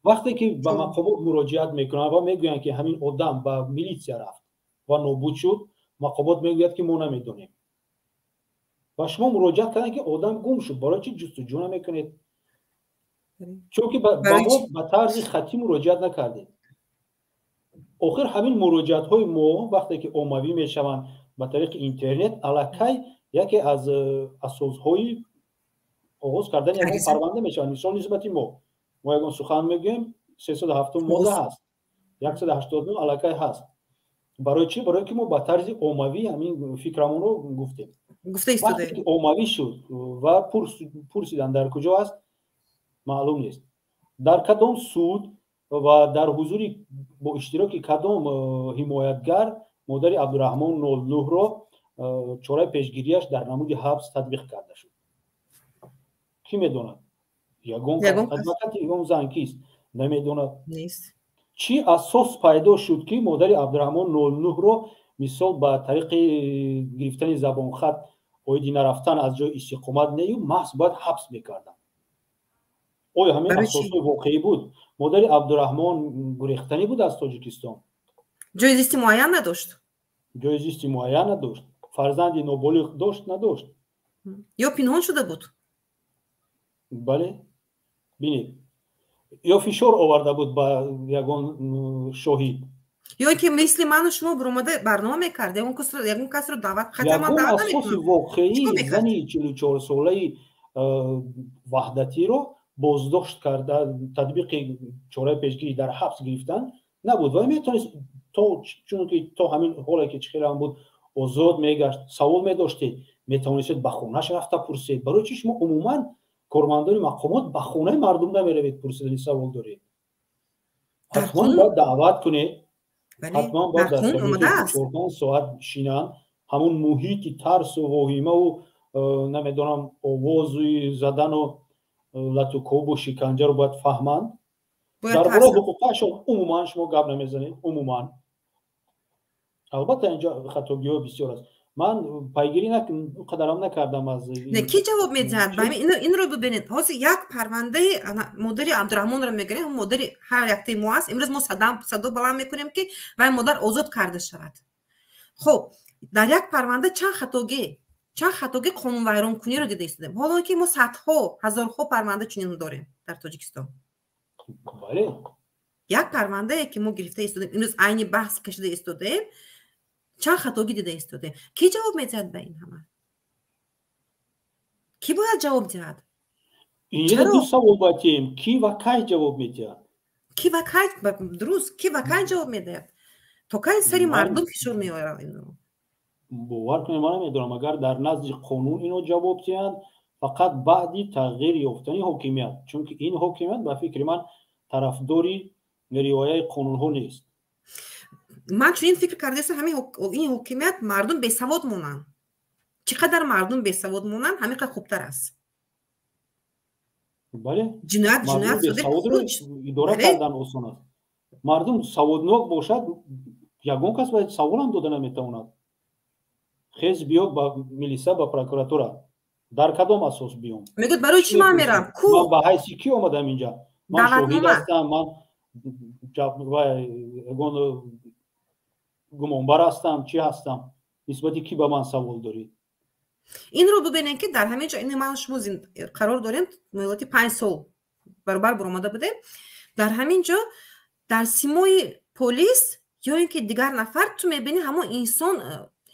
Вақте ки ба мақомот муроҷиат мекунанд ва мегӯянд, ки ҳамин одам ба милитсия рафт ва нобуд шуд, мақомот мегӯяд, ки мо намедонем. Ва шумо муроҷиат карданд, ки одам гум шуд, барои чи ҷустуҷӯ намекунед? Чунки ба мо ба тарзи хаттӣ муроҷиат накардед. Охир ҳамин муроҷиатҳои мо вақте ки оммавӣ мешаванд ба тариқи интернет, аллакай яке аз асосҳои оғоз кардани ягон парванда мешавад. Мисол, нисбати мо ягон сухан мегӯем, 307-ум модда ҳаст, 189 аллакай ҳаст. Барои чӣ? Барое ки мо ба тарзи оммавӣ ҳамин фикрамонро гуфтем. Вақте ки оммавӣ шуд ва пурсиданд, дар куҷо аст, маълум нест, дар кадом суд ва дар ҳузури бо иштироки кадом ҳимоятгар модари Абдураҳмон 09-ро чораи пешгирияш дар намуди ҳабс татбиқ карда шуд, кӣ медонад? Ягон адвокати ягон зан кист, намедонад. Чӣ асос пайдо шуд, ки модари Абдураҳмон 09-ро мисол ба тариқи гирифтани забонхат оиди нарафтан аз ҷои истиқомат нею маҳз бояд ҳабс мекарданд? Оё ҳамин асосҳои воқеӣ буд? Модари Абдураҳмон гурехтанӣ буд аз Тоҷикистон? Ҷои зисти муайян надошт. Ҷои зисти муайян надошт. Фарзанди ноболиғ дошт, надошт? Ё пинҳон шуда буд. Бале, бинед, ё фишор оварда буд ба ягон шоҳид. Ё ки мисли ману шумо биромада барнома мекард, ягон касро даъват. Ягон асоси воқеӣ зани 44-солаи ваҳдатиро боздошт карда, татбиқи чораи пешгирӣ дар ҳабс гирифтан набуд. Ва метавонист то, чунки то ҳамин ҳоле ки чӣ хелам буд, озод мегашт. Савол медоштед, метавонистед ба хонааш рафта пурсед. Барои чӣ шумо умуман кормандони мақомот ба хонаи мардум намеравед, пурсидани савол доред? Ҳатман бояд даъват кунед, ҳатман бояд дар 4 соат шинанд, ҳамун муҳити тарсу воҳимаву намедонам, овози задану латукобу шиканҷаро бояд фаҳманд. Дар бораи ҳуқуқашон умуман шумо гап намезанед, умуман. Албатта, инҷо хатогиҳо бисёр аст, ман пайгирӣ қадарам накардам аз Не, ки ҷавоб медиҳад? Инро бибинед, ҳозир як парвандаи модари Абдураҳмонро мегирем, модари ҳар яктаи мо аст. Имрӯз мо садо баланд мекунем, ки вай модар озод карда шавад. Хуб, дар як парванда чанд хатогӣ, чанд хатогӣ, қонунвайронкуниро дида истодем, ҳоло ки мо садҳо, ҳазорҳо парванда чунин дорем дар Тоҷикистон. Як парвандае ки мо гирифта истодем, имрӯз айни баҳс кашида истодаем, чанд хатогӣ дида истодаем. Кӣ ҷавоб медиҳад ба ин ҳама? Кӣ бояд ҷавоб диҳад? Инҷа ду савол бояд диҳем: кӣ ва кай ҷавоб медиҳад. Кӣ ва кай, дуруст, кӣ ва кай ҷавоб медиҳад? То кай сари мардум фишор меорад инро? Бовар кунед, ман намедонам, агар дар назди қонун ино ҷавоб диҳанд. Фақат баъди тағйир ёфтани ҳокимият, чунки ин ҳокимият, ба фикри ман, тарафдори риояи қонунҳо нест. Ман чунин фикр кардаистам, ҳамин ин ҳокимият мардум бесавод монанд. Чӣ қадар мардум бесавод монанд, ҳамин қадр хубтар аст. Бале, ҷиноят содир идора кардан осон аст. Мардум саводнок бошад, ягон кас бояд саволам дода наметавонад. Хез биё ба милиса, ба прокуратура. Дар кадом асос биём? Мегӯяд, барои чӣ ман мерам? Ку? Ман ба ҳайси кӣ омадам инҷа? Ман шоҳид ҳастам, ман ягон гумонбар ҳастам, чӣ ҳастам? Нисбати кӣ ба ман савол дорӣ? Инро бубинем, ки дар ҳамин ҷо ин ман шумо қарор дорем, муҳлати 5 сол баробар баромада будем. Дар ҳамин ҷо дар симои полис ё ин ки дигар нафар ту мебинӣ ҳамон инсон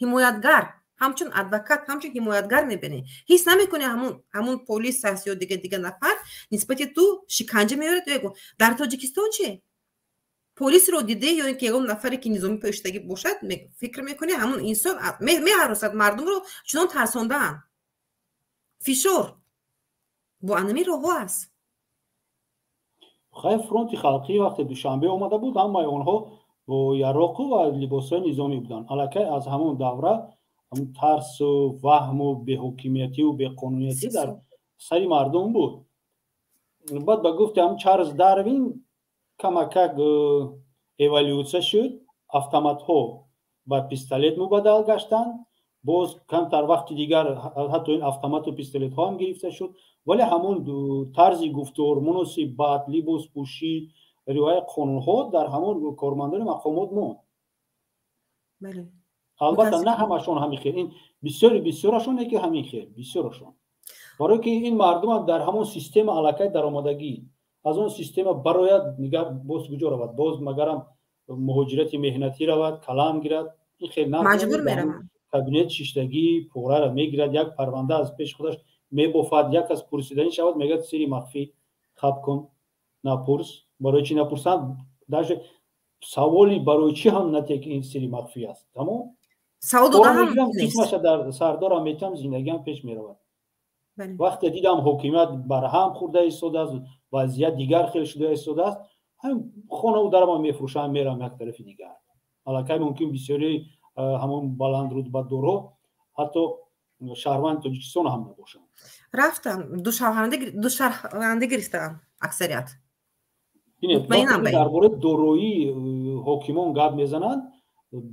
ҳимоятгар, ҳамчун адвокат, ҳамчун ҳимоятгар мебинӣ. Ҳис намекунӣ ҳамун полис аст ё дигар нафар нисбати ту шиканҷа меорад. Дар Тоҷикистон чӣ? Полисро диде ё ин ки ягон нафаре ки низоми пӯшидагӣ бошад, фикр мекунӣ ҳамун инсон меҳаросад, мардумро чунон тарсондаанд. Фишор бо анами роҳҳо аст. Хай, фронти халқӣ вақте Душанбе омада буд, ҳамаи онҳо бо яроқу ва либосҳои низомӣ буданд. Аллакай аз ҳамон давра ҳамон тарсу ваҳму беҳокимиятиву беқонуниятӣ дар сари мардум буд. Баъд ба гуфти ҳам Чарлз Дарвин камакак эволюсия шуд, автоматҳо ба пистолет мубаддал гаштанд. Боз камтар вақти дигар ҳатто ин автомату пистолетҳо ҳам гирифта шуд, вале ҳамон тарзи гуфтор, муносибат, либоспӯшӣ, риояи қонунҳо дар ҳамон кормандони мақомот монд. Албатта на ҳамашон ҳамин хел, ин бисёрашон не ки ҳамин хел, бисёрашон. Барое ки ин мардумам дар ҳамон система аллакай даромадагӣ, аз он система барояд, нигар боз куҷо равад? Боз магарам муҳоҷирати меҳнатӣ равад, калам гирад, ин хел маҷбур мераванд. Кабинет шиштагӣ пораро мегирад, як парванда аз пеши худаш мебофад, як аз пурсиданӣ шавад, мегӯяд сири махфӣ, хаб кун, напурс. Барои чӣ напурсанд? Даже саволи барои чӣ ҳам нате ки ин сири махфӣ аст. Тамом? Савол дода ҳам нест. Дар сардорам метам, зиндагиам пеш меравад. Вақте дидам ҳокимият барҳам хӯрда истодааст, вазъият дигар хел шуда истодааст, ҳамин хонаву дарамам мефурӯшам, мерам як тарафи дигар. Аллакай мумкин бисёри ҳамон баландрутбадорҳо ҳатто шаҳрванди Тоҷикистон ҳам набошанд. Рафтам, ду шаҳрвандӣ гирифтаанд аксарият. Дар бораи дороии ҳокимон гап мезананд,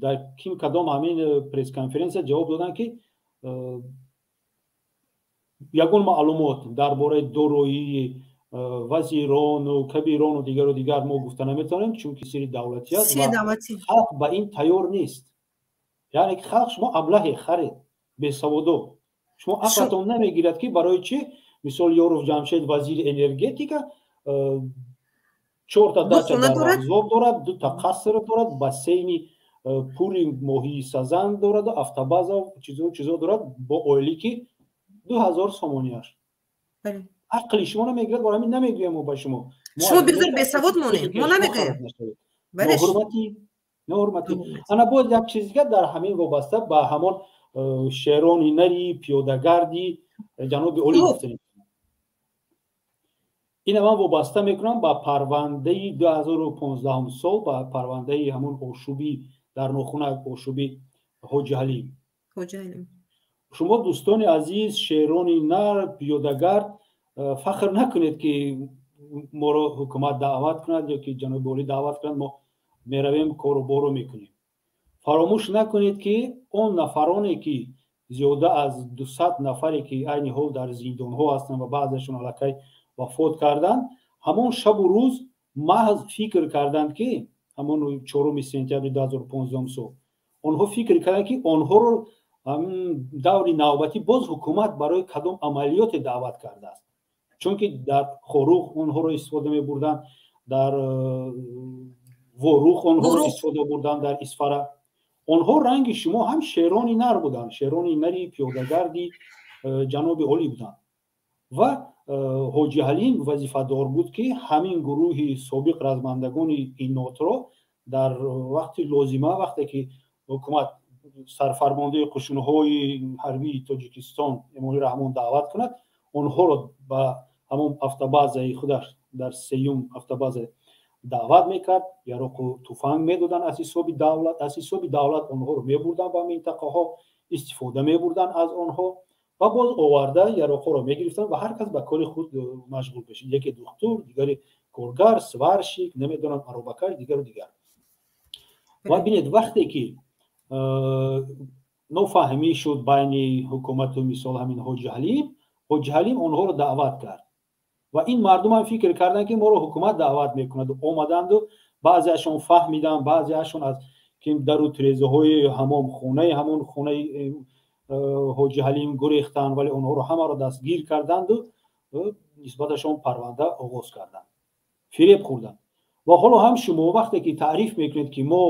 дар ким кадом ҳамин пресс-конференсия ҷавоб доданд, ки ягон маълумот дар бораи дороии вазирону кабирону дигару дигар мо гуфта наметавонем, чунки сири давлатӣ аст ва халқ ба ин тайёр нест. Яъне ки халқ шумо аблаҳе, харед, бесаводо. Шумо ақлатон намегирад, ки барои чӣ мисол Ёров Ҷамшед, вазири энергетика, 4та дача дар Варзоб дорад, 2та қаср дорад, бассейни пури моҳии сазан дораду автобаза чизо дорад бо ойлики 2000 сомониаш. Ақли шумо намегирад, барои ҳамин намегӯем мо ба шумо. Шумо бигзор бесавод монед, мо намегӯем. Ноҳурматӣ. Ана боз як чиз дигар дар ҳамин вобаста ба ҳамон шерони нари пиёдагарди ҷаноби олӣ гуфтанем. Ина ман вобаста мекунам ба парвандаи 2015 сол, ба парвандаи ҳамон ошуби дар нохунак, ошуби Ҳоҷи Ҳалим. Шумо дӯстони азиз, шерони нар, пиёдагард, фахр накунед, ки моро ҳукумат даъват кунад ё ки ҷаноби олӣ даъват кунад, мо меравем, кору боро мекунем. Фаромӯш накунед, ки он нафароне ки зиёда аз 200 нафаре ки айни ҳол дар зиндонҳо ҳастанд ва баъзешон аллакай вафот карданд, ҳамон шабу рӯз маҳз фикр карданд, ки ҳамон 4 сентябри 2015 сол онҳо фикр карданд, ки онҳоро даври навбатӣ боз ҳукумат барои кадом амалиёте даъват кардааст. Чунки дар Хоруғ онҳоро истифода мебурданд, дар Ворух онҳоро истифода бурданд, дар Исфара. Онҳо ранги шумо ҳам шерони нар буданд, шерони нари пиёдагарди ҷаноби олӣ буданд. Ва Ҳоҷи Ҳалим вазифадор буд, ки ҳамин гурӯҳи собиқ размандагони инотро дар вақти лозима, вақте ки ҳукумат сарфармондаи қушунҳои ҳарбии Тоҷикистон Эмомалӣ Раҳмон даъват кунад, Онҳоро ба ҳамон автобазаи худаш дар сеюм автобаза даъват мекард, яроқу туфанг медоданд аз ҳисоби давлат, аз ҳисоби давлат онҳоро мебурданд ба минтақаҳо, истифода мебурданд аз онҳо ва боз оварда яроқҳоро мегирифтанд ва ҳар кас ба кори худ машғул мешид. Яке духтур, дигаре коргар, сварщик, намедонам, аробакаш, дигару дигар. Ва бинед, вақте ки нофаҳмӣ шуд байни ҳукумату мисол ҳамин Ҳоҷи Ҳалим, Ҳоҷи Ҳалим онҳоро даъват кард ва ин мардумам фикр карданд, ки моро ҳукумат даъват мекунад. Омаданду баъзеашон фаҳмиданд, баъзеашон аз ки дару тирезаҳои ҳамон хонаи ҳамон хонаи Ҳоҷи Ҳалим гурехтанд, вале онҳоро ҳамаро дастгир карданду нисбаташон парванда оғоз карданд, фиреб хӯрданд. Ва ҳоло ҳам шумо вақте ки таъриф мекунед, ки мо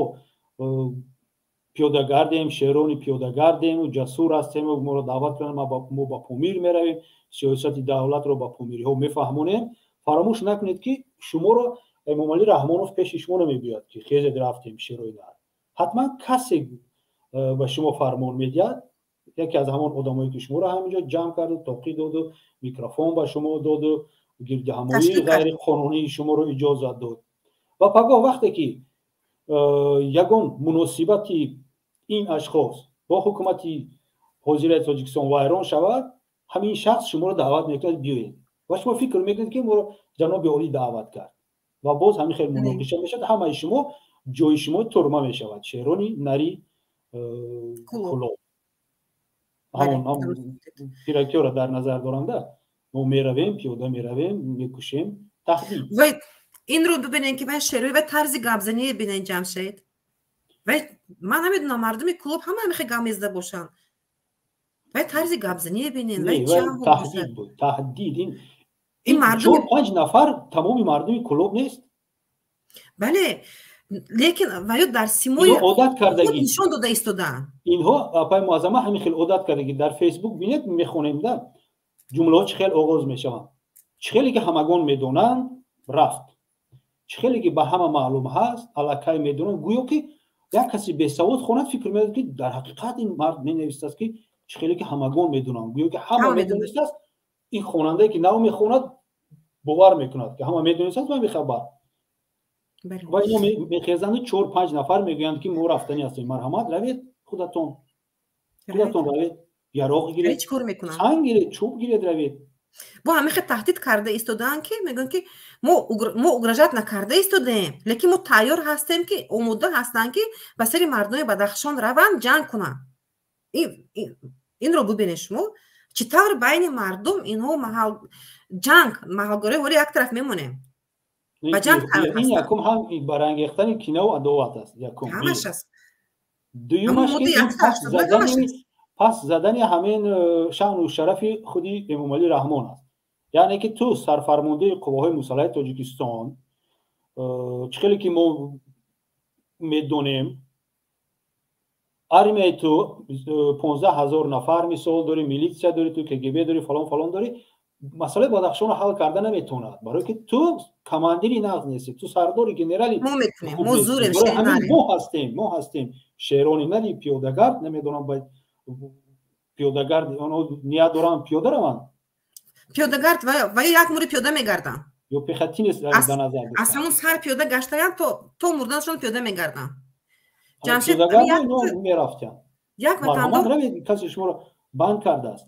пиёдагардем, шерони пиёдагардему ҷасур ҳастему моро даъват кунанд, мо ба Помир меравем, сиёсати давлатро ба помириҳо мефаҳмонем, фаромӯш накунед, ки шуморо Эмомалӣ Раҳмонов пеши шумо намебиёяд, ки хезед, рафтем, шерои нар. Ҳатман касе ба шумо фармон медиҳад, яке аз ҳамон одамое, ки шуморо ҳаминҷо ҷамъ карду тоқӣ доду, микрофон ба шумо доду, гирдиҳамоии ғайриқонунии шуморо иҷозат дод. Ва пагоҳ вақте ки ягон муносибати ин ашхос бо ҳукумати ҳозираи Тоҷикистон вайрон шавад, ҳамин шахс шуморо даъват мекунад, биёед, ва шумо фикр мекунед, ки моро ҷаноби олӣ даъват кард, ва боз ҳамин хел муноқиша мешавад, ҳамаи шумо ҷои шумо турма мешавад. Шерони нари Кулоб, ҳамон пиракиёро дар назар доранда, мо меравем, пиёда меравем, мекушем, таҳдид. Инро бибинем, ки вай шерои ва тарзи гапзание бинен, Ҷамшед. Вай ман намедонам, мардуми Кулоб ҳама ҳамихе гап мезада бошанд. Вай тарзи гапзание бинен, вай таҳдид буд, таҳдид. Ин мардум панҷ нафар тамоми мардуми Кулоб нест. Бале, лекин ваё дар симои одат кардагӣ нишон дода истодаанд. Инҳо, апаи Муаззама, ҳамин хел одат кардагӣ. Дар Фейсбук бинед, мехонем, да ҷумлаҳо чӣ хел оғоз мешаванд, чӣ хеле ки ҳамагон медонанд, рафт, чӣ хеле ки ба ҳама маълум ҳаст, аллакай медонанд. Гӯё ки як каси бесавод хонад, фикр мекунад, ки дар ҳақиқат ин мард менависааст, ки чӣ хеле ки ҳамагон медонанд, гӯё ки ҳама медонистааст. Ин хонандае, ки нав мехонад, бовар мекунад, ки ҳама медонистааст, ва бехабар. Ва ино мехезанду чор панҷ нафар мегӯянд, ки мо рафтанӣ ҳастем. Марҳамат, равед, худатон, худатон равед, яроқ гиред, санг гиред, чӯб гиред, равед. Бо ҳамихе таҳдид карда истодаанд, ки мегӯянд, ки мо угрожать накарда истодаем, лекин мо тайёр ҳастем, ки омода ҳастанд, ки ба сари мардуми Бадахшон раванд, ҷанг кунанд. Инро бубинед шумо, чӣ тавр байни мардум инҳо маҳал ҷанг маҳалгорӣ. Ҳоли як тараф мемонем, ба ҷанг. Ин якум ҳам барангехтани кинаву адоват аст, якум. Ҳамаш аст. Дуюмаш, пас задани ҳамин шаъну шарафи худи Эмомалӣ Раҳмон аст, яъне ки ту сарфармондаи қувваҳои мусаллаҳи Тоҷикистон, чӣ хеле ки мо медонем, армияи ту 15 000 нафар мисол дорӣ, милитсия дорӣ, ту КГБ дорӣ, фалон фалон дорӣ, масъалаи Бадахшонро ҳал карда наметавонад, барое ки ту командири нағз нестӣ, ту сардори генерали. Мо ҳастем, мо ҳастем шерони нари пиёдагард. Намедонам, пиёдагард онҳо ният доранд пиёда раванд. Пиёдагард ва як мури пиёда мегарданд. Ё пехотинец ба назар. Аз ҳамон сар пиёда гаштаянд, то мурданашон пиёда мегарданд. Ҷамшед, мерафтянд. Як ватандор касе шуморо банд кардааст.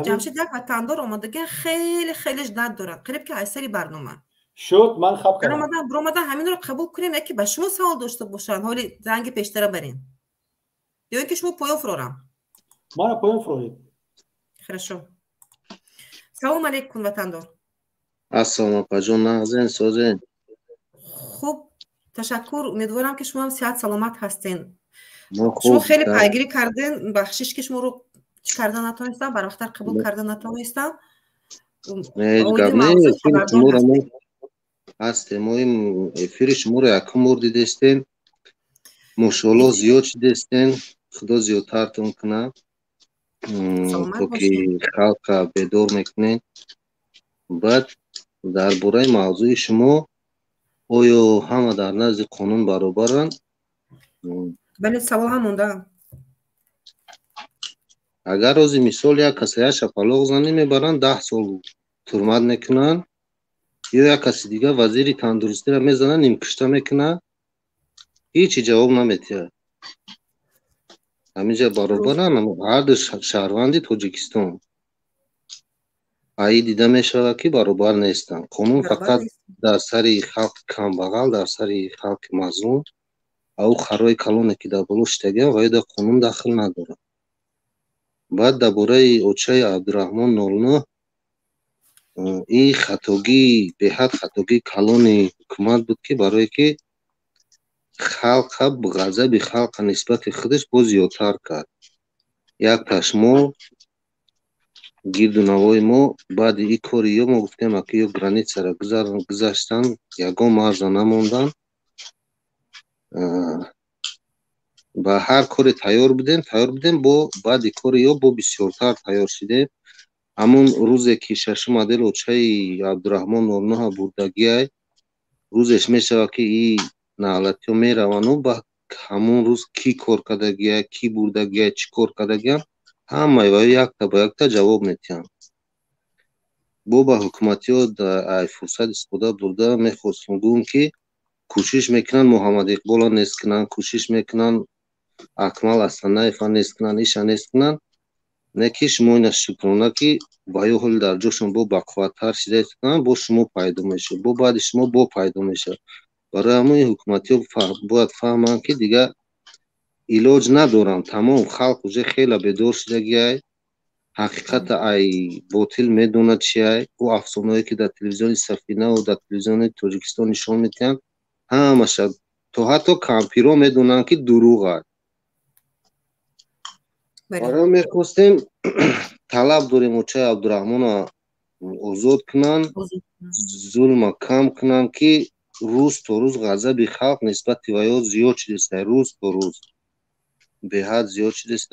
Ҷамшед, як ватандор омадагиан, хеле хеле ждать дорад, қариб ки аз сари барнома шуд, ман хаб кардам. Биромадан, ҳаминро қабул кунем, яке ба шумо савол дошта бошанд. Ҳоли занги пештара барин ё ин ки шумо поён фурорам? Мара поён фуроред. Хорошо. Салом алейкум, ватандор. Ассалому, апаҷон, нағзен, созен? Хуб, ташаккур. Умедворам, ки шумоам сиҳат саломат ҳастен. Шумо хеле пайгирӣ карден, бахшиш, ки шуморо чӣ карда натавонистам, барвақттар қабул карда натавонистам. Ҳастем. Мо ин эфири шуморо якум бор дидестем. Мошоалло, зиёд шидестем, Худо зиёдтартон кунад, то ки халқа бедор мекунед. Баъд дар бораи мавзӯи шумо, оё ҳама дар назди қонун баробаранд? Бале, савол ҳам монда. Агар рӯзи мисол як каса як шапалоқ занӣ, мебаранд, 10 сол турмат мекунанд, ё як каси дигар вазири тандурустиро мезананд, нимкушта мекунад, ҳечи ҷавоб наметиҳад. Ҳаминҷа баробаранд ҳарду шаҳрванди Тоҷикистон. Аи дида мешавад, ки баробар нестанд. Қонун фақат дар сари халқи камбағал, дар сари халқи мазлум, ав харои калоне, ки дар боло шитагианд, ва ё дар қонун дахл надорад. Баъд дар бораи очаи Абдураҳмон нолнӯ, ин хатогии беҳад хатогии калони ҳукумат буд, ки барое ки халқа ғазаби халқа нисбати худаш боз зиёдтар кард. Як ташмо гирду навои мо баъди ин кори ё мо гуфтем, аки ё границаро гузаштан, ягон марза намондан, ба ҳар коре тайёр будем, тайёр будем, бо баъди кори ё бо бисёртар тайёр шидем. Ҳамон рӯзе ки шашум адел очаи Абдураҳмон нолнӯҳа бурдагиай, рӯзеш мешавад, ки и наълатиҳо меравану ба ҳамон рӯз кӣ кор кардагиай, кӣ бурдагиай, чӣ кор кардагиам, ҳамаи ва якта ба якта ҷавоб метиҳанд. Бо ба ҳукуматиҳо ай фурсат истифода бурда мехостем гӯм, ки кӯшиш мекунанд Муҳаммад Иқболро нест кунанд, кӯшиш мекунанд Акмал Асанаевро нест кунанд, иша нест кунанд. Не ки шумо ина шукрона, ки ва ё ҳоли дар ҷошон бо бақувваттар шида истоданд, бо шумо пайдо мешавад, бо баъди шумо бо пайдо мешавад. Барои ҳамин ҳукуматиҳо бояд фаҳманд, ки дигар илоҷ надоранд. Тамом халқ уже хеле бедор шидагиай, ҳақиқата ай ботил медонад чиай. Ӯ афсонаҳое, ки дар телевизиони Сафинаву дар телевизиони Тоҷикистон нишон медиҳанд, ҳамаша то ҳатто кампирҳо медонанд, ки дурӯғ аст. Барои мехостем, талаб дорем, очаи Абдураҳмонро озод кунанд, зулма кам кунанд, ки рӯз то рӯз ғазаби халқ нисбати ваё зиёд шудааст, рӯз то рӯз беҳад зиёд шудааст.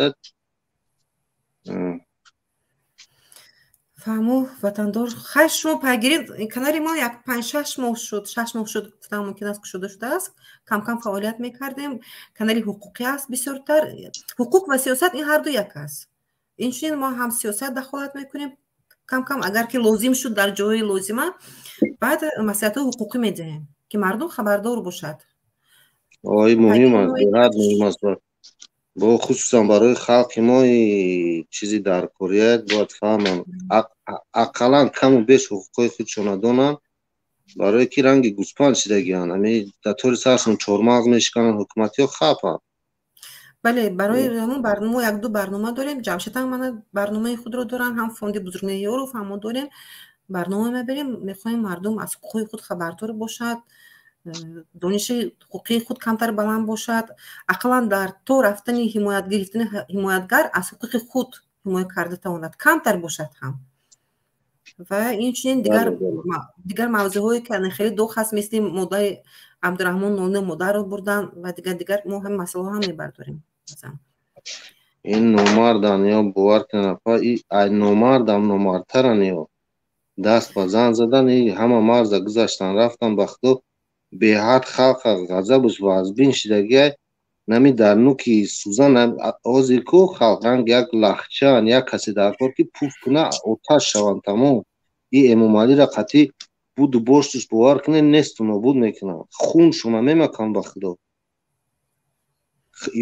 Фаҳму, ватандор, хайр, шумо пайгирӣ канали мо як 5-6 моҳ шуд, 6 моҳ шуд, гуфтам мумкин аст, кушода шудааст. Кам кам фаъолият мекардем. Канали ҳуқуқӣ аст бисёртар. Ҳуқуқ ва сиёсат ин ҳарду як аст. Инчунин мо ҳам сиёсат дахолат мекунем кам кам, агар ки лозим шуд, дар ҷои лозима, баъд маслиҳатҳои ҳуқуқӣ медиҳем, ки мардум хабардор бошад. Ой, муҳим аст, беҳад муҳим аст. Бо хусусан барои халқи мо чизи даркорият бояд фаҳманд, ақаллан каму беш ҳуқуқҳои худшона донанд, барое ки ранги гӯспанд шидагианд, ами дар тори саршон чормағз мешикананд, ҳукуматиҳо хапанд. Бале, барои ҳамон барнома як-ду барнома дорем. Ҷамшед ҳам мана барномаи худро доранд, ҳам фонди Бузургмеҳёров, ҳам мо дорем. Барнома мебарем, мехоҳем мардум аз ҳуқуқи худ хабардор бошад, дониши ҳуқуқии худ камтар баланд бошад, ақаллан дар то рафтани ҳимоят гирифтани ҳимоятгар аз ҳуқуқи худ ҳимоя карда тавонад, камтар бошад ҳам. Ва инчунин дигар мавзӯъҳое, ки хеле доғ ҳаст, мисли модари Абдураҳмон нони модарро бурдан ва дигар дигар, мо ҳам масъалаҳо ҳам мебардорем. Ин номардан ё бовар кунед, ай номардам номардтаран, ё даст ба зан задан, ҳама марза гузаштан, рафтан. Ба худо, беҳад халқа ғазабуш вазбин шидагиай, нами дар нуки сӯзан ҳозир ку халқ ранг як лахчаан, як касе дар кор, ки пуф куна, оташ шаванд тамом. И Эмомалиро қатъи буду боштуш, бовар кунед, несту нобуд мекунанд, хуншона мемаканд. Ба худо,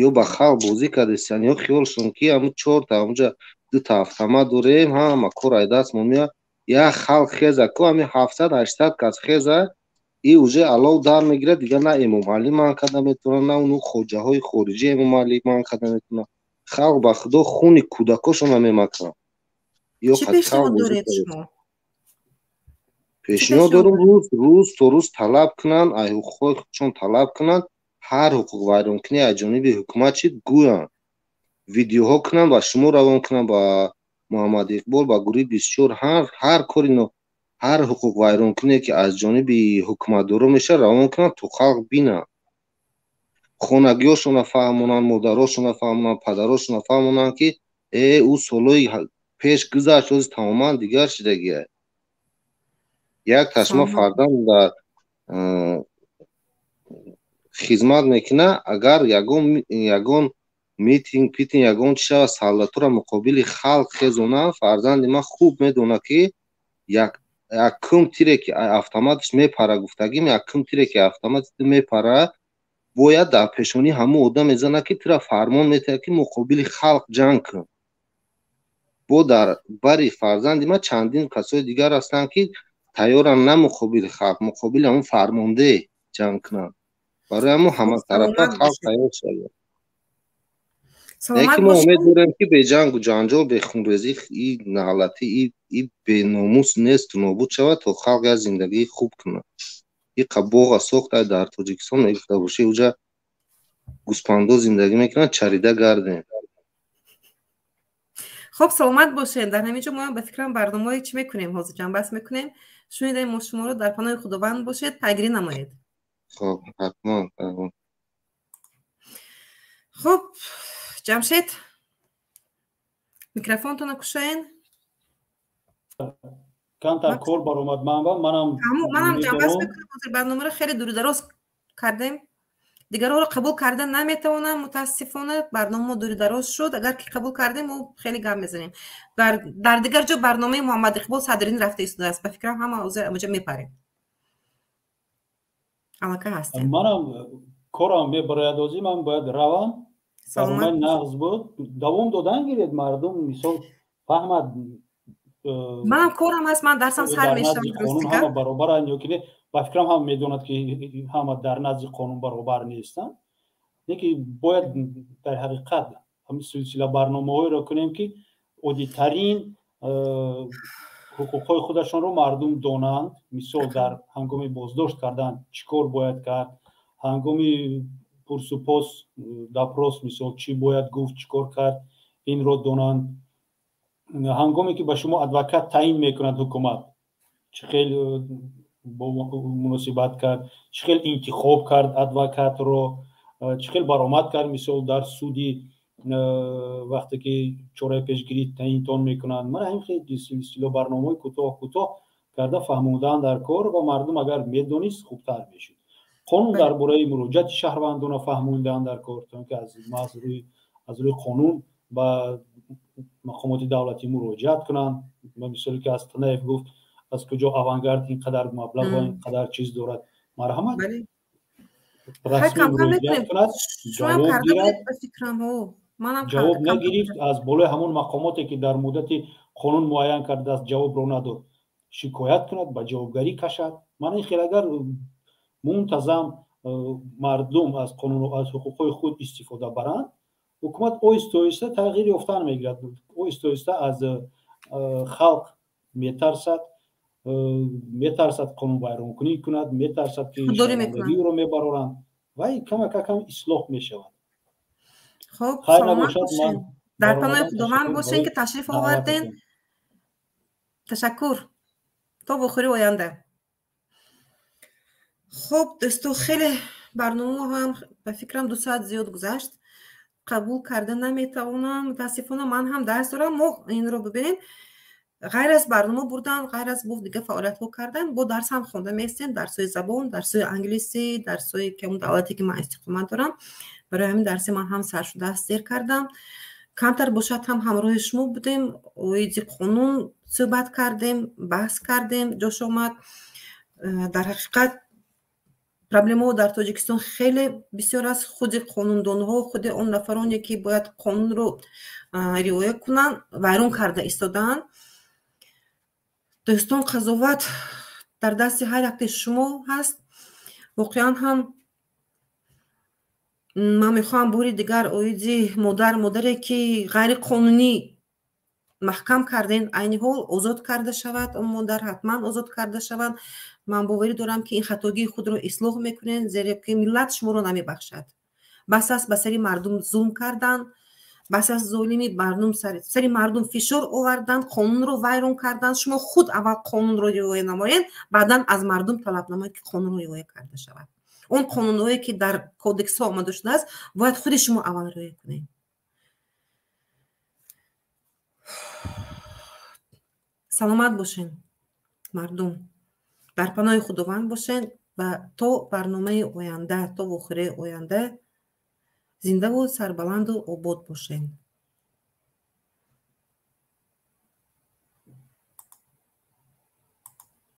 ё ба халқ бозӣ кардестиян, ё хиёлшон ки ҳамн чорта ҳамунҷа дута автомат дорем, ҳама кор ай дастмон меояд. Як халқ хеза ку, ҳамин 700-800 кас хеза, и уже алов дар мегирад. Дигар на Эмомалӣ манъ карда метавонад, на уну хоҷаҳои хориҷӣ Эмомалӣ манъ карда метавонад. Халқ, ба худо, хуни кӯдакошона мемаканд. Ё пешниҳод дорум, рӯз то рӯз талаб кунанд, ай ҳуқуқҳои худшон талаб кунанд, ҳар ҳуқуқвайронкунӣ аз ҷониби ҳукумат чӣ гӯянд, видеоҳо кунанд, ба шумо равон кунанд, ба Муҳаммад Иқбол, ба гурӯҳи 24, ҳар кори, ҳар ҳуқуқвайронкуние, ки аз ҷониби ҳукуматдоро мешавад, равон кунанд, то халқ бинанд, хонагиҳошона фаҳмонанд, модарошона фаҳмонанд, падарошона фаҳмонанд, ки ӯ солҳои пеш гузашт, ҳозир тамоман дигар шидагиа. Як ташма фарзанд дар хизмат мекунад, агар ягон Митинг питинг ягон чи шава, солдатура муқобили халқ хезонанд. Фарзанди ман хуб медонад, ки якум тире ки автоматш мепара, гуфтагим, якум тире ки автомат мепара, бояд дар пешонӣ ҳамун одам мезанад, ки тура фармон метиҳад, ки муқобили халқ ҷанг кун. Бо дар бари фарзанди ман чандин касои дигар ҳастанд, ки тайёранд на муқобили халқ, муқобили ҳамун фармондеҳ ҷанг кунанд. Барои ҳамун ҳаматарафа халқ тайёр шавад. Лекин мо умед дорем, ки беҷангу ҷанҷол, бехунрезӣ и наълатӣ, и беномус несту нобуд шавад, то халқ як зиндагии хуб кунад. Иқа боға сохта дар Тоҷикистон, мегуфта бошӣ, уҷа гӯспандо зиндагӣ мекунанд, чарида гардем. Хуб, саломат бошед. Дар ҳамин ҷо мо ба фикрам барномаи чӣ мекунем, ҳозир ҷамъбаст мекунем. Шунидаем мо шуморо, дар паноҳи Худованд бошед, пайгирӣ намоед. Хуб, ҳатман. Хуб, Ҷамшед, микрофонтонро кушоен. Камтар кор баромад манба, манам. Манам ҷамъбаст мекунам ҳозир барномаро, хеле дуру дароз кардем. Дигарҳоро қабул карда наметавонам, мутаассифона, барнома дуру дароз шуд. Агар ки қабул кардем, мо хеле гап мезанем. Дар дигар ҷо барномаи Муҳаммад Иқбол Садриддин рафта истодааст. Ба фикрам, ҳама ҳозир онҷа мепарем. Аллакай ҳастем. Манам корам мебарояд ҳозир, ман бояд равам. Барномаи нағз буд, давом додан гиред, мардум мисол фаҳмад. Манам корам ҳаст, ман дарсам сар мешавад. Қонун ҳама баробаранд ё ки не? Ба фикрам, ҳама медонад, ки ҳама дар назди қонун баробар нестанд. Лекин бояд дар ҳақиқат ҳамин силсила барномаҳоеро кунем, ки оддитарин ҳуқуқҳои худашонро мардум донанд. Мисол, дар ҳангоми боздошт кардан чӣ кор бояд кард, ҳангоми пурсупос, допрос, мисол, чӣ бояд гуфт, чӣ кор кард, инро донанд. Ҳангоме ки ба шумо адвокат таъин мекунад ҳукумат, чӣ хел бо муносибат кард, чӣ хел интихоб кард адвокатро, чӣ хел баромад кард, мисол, дар суди вақте ки чораи пешгирӣ таъинтон мекунанд. Мана ҳамин хел силсила барномаҳои кӯтоҳ кӯтоҳ карда фаҳмондан дар кор, ва мардум агар медонист, хубтар мешуд. Қонун дар бораи муроҷиати шаҳрвандона фаҳмондан дар кор, то ин ки аз рӯи қонун ба мақомоти давлатӣ муроҷиат кунанд. Мисоле ки аз Танаев гуфт, аз куҷо Авангард ин қадар маблағ ва ин қадар чиз дорад, марҳамат, расмӣ муроҷиат кунад, ҷавоб гирад. Ҷавоб нагирифт, аз болои ҳамон мақомоте ки дар муддати қонун муайян кардааст ҷавобро надод, шикоят кунад, ба ҷавобгарӣ кашад. Мана ин хел агар мунтазам мардум аз қонуну аз ҳуқуқҳои худ истифода баранд, ҳукумат оҳиста оҳиста тағйир ёфтан мегирад, оҳиста оҳиста аз халқ метарсад, метарсад қонунвайронкунӣ кунад, метарсад, ки шаҳрвандагиро мебароранд, ва камакакам ислоҳ мешавад. Хуб, хайр саломат набошад, бошед. ман Дар паноҳи баромадам. Худованд Ташаккур бошед, барои ки ташриф оварден. даъвататон. Ташаккур, то вохӯри оянда. Хуб, дӯсто, хеле барномао ҳам ба фикрам 2 соат зиёд гузашт, қабул карда наметавонам, мутаассифона, ман ҳам дарс дорам. Мо инро бибинем, ғайр аз барнома бурдан, ғайр аз бо дигар фаъолиятҳо кардан, бо дарс ҳам хонда меистем, дарсҳои забон, дарсҳои англисӣ, дарсҳои ки он давлате ки ман истиқомат дорам. Барои ҳамин дарси ман ҳам сар шудааст, дер кардам. Камтар бошад ҳам ҳамроҳи шумо будем, оиди қонун суҳбат кардем, баҳс кардем, ҷош омад. Дар ҳақиқат, проблемаҳо дар Тоҷикистон хеле бисёр аст. Худи қонундонҳо, худи он нафароне ки бояд қонунро риоя кунанд, вайрон карда истодаанд. Дӯстон, қазоват дар дасти ҳар яктаи шумо ҳаст. Воқеан ҳам ман мехоҳам бори дигар оиди модар, модаре ки ғайриқонунӣ маҳкам кардем, айни ҳол озод карда шавад. Он модар ҳатман озод карда шавад. Ман боварӣ дорам, ки ин хатогии худро ислоҳ мекунед, зеро ки миллат шуморо намебахшад. Бас аст ба сари мардум зулм кардан, бас аст золими мардум, сари мардум фишор овардан, қонунро вайрон кардан. Шумо худ аввал қонунро риоя намоед, баъдан аз мардум талаб намоед, ки қонунро риоя карда шавад. Он қонунҳое ки дар кодексҳо омада шудааст, бояд худи шумо аввал риоя кунед. Саломат бошед, мардум, дар паноҳи Худованд бошед ва то барномаи оянда, то вохӯрии оянда. Зиндаву сарбаланду обод бошед.